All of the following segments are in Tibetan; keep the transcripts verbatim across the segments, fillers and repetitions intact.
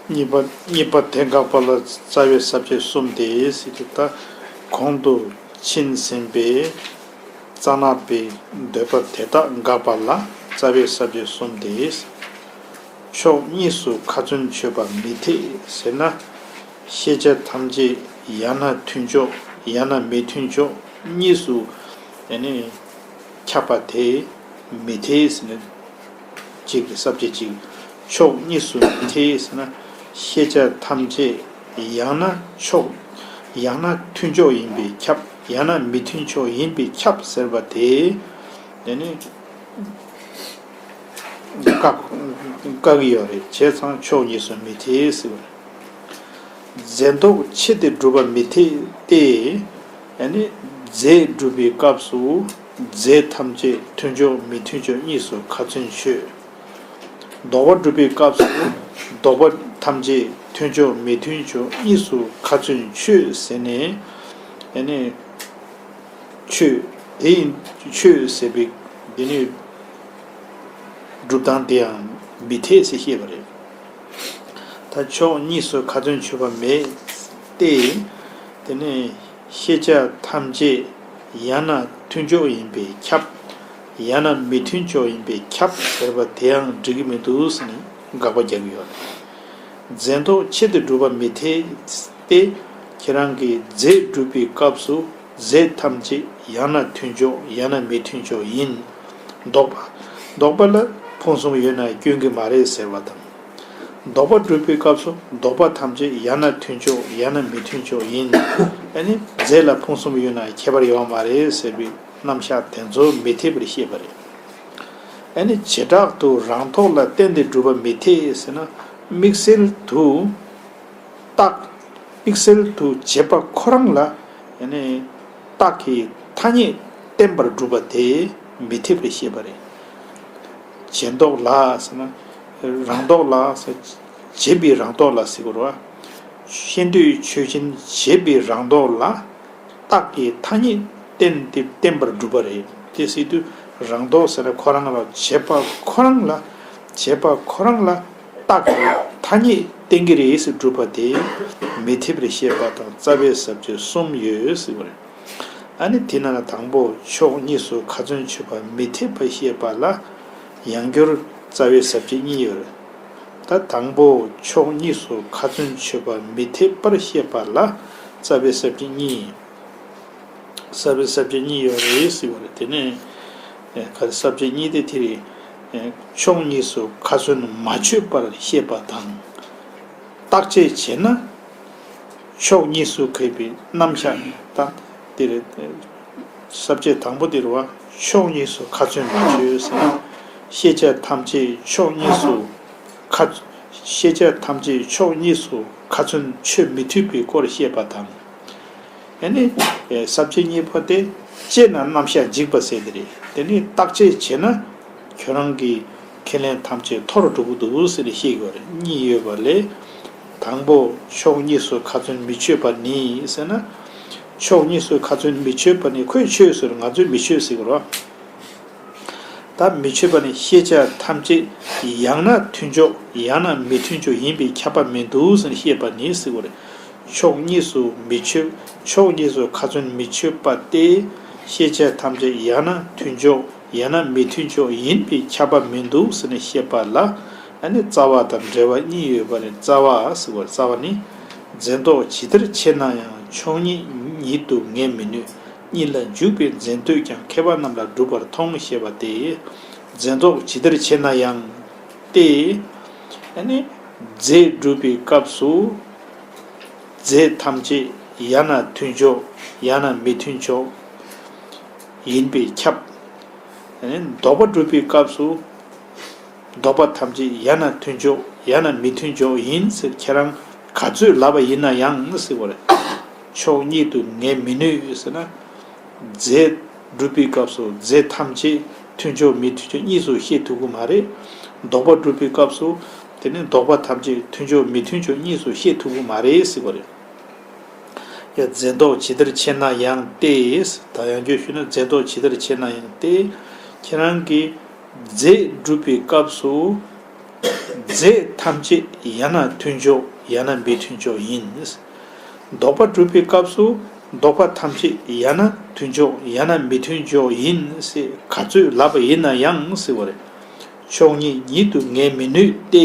གཉིས་པ་གཉིས་པ་དེ་དགག་པ་ལ་རྩ་བའི་ས་བཅད་གསུམ་སྟེ་ཟེར་གྱི། ད་གོང་དུ་ཕྱིན་ཟིན་པའི་རྩ་ན་པའི་འདོད་པ་དེ་དག་དགག་པ་ལ་རྩ་བའི་ས་བཅད་གསུམ་སྟེ། ཕྱོགས་གཉིས་སུ་ཁ་ཚོན་ཆོད་པ་མི་འཐད་ཟེར་ན། ཤེས་བྱ་ཐམས་ཅད་ཡང་ན་མཐུན་ཕྱོགས་ཡང་ན་མི་མཐུན་ཕྱོགས་གཉིས་སུ་ཡང་ནི་ཁྱབ་པ་དེ་མི་འཐད་ཟེར་ན། གཅིག་གི་ས་བཅད་གཅིག་ཕྱོགས་གཉིས་སུ་མི་འཐད་ཟེར་ན། ཤེས་བྱ་ཐམས་ཅད་ཡང་ན་ཕྱོགས་ཡང་ན་མཐུན་ཕྱོགས་ཡིན་པས་ཁྱབ། ཡང་ན་མི་མཐུན་ཕྱོགས་ཡིན་པས་ཁྱབ་ཟེར་བ་དེ་ཡང་ནི་བཀག་བཀག་གི་ཡོད་རེད། བྱས་ཙང་ཕྱོགས་གཉིས་སུ་མི་འཐད་ཟེར་བ་རེད། རྫས་ལྡོག་ཆེད་དུ་སྒྲུབ་པ་མི་འཐད་དེ། ཡང་ནི་རྫས་སྒྲུབ་པའི་སྐབས་སུ་རྫས་ཐམས་ཅད་མཐུན་ཕྱོགས་མི་མཐུན་ཕྱོགས་གཉིས་སུ་ཁ་ཚོན་ཆོད། ལྡོག་པ་སྒྲུབ་པའི་སྐབས་སུ་ལྡོག་པ་ཐམས་ཅད་མཐུན་ཕྱོགས་མི་མཐུན་ཕྱོགས་གཉིས་སུ་ཁ་ཚོན་ཆོད་ཟེར་ནས། ཡང་ནི་ཆོད། དེ་ཡིན་ཆོད་ཟེར་བའི་འདི་ནི་སྒྲུབ་སྟངས་དེ་ཡང་མི་འཐད་ཟེར་བཤད་པ་རེད། ད་ཕྱོགས་གཉིས་སུ་ཁ་ཚོན་ཆོད་པ་མེད་དེ། དེ་ནི་ཤེས་བྱ་ཐམས་ཅད་ཡང་ན་མཐུན་ཕྱོགས་ཡིན་པས་ཁྱབ། ཡང་ན་མི་མཐུན་ཕྱོགས་ཡིན་པས་ཁྱབ་ཟེར་བ་དེའང་འགྲིག་གི་མི་འདུག་ཟེར་ནས་དགག་པ་རྒྱག་གི་ཡོད་རེད། རྫས་ལྡོག་ཆེད་དུ་སྒྲུབ་པ་མི་འཐད་དེ། ཁྱེད་རང་གིས་རྫས་སྒྲུབ་པའི་སྐབས་སུ་རྫས་ཐམས་ཅད་ཡང་ན་མཐུན་ཕྱོགས་ཡང་ན་མི་མཐུན་ཕྱོགས་ཡིན། ལྡོག་པ། ལྡོག་པ་ལ་ཕུང་གསུམ་ཡོད་ན་སྐྱོན་གྱི་མ་རེད་ཟེར་བ་དང་། ལྡོག་པ་སྒྲུབ་པའི་སྐབས་སུ་ལྡོག་པ་ཐམས་ཅད་ཡང་ན་མཐུན་ཕྱོགས་ཡང་ན་མི་མཐུན་ཕྱོགས་ཡིན། ཨ་ནི་རྫས་ལ་ཕུང་གསུམ་ཡོད་ན་ཁྱད་པར་ཡོད་མ་རེད་ཟེར་བའི་རྣམ་གཞག་དེ་ཚོ་མི་འཐད་པར་བཤད་པ་རེད། ཨ་ནི་བྱེ་བྲག་ཏུ་རང་ལྡོག་ལ་བརྟེན་ཏེ་སྒྲུབ་པ་མི་འཐད་ཟེར་ན། དམིགས་བསལ་དུ་རྟགས། དམིགས་བསལ་དུ་བྱེད་པ་ཁོ་རང་ལ་ཡང་ནི་རྟགས་ཀྱི་ཐ་སྙད་བརྟེན་པར་སྒྲུབ་པ་དེ་མི་འཐད་པར་བཤད་པ་རེད། བྱེད་ལྡོག་ལ་ཟེར་ན། རང་ལྡོག་ལ་ཟེར། བྱེད་པའི་རང་ལྡོག་ལ་ཟེར་དགོས་རེད་བ། ཤེས་འདོད་ཆོས་ཅན་བྱེད་པའི་རང་ལྡོག་ལ། རྟགས་ཀྱི་ཐ་སྙད་བསྟན་ཏེ་བསྟན་པར་སྒྲུབ་པ་རེད། དེ་སྲིད་དུ་རང་ལྡོག་ཟེར་ན་ཁོ་རང་ལ་བྱེད་པ་ཁོ་རང་ལ་བྱེད་པ་ཁོ་རང་ལ་རྟགས་ཀྱི་ཐ་སྙད་བསྟན་གྱི་རེད་ཟེར་སྒྲུབ་པ་དེ་མི་འཐད་པར་བཤད་པ་དང་རྩ་བའི་ས་བཅད་གསུམ་ཡོད་ཟེར་བ་རེད། ཨ་ནི་དེ་ན་ལ་དང་པོ་ཕྱོགས་གཉིས་སུ་ཁ་ཚོན་ཆོད་པ་མི་འཐད་པར་བཤད་པ་ལ་ཡང་སྐྱར་རྩ་བའི་ས་བཅད་གཉིས་ཡོད་རེད། ད་དང་པོ་ཕྱོགས་གཉིས་སུ་ཁ་ཚོན་ཆོད་པ་མི་འཐད་པར་བཤད་པ་ལ་རྩ་བའི་ས་བཅད་གཉིས། རྩ་བའི་ས་བཅད་གཉིས་ཡོད་རེད་ཟེར་བ་རེད། དེ་ནས་ཨེ་ག་རེ་ས་བཅད་གཉིས་དེ་དེ་རེད། ཨེ་ཕྱོགས་གཉིས་སུ་ཁ་ཚོན་མ་ཆོད་པར་བཤད་པ་དང་། བརྟག་དཔྱད་བྱས་ན་ཕྱོགས་གཉིས་སུ་གས་པའི་རྣམ་གཞག་དང་དེ་རེད། ས་བཅད་དང་པོ་དེ་རེད་བ། ཕྱོགས་གཉིས་སུ་ཁ་ཚོན་མ་ཆོད་ཟེར་ན། ཤེས་བྱ་ཐམས་ཅད་ཕྱོགས་གཉིས་སུ་ཁ། ཤེས་བྱ་ཐམས་ཅད་ཕྱོགས་གཉིས་སུ་ཁ་ཚོན་ཆོད་མི་ཐུབ་པའི་སྐོར་བཤད་པ་དང་། ཨ་ནི་ས་བཅད་གཉིས་པ་དེ་དཔྱད་ན་རྣམ་གཞག་འཇིག་པ་ཟེར་དེ་རེད། དེ་ནི་བརྟག་དཔྱད་བྱས་ན་ཁྱོད་རང་གི་ཁས་ལེན་ཐམས་ཅད་མཐོ་རུ་འགྲོ་གི་འདུག་ཟེར་ནས་བཤད་ཀྱི་ཡོད་རེད། གཉིས་ཡོད་པ་ལས། དང་པོ་ཕྱོགས་གཉིས་སུ་ཁ་ཚོན་མི་ཆོད་པ་ནི་ཟེར་ན། ཕྱོགས་གཉིས་སུ་ཁ་ཚོན་མི་ཆོད་པ་ནི་ཁོས་ཆོད་ཟེར། ང་ཚོས་མི་ཆོད་ཟེར་གི་རེད། ད་མི་ཆོད་པ་ནི་ཤེས་བྱ་ཐམས་ཅད་ཡང་ན་མཐུན་ཕྱོགས་ཡང་ན་མི་མཐུན་ཕྱོགས་ཡིན་པས་ཁྱབ་པ་མི་འདུག་ཟེར་ནས་བཤད་པ་ནི་ཟེར་གི་རེད། ཕྱོགས་གཉིས་སུ་མི་ཆོད། ཕྱོགས་གཉིས་སུ་ཁ་ཚོན་མི་ཆོད་པ་སྟེ། ཤེས་བྱ་ཐམས་ཅད་ཡང་ན་མཐུན་ཕྱོགས་ཡང་ན་མི་མཐུན་ཕྱོགས་ཡིན་པས་ཁྱབ་པ་མི་འདུག་ཟེར་ནས་བཤད་པ་ལ། ཨ་ནི་རྩ་བ་དང་འབྲེལ་བ་གཉིས་ཡོད་པ་ནི་རྩ་བ་ཟེར་བ་རེད། རྩ་བ་ནི། རྫས་ལྡོག་ཇི་ལྟར་ཕྱེ་ན་ཡང་ཕྱོགས་གཉིས་ཉིད་དུ་ངེས་མི་ནུས། གཉིས་ལ་འཇུག་པའི་རྫས་འདོད་ཀྱང་མཁས་པ་རྣམས་ལ་གྲུབ་པར་མཐོང་ཞེས་པ་སྟེ། རྫས་ལྡོག་ཇི་ལྟར་ཕྱེ་ན་ཡང་སྟེ། ཨ་ནི་རྫས་སྒྲུབ་པའི་སྐབས་སུ་རྫས་ཐམས་ཅད་ཡང་ན་མཐུན་ཕྱོགས་ཡང་ན་མི་མཐུན་ཕྱོགས་ཡིན་པས་ཁྱབ། ཨ་ནི་ལྡོག་པ་སྒྲུབ་པའི་སྐབས་སུ། ལྡོག་པ་ཐམས་ཅད་ཡང་ན་མཐུན་ཕྱོགས་ཡང་ན་མི་མཐུན་ཕྱོགས་ཡིན་ཟེར་ཁྱེད་རང་ག་ཚོད་ལབ་པ་ཡིན་ན་ཡང་ཟེར་བ་རེད། ཕྱོགས་གཉིས་དུ་ངེས་མི་ནུས་ཟེར་ན། རྫས་སྒྲུབ་པའི་སྐབས་སུ་རྫས་ཐམས་ཅད་མཐུན་ཕྱོགས་མི་མཐུན་ཕྱོགས་གཉིས་སུ་བཤད་ཐུབ་ཀྱི་མ་རེད། ལྡོག་པ་སྒྲུབ་པའི་སྐབས་སུ་དེ་ནི་ལྡོག་པ་ཐམས་ཅད་མཐུན་ཕྱོགས་མི་མཐུན་ཕྱོགས་གཉིས་སུ་བཤད་ཐུབ་ཀྱི་མ་རེད་ཟེར་བ་རེད། ཡང་རྫས་ལྡོག་ཇི་ལྟར་ཕྱེ་ན་ཡང་སྟེ། ད་ཡང་བསྐྱར་ཞུས་ན་རྫས་ལྡོག་ཇི་ལྟར་ཕྱེ་ན་ཡང་སྟེ། ཁྱེད་རང་གིས་རྫས་སྒྲུབ་པའི་སྐབས་སུ་ རྫས་ཐམས་ཅད་ཡང་ན་མཐུན་ཕྱོགས་ཡང་ན་མི་མཐུན་ཕྱོགས་ཡིན། ལྡོག་པ་སྒྲུབ་པའི་སྐབས་སུ་ལྡོག་པ་ཐམས་ཅད་ཡང་ན་མཐུན་ཕྱོགས་ཡང་ན་མི་མཐུན་ཕྱོགས་ཡིན་ཟེར་ག་ཚོད་ལབ་པ་ཡིན་ན་ཡང་ཟེར་བ་རེད། ཕྱོགས་གཉིས་ཉིད་དུ་ངེས་མི་ནུས་ཏེ།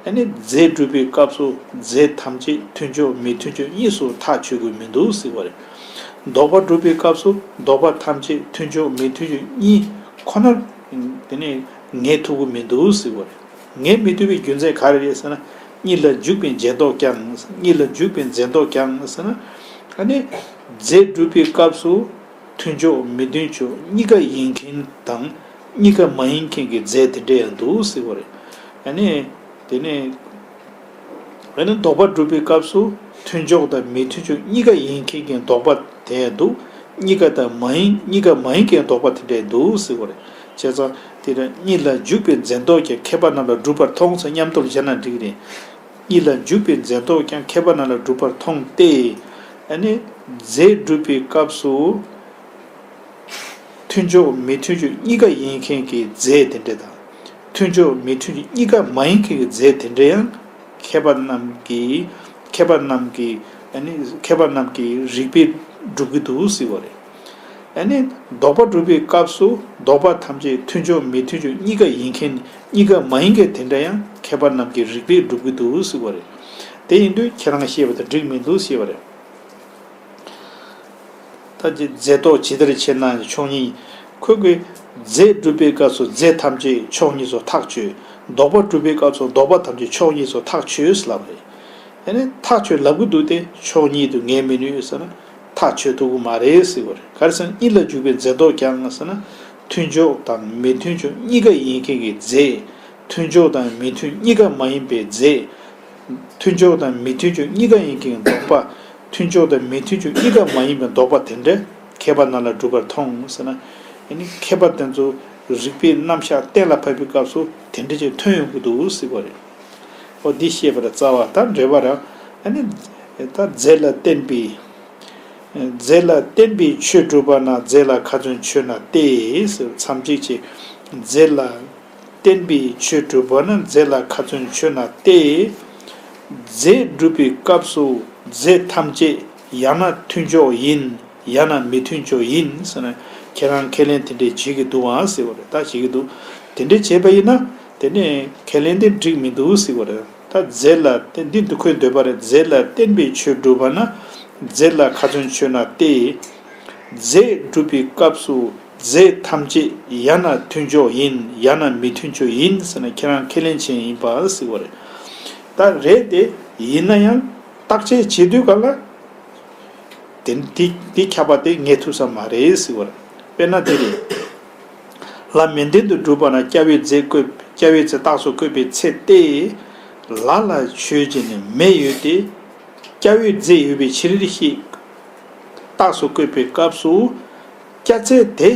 ཨ་ནི་རྫས་སྒྲུབ་པའི་སྐབས་སུ་རྫས་ཐམས་ཅད་མཐུན་ཕྱོགས་མི་མཐུན་ཕྱོགས་གཉིས་སུ་ཐག་ཆོད་དགོས་མི་འདུག་ཟེར་བ་རེད། ལྡོག་པ་སྒྲུབ་པའི་སྐབས་སུ་ལྡོག་པ་ཐམས་ཅད་མཐུན་ཕྱོགས་མི་མཐུན་ཕྱོགས་གཉིས་ཁོ་ནར་དེ་ནས་ངེས་ཐུབ་ཀྱི་མི་འདུག་ཟེར་བ་རེད། ངེས་མི་ཐུབ་པའི་རྒྱུ་མཚན་ག་རེ་རེད་ཟེར་ན། གཉིས་ལ་འཇུག་པའི་འཛིན་རྟོག་ཀྱང་། གཉིས་ལ་འཇུག་པའི་འཛིན་རྟོག་ཀྱང་ཟེར་ན། ཨ་ནི་རྫས་སྒྲུབ་པའི་སྐབས་སུ་མཐུན་ཕྱོགས་མི་མཐུན་ཕྱོགས་གཉིས་ཀ་ཡིན་མཁན་དང་གཉིས་ཀ་མ་ཡིན་མཁན་གྱི་རྫས་དེ་འདྲ་ཡང་འདུག་ཟེར་བ་རེད། ཨ་ནི་དེ་ནས། དཔེར་ན་ལྡོག་པ་སྒྲུབ་པའི་སྐབས་སུ་མཐུན་ཕྱོགས་དང་མི་མཐུན་ཕྱོགས་གཉིས་ཀ་ཡིན་མཁན་གྱི་ལྡོག་པ་དེ་འདུག་གཉིས་ཀ་དང་མ་ཡིན། གཉིས་ཀ་མ་ཡིན་མཁན་ལྡོག་པ་དེ་འདྲ་འདུག་ཟེར་བ་རེད། བྱས་ཙང་དེ་ལ་གཉིས་ལ་འཇུག་པའི་འཛིན་རྟོག་ཀྱང་མཁས་པ་རྣམས་ལ་གྲུབ་པར་མཐོང་ཟེར་མཉམ་དུ་བཞག་ན་འགྲིག་རེད། གཉིས་ལ་འཇུག་པའི་འཛིན་རྟོག་ཀྱང་མཁས་པ་རྣམས་ལ་གྲུབ་པར་མཐོང་སྟེ། ཨ་ནི་རྫས་སྒྲུབ་པའི་སྐབས་སུ། མཐུན་ཕྱོགས་མི་མཐུན་ཕྱོགས་གཉིས་ཀ་ཡིན་མཁན་གྱི་རྫས་དེ་འདྲ་དང་། མཐུན་ཕྱོགས་མི་མཐུན་ཕྱོགས་གཉིས་ཀ་མ་ཡིན་མཁན་གྱི་རྫས་དེ་འདྲ་ཡང་མཁས་པ་རྣམས་ཀྱིས། མཁས་པ་རྣམས་ཀྱིས། ཨ་ནི་མཁས་པ་རྣམས་ཀྱིས་རིགས་པས་སྒྲུབ་ཀྱི་འདུག་ཟེར་བ་རེད། ཨ་ནི་ལྡོག་པ་སྒྲུབ་པའི་སྐབས་སུ་ལྡོག་པ་ཐམས་ཅད་མཐུན་ཕྱོགས་མི་མཐུན་ཕྱོགས་གཉིས་ཀ་ཡིན་མཁན། གཉིས་ཀ་མ་ཡིན་མཁན་དེ་འདྲ་ཡང་མཁས་པ་རྣམས་ཀྱིས་རིགས་པས་སྒྲུབ་ཀྱི་འདུག་ཟེར་བ་རེད། དེ་ཡིན་དུས་ཁྱེད་རང་བཤད་པ་དང་འགྲིག་མི་འདུག་ཟེར་བ་རེད། ད་ཅི་རྫས་ལྡོག་ཇི་ལྟར་ཕྱེ་ན་ཕྱོགས་གཉིས། ཁོས་ཀྱིས་རྫས་སྒྲུབ་པའི་སྐབས་སུ་རྫས་ཐམས་ཅད་ཕྱོགས་གཉིས་སུ་ཐག་ཆོད། ལྡོག་པ་སྒྲུབ་པའི་སྐབས་སུ་ལྡོག་པ་ཐམས་ཅད་ཕྱོགས་གཉིས་སུ་ཐག་ཆོད་ཟེར་ལབ་པ་རེད། ཨ་ནི་ཐག་ཆོད་ལབ་ཀྱི་འདུག་སྟེ། ཕྱོགས་ཉིད་དུ་ངེས་མི་ནུས་ཟེར་ན་ཐག་ཆོད་ཐུབ་ཀྱི་མ་རེད་ཟེར་བ་རེད། ག་རེ་ཟེར་ན་གཉིས་ལ་འཇུག་པའི་འཛིན་རྟོག་ཀྱང་ཟེར་ན། མཐུན་ཕྱོགས་དང་མི་མཐུན་ཕྱོགས་གཉིས་ཀ་ཡིན་མཁན་གྱི་རྫས། མཐུན་ཕྱོགས་དང་མི་མཐུན་གཉིས་ཀ་མ་ཡིན་པའི་རྫས། མཐུན་ཕྱོགས་དང་མི་མཐུན་ཕྱོགས་གཉིས་ཀ་ཡིན་མཁན་གྱི་ལྡོག་པ། མཐུན་ཕྱོགས་དང་མི་མཐུན་ཕྱོགས་གཉིས་ཀ་མ་ཡིན་པའི་ལྡོག་པ་དེ་འདྲ་མཁས་པ་རྣམས་ལ་གྲུབ་པར་མཐོང་ཟེར་ན། ཨ་ནི་མཁས་པ་དེ་ཚོ་རིགས་པའི་རྣམ་གཞག་གཏན་ལ་ཕབ་པའི་སྐབས་སུ་དེ་འདྲ་ཅིག་ཐོན་ཡོང་གི་འདུག་ཟེར་བ་རེད། ཨོ་འདི་བཤད་པ་ལ་རྩ་བ་དང་འབྲེལ་བ་རང་། ཨ་ནི་ད་རྫས་ལ་བརྟེན་པའི། རྫས་ལ་བརྟེན་པའི་ཆོས་སྒྲུབ་པ་ན་རྫས་ལ་ཁ་ཚོན་ཆོད་ན་སྟེ་ཟེར། མཚམས་གཅིག་ཅིག་རྫས་ལ་བརྟེན་པའི་ཆོས་སྒྲུབ་པ་ན་རྫས་ལ་ཁ་ཚོན་ཆོད་ན་སྟེ། རྫས་སྒྲུབ་པའི་སྐབས་སུ་རྫས་ཐམས་ཅད་ཡང་ན་མཐུན་ཕྱོགས་ཡིན། ཡང་ན་མི་མཐུན་ཕྱོགས་ཡིན་ཟེར་ན། ཁྱེད་རང་ཁས་ལེན་དེ་འདྲས་བྱེད་ཀྱི་འདུག་ཨང་ཟེར་བ་རེད། ད་བྱེད་ཀྱི་འདུག་དེ་འདྲས་བྱས་པ་ཡིན་ན་དེ་ནས་ཁས་ལེན་དེ་འགྲིག་མི་འདུག་ཟེར་བ་རེད། ད་རྫས་ལ་བརྟེན། འདི་འདུག་ཁོས་འདོད་པ་རེད། རྫས་ལ་བརྟེན་པའི་ཆོས་སྒྲུབ་པ་ན་རྫས་ལ་ཁ་ཚོན་ཆོད་ན་སྟེ། རྫས་སྒྲུབ་པའི་སྐབས་སུ་རྫས་ཐམས་ཅད་ཡང་ན་མཐུན་ཕྱོགས་ཡིན། ཡང་ན་མི་མཐུན་ཕྱོགས་ཡིན་ཟེར་ན་ཁྱེད་རང་ཁས་ལེན་བྱས་ཡིན་པ་ཟེར་བ་རེད། ད་རེད་དེ། ཡིན་ན་ཡང་བརྟག་དཔྱད་བྱེད་དུས་ག་ལ། དེ་འདི་འདི་ཁྱབ་པ་དེ་ངེས་ཐུབ་ས་མ་རེད་ཟེར་བ་རེད། དཔེར་ན་དེ་རེད། ལ་མེ་འདོན་དུ་སྒྲུབ་པ་ན་སྐྱ་བོའི་རྫས་བཀོད། སྐྱ་བོའི་རྫས་རྟགས་སུ་བཀོད་པའི་ཚེ་སྟེ། ལ་ལ་ཆོས་ཅན་ནི་མེ་ཡོད་དེ། སྐྱ་བོའི་རྫས་ཡོད་པའི་ཕྱིར་ཞེས་རྟགས་སུ་བཀོད་པའི་སྐབས་སུ། སྐྱ་རྫས་དེ་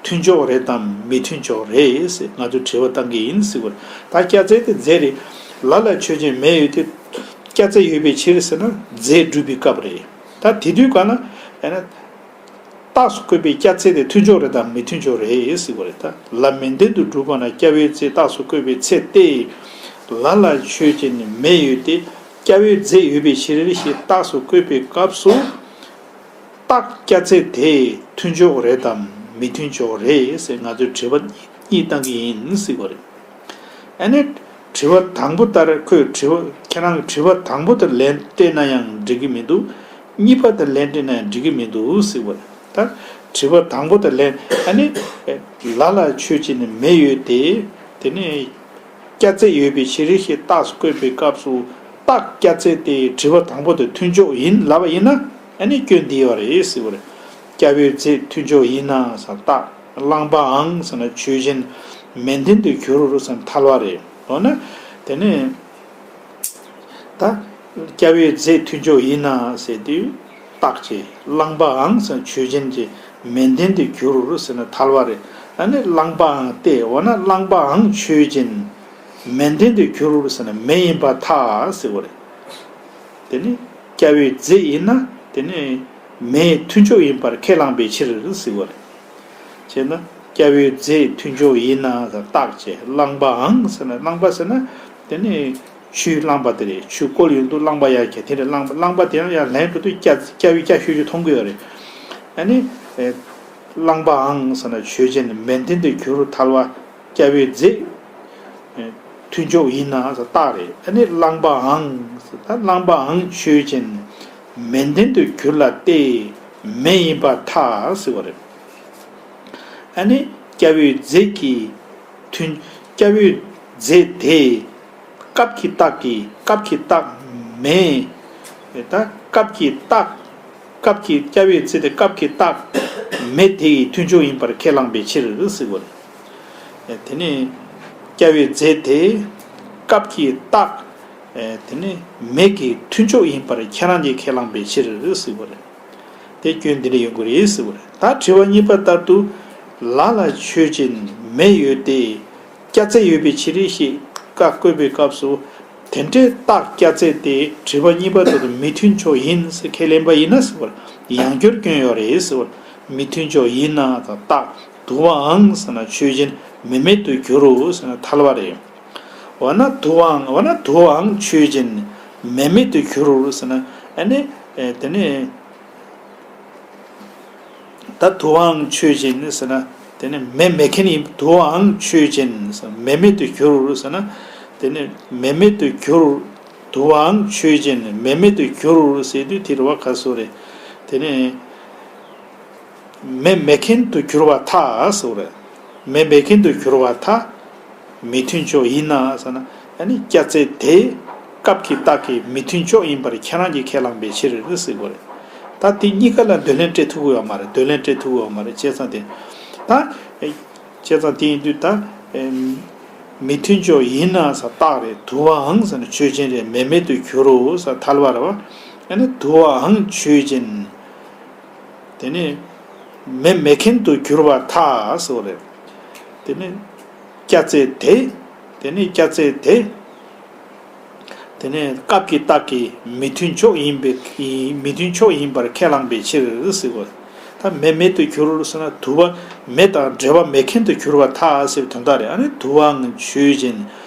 མཐུན་ཕྱོགས་རེད་དམ་མི་མཐུན་ཕྱོགས་རེད་ཟེར་ང་ཚོས་དྲི་བ་བཏང་གི་ཡིན་ཟེར་བ་རེད། ད་སྐྱ་རྫས་དེ་རྫས་རེད། ལ་ལ་ཆོས་ཅན་མེ་ཡོད་དེ། སྐྱ་རྫས་ཡོད་པའི་ཕྱིར་ཟེར་ན་རྫས་སྒྲུབ་པའི་སྐབས་རེད། ད་དེ་དུས་ག་ན་ཡང་ན། རྟགས་སུ་བཀོད་པའི་སྐྱ་རྫས་དེ་མཐུན་ཕྱོགས་རེད་དམ་མི་མཐུན་ཕྱོགས་རེད་ཟེར་བ་རེད། ད་ལ་མེ་འདོན་དུ་སྒྲུབ་པ་ན་སྐྱ་བོའི་རྫས་རྟགས་སུ་བཀོད་པའི་ཚེ་སྟེ། ལ་ལ་ཆོས་ཅན་ནི་མེ་ཡོད་དེ། སྐྱ་བོའི་རྫས་ཡོད་པའི་ཕྱིར་ཞེས་རྟགས་སུ་བཀོད་པའི་སྐབས་སུ། རྟགས་སྐྱ་རྫས་དེ་མཐུན་ཕྱོགས་རེད་དམ་མི་མཐུན་ཕྱོགས་རེད་ཟེར་ང་ཚོས་དྲི་བ་གཉིས་བཏང་གི་ཡིན་ཟེར་བ་རེད། ཨ་ནི་དྲི་བ་དང་པོ་ལྟར་ཁོས་དྲི་བ། ཁྱེད་རང་གི་དྲི་བ་དང་པོ་དེ་ལན་སྤྲད་ན་ཡང་འགྲིག་གི་མི་འདུག་གཉིས་པ་དེ་ལན་སྤྲད་ན་ཡང་འགྲིག་གི་མི་འདུག་ཟེར་བ་རེད། ད་དྲི་བ་དང་པོ་དེ་ལན། ཨ་ནི་ལ་ལ་ཆོས་ཅན་ནི་མེ་ཡོད་དེ། དེ་ནས་སྐྱ་རྫས་ཡོད་པའི་ཕྱིར་ཞེས་རྟགས་སུ་བཀོད་པའི་སྐབས་སུ་རྟགས་སྐྱ་རྫས་དེ་དྲི་བ་དང་པོ་དེ་མཐུན་ཕྱོགས་ཡིན་ལབ་པ་ཡིན་ན་ཨ་ནི་སྐྱོན་འདི་ཡོད་རེད་ཟེར་བ་རེད། སྐྱ་བོའི་རྫས་མཐུན་ཕྱོགས་ཡིན་ན་ཟེར་རྟགས། བླངས་པའང་ཟེར་ན་ཆོས་ཅན། མེ་འདོན་དུ་འགྱུར་རོ་ཟེར་ན་ཐལ་བ་རེད། འོ་ན་དེ་ནས་ད་སྐྱ་བོའི་རྫས་མཐུན་ཕྱོགས་ཡིན་ན་ཟེར་དུས་རྟགས་ཀྱི། བླངས་པའང་ཟེར་ན་ཆོས་ཅན་གྱི། མེ་འདོན་དུ་འགྱུར་རོ་ཟེར་ན་ཐལ་བ་རེད། ཨ་ནི་བླངས་པའང་སྟེ། འོ་ན་བླངས་པའང་ཆོས་ཅན། མེ་འདོན་དུ་འགྱུར་རོ་ཟེར་ན་མེ་ཡིན་པར་ཐལ་ཟེར་བ་རེད། དེ་ནི་སྐྱ་བོའི་རྫས་ཡིན་ན་དེ་ནི་མེའི་མཐུན་ཕྱོགས་ཡིན་པར་ཁས་བླངས་པའི་ཕྱིར་ཟེར་བ་རེད། བྱས་ན་སྐྱ་བོའི་རྫས་མཐུན་ཕྱོགས་ཡིན་ན་རྟགས་ཀྱི། བླངས་པའང་ཟེར་ན། བླངས་པ་ཟེར་ན་ དེ་ནས་ཆུའི་རླངས་པ་དེ་རེད། ཆུ་བསྐོལ་ཡོང་དུས་རླངས་པ་ཡར་རྒྱས། དེ་རེད། རླངས་པ་རླངས་པ་དེ་ཡང་ཡར་ལེན་འགྲོ་དུས་སྐྱ་སྐྱ་བོས་སྐྱ་ཤོད་ཤོད་མཐོང་གི་ཡོད་རེད། ཨ་ནི་ཨེ་རླངས་པའང་ཟེར་ན་ཆོས་ཅན། མེ་མཐུན་དུ་གྱུར་ཐལ་བ། སྐྱ་བོས་བརྫེས་མཐུན་ཕྱོགས་ཡིན་ན་ཟེར་རྟགས་རེད། ཨ་ནི་རླངས་པའང་ཟེར། ད་རླངས་པའང་ཆོས་ཅན། མེ་མཐུན་དུ་གྱུར་ལ་སྟེ། མེ་ཡིན་པར་ཐལ་ཟེར་བ་རེད། ཨ་ནི་སྐྱ་བོས་བརྫེས་ཀྱི་མཐུན། སྐྱ་བོས་བརྫེས་དེ། སྐབས་ཀྱི་རྟགས་ཀྱིས། སྐབས་ཀྱི་རྟགས་མེ། ད་སྐབས་ཀྱི་རྟགས། སྐབས་ཀྱི། སྐྱ་བོས་བརྫེས་ཏེ་སྐབས་ཀྱི་རྟགས་མེ་དེ་ཡི་མཐུན་ཕྱོགས་ཡིན་པར་ཁས་བླངས་པའི་ཕྱིར་ཟེར་བ་རེད། དེ་ནས་སྐྱ་བོས་བརྫེས་ཏེ་སྐབས་ཀྱི་རྟགས། དེ་ནས་མེ་གི་མཐུན་ཕྱོགས་ཡིན་པར་ཁྱེད་རང་གིས་ཁས་བླངས་པའི་ཕྱིར་ཟེར་བ་རེད། དེ་སྐྱོན་འདི་འདྲ་ཡོང་གི་རེད་ཟེར་བ་རེད། ད་དྲི་བ་གཉིས་པ་ལྟར་དུ། ལ་ལ་ཆོས་ཅན། མེ་ཡོད་དེ། སྐྱ་རྫས་ཡོད་པའི་ཕྱིར་ཞེས་བཀག་བཀོད་པའི་སྐབས་སུ། དེ་འདྲའི་རྟགས་སྐྱ་རྫས་དེ་དྲི་བ་གཉིས་པ་དེ་དང་མི་མཐུན་ཕྱོགས་ཡིན་ཟེར་ཁས་ལེན་པ་ཡིན་ན་ཟེར་བར། ཡང་བསྐྱར་སྐྱོན་ཡོད་རེད་ཟེར་བར། མི་མཐུན་ཕྱོགས་ཡིན་ན་དང་རྟགས། དུ་བའང་ཟེར་ན་ཆོས་ཅན། མེ་མེད་དུ་འགྱུར་རོ་ཟེར་ན་ཐལ་བ་རེད། འོ་ན་དུ་བའང་། འོ་ན་དུ་བའང་ཆོས་ཅན། མེ་མེད་དུ་འགྱུར་རོ་ཟེར་ན། ཨ་ནི་ཨེ་དེ་ནི། ད་དུ་བའང་ཆོས་ཅན་ཟེར་ན། དེ་ནི་མེ་མེད་མཁན་ཡིན། དུ་བའང་ཆོས་ཅན། མེ་མེད་དུ་འགྱུར་ཟེར་ན། དེ་ནི་མེ་མེད་དུ་འགྱུར། དུ་བའང་ཆོས་ཅན། མེ་མེད་དུ་འགྱུར་ཟེར་དུས་དེ་རེད་བ། ག་སོ་རེད། དེ་ནི་མེ་མེད་མཁན་དུ་འགྱུར་བར་ཐལ་ཟེར་བ་རེད། མེ་མེད་མཁན་དུ་འགྱུར་བར་ཐལ། མི་མཐུན་ཕྱོགས་ཡིན་ན་ཟེར་ན། ཨ་ནི་སྐྱ་རྫས་དེ་སྐབས་ཀྱི་རྟགས་ཀྱིས་མི་མཐུན་ཕྱོགས་ཡིན་པར་ཁྱེད་རང་གིས་ཁས་བླངས་པའི་ཕྱིར་ཟེར་དགོས་རེད། ད་དེ་གཉིས་ཀ་ལ་འདོད་ལན་སྤྲད་ཐུབ་ཀྱི་ཡོད་མ་རེད། འདོད་ལན་སྤྲད་ཐུབ་ཀྱི་ཡོད་མ་རེད། བྱས་ཙང་དེ། ད་བྱས་ཙང་དེ་ཡིན་དུས་ད་མི་མཐུན་ཕྱོགས་ཡིན་ན་ཟེར་རྟགས་རེད། དུ་བའང་ཟེར་ན་ཆོས་ཅན་རེད། མེ་མེད་དུ་འགྱུར་རོ་ཟེར་ཐལ་བ་རེད་བ། ཨ་ནི་དུ་བའང་ཆོས་ཅན། དེ་ནི་མེ་མེད་མཁན་དུ་འགྱུར་བར་ཐལ་ཟེར་བ་རེད། དེ་ནི་སྐྱ་རྫས་དེ། དེ་ནི་སྐྱ་རྫས་དེ། དེ་ནི་སྐབས་ཀྱི་རྟགས་ཀྱིས་མི་མཐུན་ཕྱོགས་ཡིན་པའི། མི་མཐུན་ཕྱོགས་ཡིན་པར་ཁས་བླངས་པའི་ཕྱིར་ཟེར་བ། ད་མེ་མེད་དུ་འགྱུར་ཟེར་ན་དུ་བ་མེ་དང་འབྲེལ་བ་མེད་མཁན་དུ་འགྱུར་བར་ཐལ་ཟེར་བའི་དོན་དག་རེད། ཨ་ནི་དུ་བའང་ཆོས་ཅན།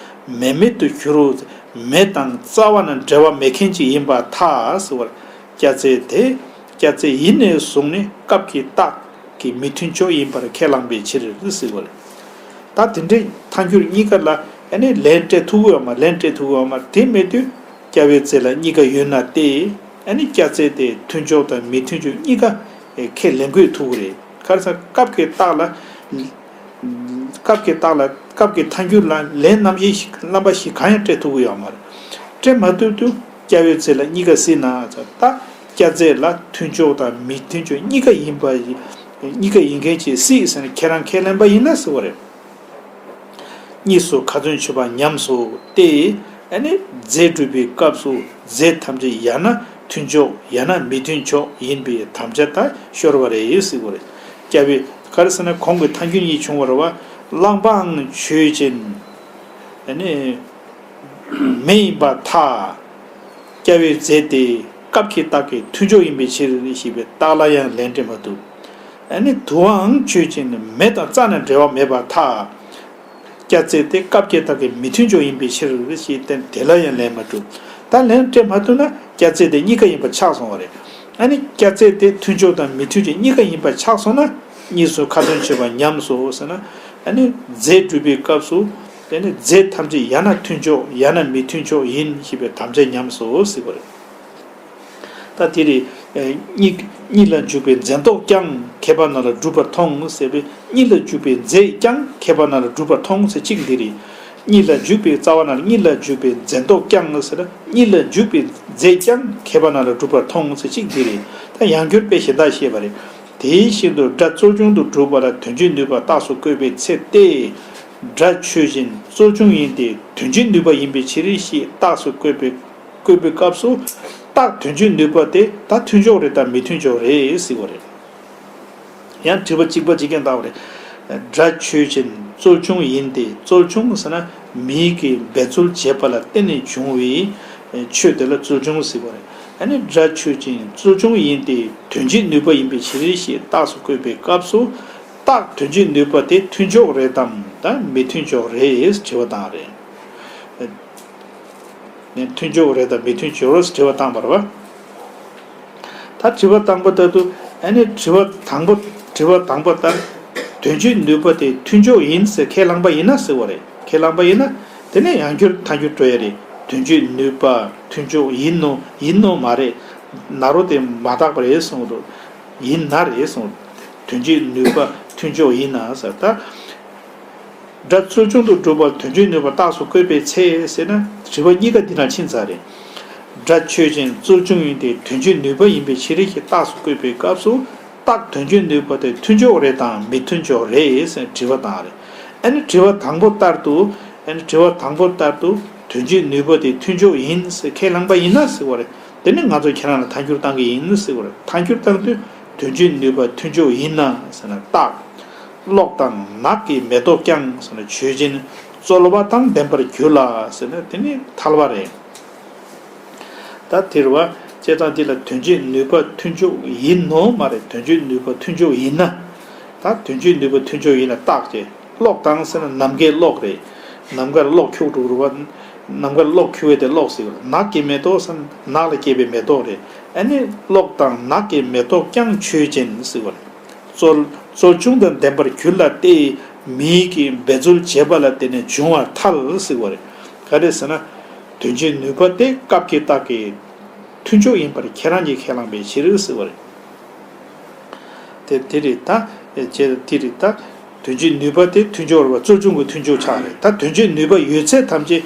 མེ་མེད་དུ་འགྱུར། མེ་དང་རྩ་བ་ནས་འབྲེལ་བ་མེད་མཁན་ཅིག་ཡིན་པར་ཐལ་ཟེར་བར། སྐྱ་རྫས་དེ། སྐྱ་རྫས་ཡིན་ནས་བཟུང་ནས་སྐབས་ཀྱི་རྟགས་ཀྱི་མི་མཐུན་ཕྱོགས་ཡིན་པར་ཁས་བླངས་པའི་ཕྱིར་ཟེར་བ་རེད། ད་དེ་འདྲའི་ཐལ་འགྱུར་གཉིས་ཀ་ལ་ཨ་ནི་ལན་སྤྲད་ཐུབ་ཀྱི་ཡོད་མ། ལན་སྤྲད་ཐུབ་ཀྱི་ཡོད་མ་རེད། དེ་མེད་དུས་སྐྱ་བོའི་རྫས་ལ་གཉིས་ཀ་ཡོད་ན་སྟེ། ཨ་ནི་སྐྱ་རྫས་དེ་མཐུན་ཕྱོགས་དང་མི་མཐུན་ཕྱོགས་གཉིས་ཀ་ཁས་ལེན་དགོས་ཐུག་གི་རེད། ག་རེ་ཟེར་སྐབས་ཀྱི་རྟགས་ལ། སྐབས་ཀྱི་རྟགས་ལ། སྐབས་ཀྱི་ཐལ་འགྱུར་ལ་ལན་རྣམ་དབྱེ་ཞིག་རྣམ་པ་ཞིག་གང་ཡང་སྤྲད་ཐུབ་ཀྱི་ཡོད་མ་རེད། སྤྲད་མ་ཐུབ་དུས་སྐྱ་བོའི་རྫས་ལ་གཉིས་ཀ་སྲིད་ན་ད། སྐྱ་རྫས་ལ་མཐུན་ཕྱོགས་དང་མི་མཐུན་ཕྱོགས་གཉིས་ཀ་ཡིན་པ། གཉིས་ཀ་ཡིན་མཁན་ཅིག་སྲིད་ཟེར་ནས་ཁྱེད་རང་ཁས་ལེན་པ་ཡིན་ན་ཟེར་བ་རེད། གཉིས་སུ་ཁ་ཚོན་ཆོད་པ་ཉམས་སོ་སྟེ། ཨ་ནི་རྫས་སྒྲུབ་པའི་སྐབས་སུ་རྫས་ཐམས་ཅད་ཡང་ན་མཐུན་ཕྱོགས་ཡང་ན་མི་མཐུན་ཕྱོགས་ཡིན་པའི་དམ་བཅའ་ད་ཤོར་བ་རེད་ཟེར་བ་རེད། སྐྱ་བོས་ག་རེ་ཟེར་ན་གོང་གི་ཐལ་འགྱུར་གཉིས་བྱུང་བ་རེད་བ། རླངས་པའང་ཆོས་ཅན། ཨ་ནི་མེ་ཡིན་པར་ཐལ། སྐྱ་བོའི་རྫས་དེ་སྐབས་ཀྱི་རྟགས་ཀྱི་མཐུན་ཕྱོགས་ཡིན་པའི་ཕྱིར་ཞེས་པའི་རྟགས་ལ་ཡང་ལན་སྤྲད་མ་ཐུབ། ཨ་ནི་དུ་བའང་ཆོས་ཅན། མེ་དང་རྩ་ནས་འབྲེལ་བ་མེད་པར་ཐལ། སྐྱ་རྫས་དེ་སྐབས་ཀྱི་རྟགས་ཀྱི་མི་མཐུན་ཕྱོགས་ཡིན་པའི་ཕྱིར་ཞེས་བསྟན། དེ་ལ་ཡང་ལན་མ་གྲུབ། ད་ལན་སྤྲད་མ་ཐུབ་ན་སྐྱ་རྫས་དེ་གཉིས་ཀ་ཡིན་པ་ཆགས་སོང་བ་རེད། ཨ་ནི་སྐྱ་རྫས་དེ་མཐུན་ཕྱོགས་དང་མི་མཐུན་ཕྱོགས་གཉིས་ཀ་ཡིན་པ་ཆགས་སོང་ན། གཉིས་སུ་ཁ་ཚོན་ཆོད་པ་ཉམས་སོ་ཟེར་ན། ཨ་ནི་རྫས་སྒྲུབ་པའི་སྐབས་སུ། དེ་ནི་རྫས་ཐམས་ཅད་ཡང་ན་མཐུན་ཕྱོགས་ཡང་ན་མི་མཐུན་ཕྱོགས་ཡིན་ཞེས་པའི་དམ་བཅའ་ཉམས་སོ་ཟེར་བ་རེད། ད་དེ་རེད། ཨེ། གཉིད་གཉིད་ལ་འཇུག་པའི་འཛེན་རྟོག་ཀྱང་ཁྱད་པར་རྣམས་ལ་གྲུབ་པར་མཐོང་ཟེར་བའི། གཉིད་ལ་འཇུག་པའི་རྫས་ཀྱང་ཁྱད་པར་རྣམས་ལ་གྲུབ་པར་མཐོང་ཟེར་གཅིག་འདི་རེད། གཉིད་ལ་འཇུག་པའི་རྩ་བ་རྣམས་ལ་གཉིད་ལ་འཇུག་པའི་འཛེན་རྟོག་ཀྱང་ཟེར་ན། གཉིད་ལ་འཇུག་པའི་རྫས་ཀྱང་ཁྱད་པར་རྣམས་ལ་གྲུབ་པར་མཐོང་ཟེར་གཅིག་འདི་རེད། ད་ཡང་བསྐྱར་དཔེ་གཞན་དག་བཤད་པ་རེད། དེ་བཞིན་དུ་སྒྲ་རྩོལ་བྱུང་དུ་གྲུབ་པ་ལ་དོན་བྱེད་ནུས་པ་རྟགས་སུ་བཀོད་པའི་ཚེ་སྟེ། སྒྲ་ཆོས་ཅན། རྩོལ་བྱུང་ཡིན་ཏེ་དོན་བྱེད་ནུས་པ་ཡིན་པའི་ཕྱིར་ཞེས་རྟགས་སུ་བཀོད་པའི། བཀོད་པའི་སྐབས་སུ། རྟགས་དོན་བྱེད་ནུས་པ་དེ་ད་མཐུན་ཕྱོགས་རེད་དམ་མི་མཐུན་ཕྱོགས་རེད་ཟེར་བ་རེད། ཡང་དྲི་བ་གཅིག་པ་གཅིག་རྐྱང་བཏང་བ་རེད། སྒྲ་ཆོས་ཅན། རྩོལ་བྱུང་ཡིན་ཏེ། རྩོལ་བྱུང་ཟེར་ན་མིག་གིས་འབད་རྩོལ་བྱས་པ་ལ་བརྟེན་ནས་བྱུང་བའི་ཆོས་དེ་ལ་རྩོལ་བྱུང་ཟེར་བ་རེད། ཨ་ནི་སྒྲ་ཆོས་ཅན། རྩོལ་བྱུང་ཡིན་ཏེ་དོན་བྱེད་ནུས་པ་ཡིན་པའི་ཕྱིར་ཞེས་རྟགས་སུ་བཀོད་པའི་སྐབས་སུ། རྟགས་དོན་བྱེད་ནུས་པ་དེ་མཐུན་ཕྱོགས་རེད་དམ་དམ་མི་མཐུན་ཕྱོགས་རེད་དྲི་བ་བཏང་བ་རེད། མཐུན་ཕྱོགས་རེད་དམ་མི་མཐུན་ཕྱོགས་རེད་དྲི་བ་བཏང་བ་རེད་བ། ད་དྲི་བ་བཏང་པ་ལྟར་དུ་ཨ་ནི་དྲི་བ་དང་པོ་དྲི་བ་དང་པོ་ལྟར་དོན་སྤྱིའི་ནུས་པ་དེ་མཐུན་ཕྱོགས་ཡིན་ཟེར་ཁས་བླངས་པ་ཡིན་ན་ཟེར་བ་རེད། ཁས་བླངས་པ་ཡིན་ན་དེ་ནས་ཡང་བསྐྱར་ཐལ་འགྱུར་འགྲོ་ཡ་རེད། དོན་སྤྱིའི་ནུས་པ་མཐུན་ཕྱོགས་ཡིན་ནོ་ཡིན་ནོ་མ་རེད། ན་རོ་དེ་མ་དག་པ་རེད་གསུངས་འདུག་ཡིན་ན་རེད་གསུངས། དོན་སྤྱིའི་ནུས་པ་མཐུན་ཕྱོགས་ཡིན་ན་ཟེར་ད། སྒྲ་རྩོལ་བྱུང་དུ་གྲུབ་པར་དོན་སྤྱིའི་ནུས་པ་རྟགས་སུ་བཀོད་པའི་ཚེ་ཟེར་ན་དྲི་བ་གཉིས་ཀ་འདི་ན་ཕྱིན་ཚར་རེད། སྒྲ་ཆོས་ཅན་རྩོལ་བྱུང་ཡིན་ཏེ་དོན་སྤྱིའི་ནུས་པ་ཡིན་པའི་ཕྱིར་ཞེས་རྟགས་སུ་བཀོད་པའི་སྐབས་སུ་རྟགས་དོན་སྤྱིའི་ནུས་པ་དེ་མཐུན་ཕྱོགས་རེད་དམ་མི་མཐུན་ཕྱོགས་རེད་ཟེར་དྲི་བ་བཏང་རེད། ཨ་ནི་དྲི་བ་དང་པོ་ལྟར་དུ་ཨ་ནི་དྲི་བ་དང་པོ་ལྟར་དུ་དོན་སྤྱིའི་ནུས་པ་དེ་མཐུན་ཕྱོགས་ཡིན་ཟེར་ཁས་བླངས་པ་ཡིན་ན་ཟེར་བ་རེད། དེ་ནི་ང་ཚོ་ཁྱེད་རང་ལ་ཐལ་འགྱུར་བཏང་གི་ཡིན་ཟེར་བ་རེད། ཐལ་འགྱུར་བཏང་དུས་དོན་སྤྱིའི་ནུས་པ་མཐུན་ཕྱོགས་ཡིན་ན་ཟེར་ན་རྟགས། གློག་དང་ནག་གི་མེ་ཏོག་ཀྱང་ཟེར་ན་ཆོས་ཅན་རྩོལ་བ་དང་ལྡན་པར་འགྱུར་ལ་ཟེར་ན་དེ་ནི་ཐལ་བ་རེད། ད་དེ་རེད་བ། བྱས་ཙང་འདི་ལ་དོན་སྤྱིའི་ནུས་པ་མཐུན་ཕྱོགས་ཡིན་ནོ་མ་རེད། དོན་སྤྱིའི་ནུས་པ་མཐུན་ཕྱོགས་ཡིན་ན། ད་དོན་སྤྱིའི་ནུས་པ་མཐུན་ཕྱོགས་ཡིན་ན་རྟགས་ཀྱི། གློག་དང་ཟེར་ན་ནམ་མཁའི་གློག་རེད། ནམ་མཁར་གློག་འཁྱུག་འགྲོ་གི་རེད་བ། ནམ་མཁར་གློག་འཁྱུག་པའི་དེ་གློག་ཟེར་གི་རེད། ནག་གི་མེ་ཏོག་ཟེར་ན་ནགས་ལ་སྐྱེས་པའི་མེ་ཏོག་རེད། ཨ་ནི་གློག་དང་ནག་གི་མེ་ཏོག་ཀྱང་ཆོས་ཅན་ཟེར་གི་རེད། རྩོལ་རྩོལ་བྱུང་དང་ལྡན་པར་གྱུར་ལ་སྟེ། མིའི་གི་འབད་རྩོལ་བྱས་པ་ལ་བརྟེན་ནས་བྱུང་བར་ཐལ་ཟེར་གི་རེད། ག་རེ་ཟེར་ན། དོན་སྤྱིའི་ནུས་པ་དེ་སྐབས་ཀྱི་རྟགས་ཀྱི་མཐུན་ཕྱོགས་ཡིན་པར་ཁྱེད་རང་གིས་ཁས་བླངས་པའི་ཕྱིར་ཟེར་བ་རེད། དེ་དེ་རེད་ད། ཅེས་དེ་རེད་ད། དོན་སྤྱིའི་ནུས་པ་དེ་མཐུན་ཕྱོགས་རེད་བ། རྩོལ་བྱུང་གི་མཐུན་ཕྱོགས་ཆགས་རེད། ད་དོན་སྤྱིའི་ནུས་པ་ཡོད་ཚད་ཐམས་ཅད་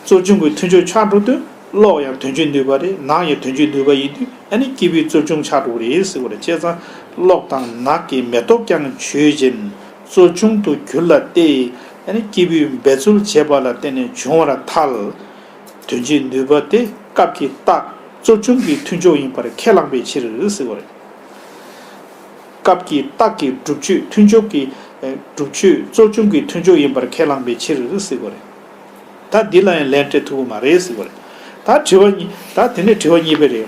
རྩོལ་བྱུང་གི་མཐུན་ཕྱོགས་ཆགས་འགྲོ་དུས་གློག་ཡང་དོན་སྤྱིའི་ནུས་པ་རེད། ནག་ཡང་དོན་སྤྱིའི་ནུས་པ་ཡིན་དུས་ཨ་ནི་སྐྱེས་བུའི་རྩོལ་བྱུང་ཆགས་འགྲོ་གི་རེད་ཟེར་བ་རེད། བྱས་ཙང་གློག་དང་ནག་གི་མེ་ཏོག་ཀྱང་ཆོས་ཅན། རྩོལ་བྱུང་དུ་གྱུར་ལ་སྟེ། ཨ་ནི་སྐྱེས་བུས་འབད་རྩོལ་བྱས་པ་ལ་བརྟེན་ནས་བྱུང་བར་ཐལ། དོན་སྤྱིའི་ནུས་པ་དེ་སྐབས་ཀྱི་རྟགས་རྩོལ་བྱུང་གི་མཐུན་ཕྱོགས་ཡིན་པར་ཁས་བླངས་པའི་ཕྱིར་ཟེར་བ་རེད། སྐབས་ཀྱི་རྟགས་ཀྱི་སྒྲུབ་ཆོས་མཐུན་ཕྱོགས་ཀྱི་སྒྲུབ་ཆོས་རྩོལ་བྱུང་གི་མཐུན་ཕྱོགས་ཡིན་པར་ཁས་བླངས་པའི་ཕྱིར་ཟེར་བ་རེད། ད་འདི་ལ་ཡང་ལན་སྤྲད་ཐུབ་ཀྱི་མ་རེད་ཟེར་བ་རེད། ད་དྲི་བ་གཉིས་ད་དེ་ནས་དྲི་བ་གཉིས་པ་རེད།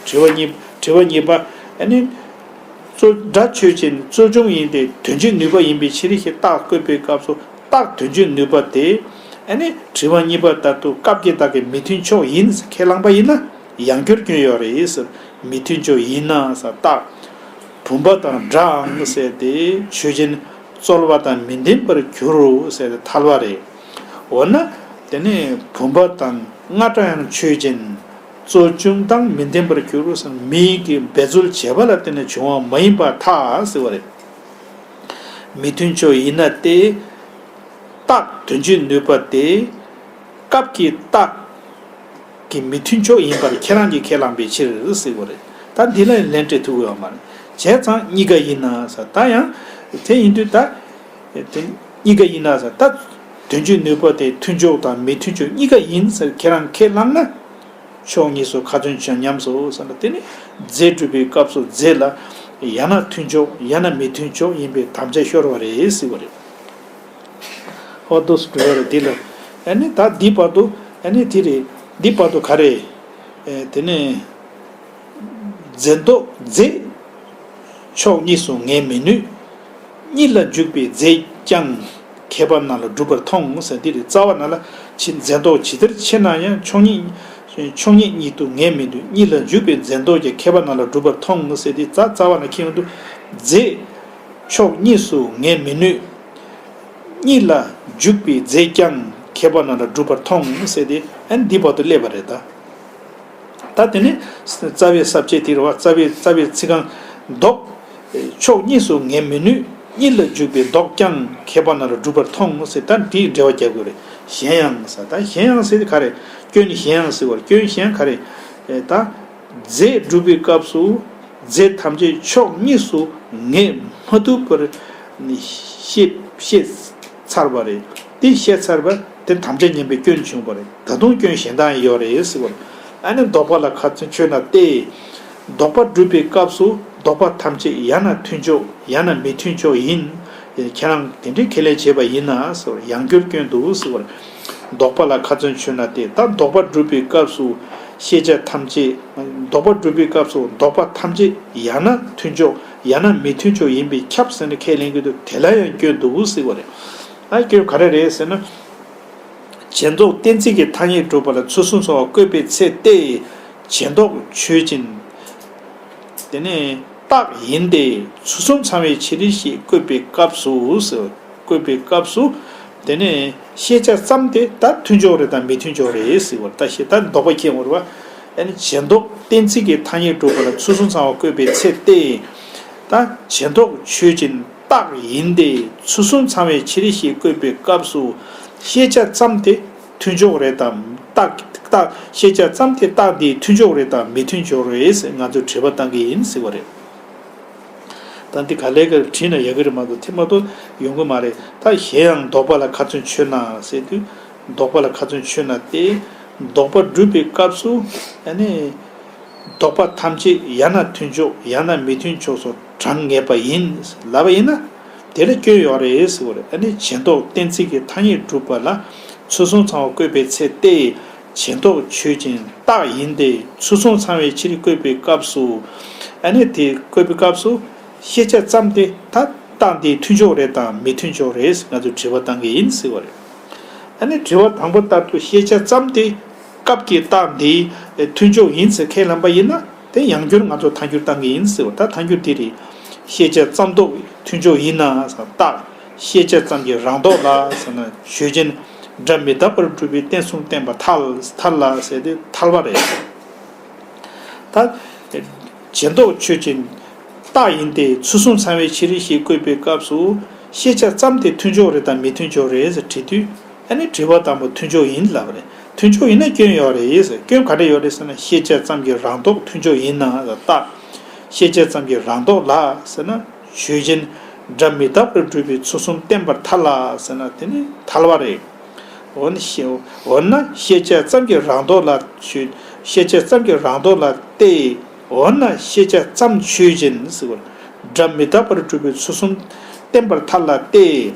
དྲི་བ་གཉིས་དྲི་བ་གཉིས་པ་ཨ་ནི། རྩོལ་སྒྲ་ཆོས་ཅན་རྩོལ་བྱུང་ཡིན་ཏེ་དོན་སྤྱིའི་ནུས་པ་ཡིན་པའི་ཕྱིར་ཞེས་རྟགས་བཀོད་པའི་སྐབས་སུ་རྟགས་དོན་སྤྱིའི་ནུས་པ་དེ་ཨ་ནི་དྲི་བ་གཉིས་པ་ལྟར་དུ་སྐབས་ཀྱི་རྟགས་ཀྱི་མི་མཐུན་ཕྱོགས་ཡིན་ཁས་བླངས་པ་ཡིན་ན་ཡང་བསྐྱར་སྐྱོན་ཡོད་རེད་ཟེར། མི་མཐུན་ཕྱོགས་ཡིན་ན་ཟེར་རྟགས། བུམ་པ་དང་འདྲའང་ཟེར་ཏེ་ཆོས་ཅན་རྩོལ་བ་དང་མི་ལྡན་པར་འགྱུར་རོ་ཟེར་ཏེ་ཐལ་བ་རེད། འོ་ན་དེ་ནི་བུམ་པ་དང་རྔ་སྒྲ་ཡང་ཆོས་ཅན། རྩོལ་བྱུང་དང་མི་ལྡན་པར་འགྱུར་རོ་ཟེར་མིའི་གི་འབད་རྩོལ་བྱས་པ་ལ་བརྟེན་ནས་བྱུང་བ་མ་ཡིན་པར་ཐལ་ཟེར་བ་རེད། མི་མཐུན་ཕྱོགས་ཡིན་ན་སྟེ། རྟགས་དོན་སྤྱིའི་ནུས་པ་དེ། སྐབས་ཀྱི་རྟགས་ཀྱི་མི་མཐུན་ཕྱོགས་ཡིན་པར་ཁྱེད་རང་གིས་ཁས་བླངས་པའི་ཕྱིར་ཟེར་བ་རེད། ད་འདི་ལ་ལན་སྤྲད་ཐུབ་ཀྱི་ཡོད་མ་རེད། བྱས་ཙང་གཉིས་ཀ་ཡིན་ན་ཟེར་ད་ཡང་། དེ་ཡིན་དུས་ད། དེ་གཉིས་ཀ་ཡིན་ན་ཟེར་ད། དོན་སྤྱིའི་ནུས་པ་དེ་མཐུན་ཕྱོགས་དང་མི་མཐུན་ཕྱོགས་གཉིས་ཀ་ཡིན་ཟེར་ཁྱེད་རང་ཁས་བླངས་ན། ཕྱོགས་གཉིས་སུ་ཁ་ཚོན་ཆོད་ཉམས་སོ་ཟེར་ན་དེ་ནི་རྫས་སྒྲུབ་པའི་སྐབས་སུ་རྫས་ལ་ཡང་ན་མཐུན་ཕྱོགས་ཡང་ན་མི་མཐུན་ཕྱོགས་ཡིན་པའི་དམ་བཅའ་ཤོར་བ་རེད་ཟེར་བ་རེད། ཧོ་དུ་སྤྲོ་བ་རེད་འདི་ལ། ཨ་ནི་ད་འདི་བར་དུ་ཨ་ནི་དེ་རེད། འདི་བར་དུ་ག་རེ། ཨེ་དེ་ནི། རྫས་ལྡོག་རྫས། ཕྱོགས་གཉིས་སུ་ངེས་མི་ནུས། གཉིས་ལ་འཇུག་པའི་རྫས་ཀྱང་ཁྱད་པར་རྣམས་ལ་གྲུབ་པར་མཐོང་ཟེར་འདི་རེད། རྩ་བ་ནང་ལ་ཕྱི་རྫས་ལྡོག་ཇི་ལྟར་ཕྱེ་ན་ཡང་ཕྱོགས་གཉིས། ཕྱོགས་གཉིས་ཉིད་དུ་ངེས་མི་ནུས། གཉིས་ལ་འཇུག་པའི་རྫས་ལྡོག་ཀྱང་ཁྱད་པར་རྣམས་ལ་གྲུབ་པར་མཐོང་ཟེར་འདི་རྩ་རྩ་བ་ནང་ཁྱེད་ཀྱི་འདུག་རྫས། ཕྱོགས་གཉིས་སུ་ངེས་མི་ནུས། གཉིས་ལ་འཇུག་པའི་རྫས་ཀྱང་ཁྱད་པར་རྣམས་ལ་གྲུབ་པར་མཐོང་ཟེར་ཏེ་ཨ་ནི་འདི་བར་དུ་སླེབས་པ་རེད་ད། ད་དེ་ནི་རྩ་བའི་ས་བཅད་དེ་རེད་བ། རྩ་བའི་རྩ་བའི་ཚིག་རྐང་ལྡོག་ཕྱོགས་གཉིས་སུ་ངེས་མི་ནུས། གཉིས་ལ་འཇུག་པའི་ལྡོག་ཀྱང་ཁྱད་པར་རྣམས་ལ་གྲུབ་པར་མཐོང་ཟེར་ད་འདིའི་འགྲེལ་བ་རྒྱག་དགོས་རེད། གཞན་ཡང་ཟེར་ད་གཞན་ཡང་ཟེར་དེ་ག་རེ། སྐྱོན་གཞན་ཡང་ཟེར་བར་སྐྱོན་གཞན་ག་རེ། ད། རྫས་སྒྲུབ་པའི་སྐབས་སུ་རྫས་ཐམས་ཅད་ཕྱོགས་གཉིས་སུ་ངེས་མ་ཐུབ་པར་ཤེས་ཤེས་ཚར་བ་རེད། དེ་ཤེས་ཚར་བ་དེ་དམ་བཅའ་ཉམས་པའི་སྐྱོན་བྱུང་བ་རེད། ད་དུང་སྐྱོན་གཞན་དག་ཡང་ཡོད་རེད་ཟེར་བ་རེད། ཨ་ནི་ལྡོག་པ་ལ་ཁ་ཚོན་ཆོད་ན་སྟེ། ལྡོག་པ་སྒྲུབ་པའི་སྐབས་སུ་ལྡོག་པ་ཐམས་ཅད་ཡང་ན་མཐུན་ཕྱོགས་ཡང་ན་མི་མཐུན་ཕྱོགས་ཡིན། ཁྱེད་རང་དེ་འདྲའི་ཁས་ལེན་བྱས་པ་ཡིན་ན་ཟེར་བར་ཡང་བསྐྱར་སྐྱོན་འདུག་ཟེར་བར། ལྡོག་པ་ལ་ཁ་ཚོན་ཆོད་ན་སྟེ་ད་ལྡོག་པ་སྒྲུབ་པའི་སྐབས་སུ་ཤེས་བྱ་ཐམས་ཅད། ལྡོག་པ་སྒྲུབ་པའི་སྐབས་སུ་ལྡོག་པ་ཐམས་ཅད་ཡང་ན་མཐུན་ཕྱོགས་ཡང་ན་མི་མཐུན་ཕྱོགས་ཡིན་པས་ཁྱབ་ཟེར་ནས་ཁས་ལེན་གྱི་འདུག་དེ་ལ་ཡང་སྐྱོན་འདུག་ཟེར་བ་རེད། ཨ་སྐྱོན་ག་རེ་རེད་ཟེར་ན། བྱས་འདོགས་གཏན་ཚིགས་ཀྱི་ཐ་སྙད་སྒྲུབ་པ་ལ་ཚུལ་གསུམ་ཚང་བ་བཀོད་པའི་ཚེ་སྟེ། བྱས་འདོགས་ཆོས་ཅན། དེ་ནས་རྟགས་ཡིན་ཏེ། ཚུལ་གསུམ་ཚང་བའི་ཕྱིར་རེ་ཞེས་བཀོད་པའི་སྐབས་སུ་ཟེར། བཀོད་པའི་སྐབས་སུ། དེ་ནས་ཤེས་བྱ་ཙམ་དེ་ད་མཐུན་ཕྱོགས་རེད་དམ་མི་མཐུན་ཕྱོགས་རེད་ཟེར་བ་ད་ཤེས་ད་འདོགས་པ་ཁྱེད་ངོར་བ། ཨ་ནི་བྱས་འདོགས་གཏན་ཚིགས་ཀྱི་ཐ་སྙད་སྒྲུབ་པ་ལ་ཚུལ་གསུམ་ཚང་བ་བཀོད་པའི་ཚེ་སྟེ། ད་བྱས་འདོགས་ཆོས་ཅན། རྟགས་ཡིན་ཏེ། ཚུལ་གསུམ་ཚང་བའི་ཕྱིར་ཞེས་བཀོད་པའི་སྐབས་སུ། ཤེས་བྱ་ཙམ་དེ་མཐུན་ཕྱོགས་རེད་དམ། རྟགས་རྟགས་ཤེས་བྱ་ཙམ་དེ་རྟགས་འདིའི་མཐུན་ཕྱོགས་རེད་དམ་མི་མཐུན་ཕྱོགས་རེད་ཟེར་ང་ཚོས་དྲི་བ་བཏང་གི་ཡིན་ཟེར་བ་རེད། ད་འདི་ག་ལེ་ག་བྲིས་ན་ཡག་གི་རེད་མ་གཏོགས་དེ་མ་གཏོགས་ཡོང་གི་མ་རེད། ད་གཞན་ཡང་ལྡོག་པ་ལ་ཁ་ཚོན་ཆོད་ན་ཟེར་དུས་ལྡོག་པ་ལ་ཁ་ཚོན་ཆོད་ན་སྟེ། ལྡོག་པ་སྒྲུབ་པའི་སྐབས་སུ་ཨ་ནི། ལྡོག་པ་ཐམས་ཅད་ཡང་ན་མཐུན་ཕྱོགས་ཡང་ན་མི་མཐུན་ཕྱོགས་སུ་བགྲང་ངེས་པ་ཡིན་ལབ་པ་ཡིན་ན། དེ་ལ་སྐྱོན་ཡོད་རེད་ཟེར་བ་རེད། ཨ་ནི་བྱས་འདོགས་གཏན་ཚིགས་ཀྱི་ཐ་སྙད་སྒྲུབ་པ་ལ་ཚུལ་གསུམ་ཚང་བ་བཀོད་པའི་ཚེ་སྟེ། བྱས་འདོགས་ཆོས་ཅན། རྟགས་ཡིན་ཏེ། ཚུལ་གསུམ་ཚང་བའི་ཕྱིར་བཀོད་པའི་སྐབས་སུ། ཨ་ནི་དེ་བཀོད་པའི་སྐབས་སུ། ཤེས་བྱ་ཙམ་དེ་ད་རྟགས་འདིའི་མཐུན་ཕྱོགས་རེད་དམ་མི་མཐུན་ཕྱོགས་རེད་ཟེར་ང་ཚོས་དྲི་བ་བཏང་གི་ཡིན་ཟེར་བ་རེད། ཨ་ནི་དྲི་བ་དང་པོ་ལྟར་དུ་ཤེས་བྱ་ཙམ་དེ་སྐབས་ཀྱི་རྟགས་འདིའི་མཐུན་ཕྱོགས་ཡིན་ཟེར་ཁས་བླངས་པ་ཡིན་ན་དེ་ཡང་བསྐྱར་ང་ཚོ་ཐལ་འགྱུར་བཏང་གི་ཡིན་ཟེར་བ་ད་ཐལ་འགྱུར་འདི་རེད། ཤེས་བྱ་ཙམ་ལྡོག་མཐུན་ཕྱོགས་ཡིན་ན་ཟེར་རྟགས། ཤེས་བྱ་ཙམ་གྱི་རང་ལྡོག་ལ་ཟེར་ན་ཆོས་ཅན། སྒྲ་མི་རྟག་པར་སྒྲུབ་པའི་རྟེན་གསུམ་བསྟན་པར་ཐལ་ཐལ་ལ་ཟེར་ཏེ་ཐལ་བ་རེད། ད། བྱས་འདོགས་ཆོས་ཅན། རྟགས་ཡིན་ཏེ་ཚུལ་གསུམ་ཚང་བའི་ཕྱིར་ཞེས་བཀོད་པའི་སྐབས་སུ། ཤེས་བྱ་ཙམ་དེ་མཐུན་ཕྱོགས་རེད་དམ་མི་མཐུན་ཕྱོགས་རེད་ཟེར་དྲིས་དུས། ཨ་ནི་དྲི་བ་དང་པོ་མཐུན་ཕྱོགས་ཡིན་ལབ་པ་རེད། མཐུན་ཕྱོགས་ཡིན་ན་སྐྱོན་ཡོད་རེད་ཟེར། སྐྱོན་ག་འདྲ་ཡོད་རེད་ཟེར་ན་ཤེས་བྱ་ཙམ་གྱི་རང་ལྡོག་མཐུན་ཕྱོགས་ཡིན་ན་རྟགས། ཤེས་བྱ་ཙམ་གྱི་རང་ལྡོག་ལ་ཟེར་ན་ཆོས་ཅན། སྒྲ་མི་རྟག་པར་སྒྲུབ་པའི་ཚུལ་གསུམ་བསྟན་པར་ཐལ་ལ་ཟེར་ན་དེ་ནི་ཐལ་བ་རེད། འོ་ན་ཤེས་འོ་ན་ཤེས་བྱ་ཙམ་གྱི་རང་ལྡོག་ལ་ཆོས། ཤེས་བྱ་ཙམ་གྱི་རང་ལྡོག་ལ་སྟེ། འོ་ན་ཤེས་བྱ་ཙམ་ཆོས་ཅན་ཟེར་བ། སྒྲ་མི་རྟག་པར་སྒྲུབ་པའི་ཚུལ་གསུམ་བསྟན་པར་ཐལ་ལ་སྟེ།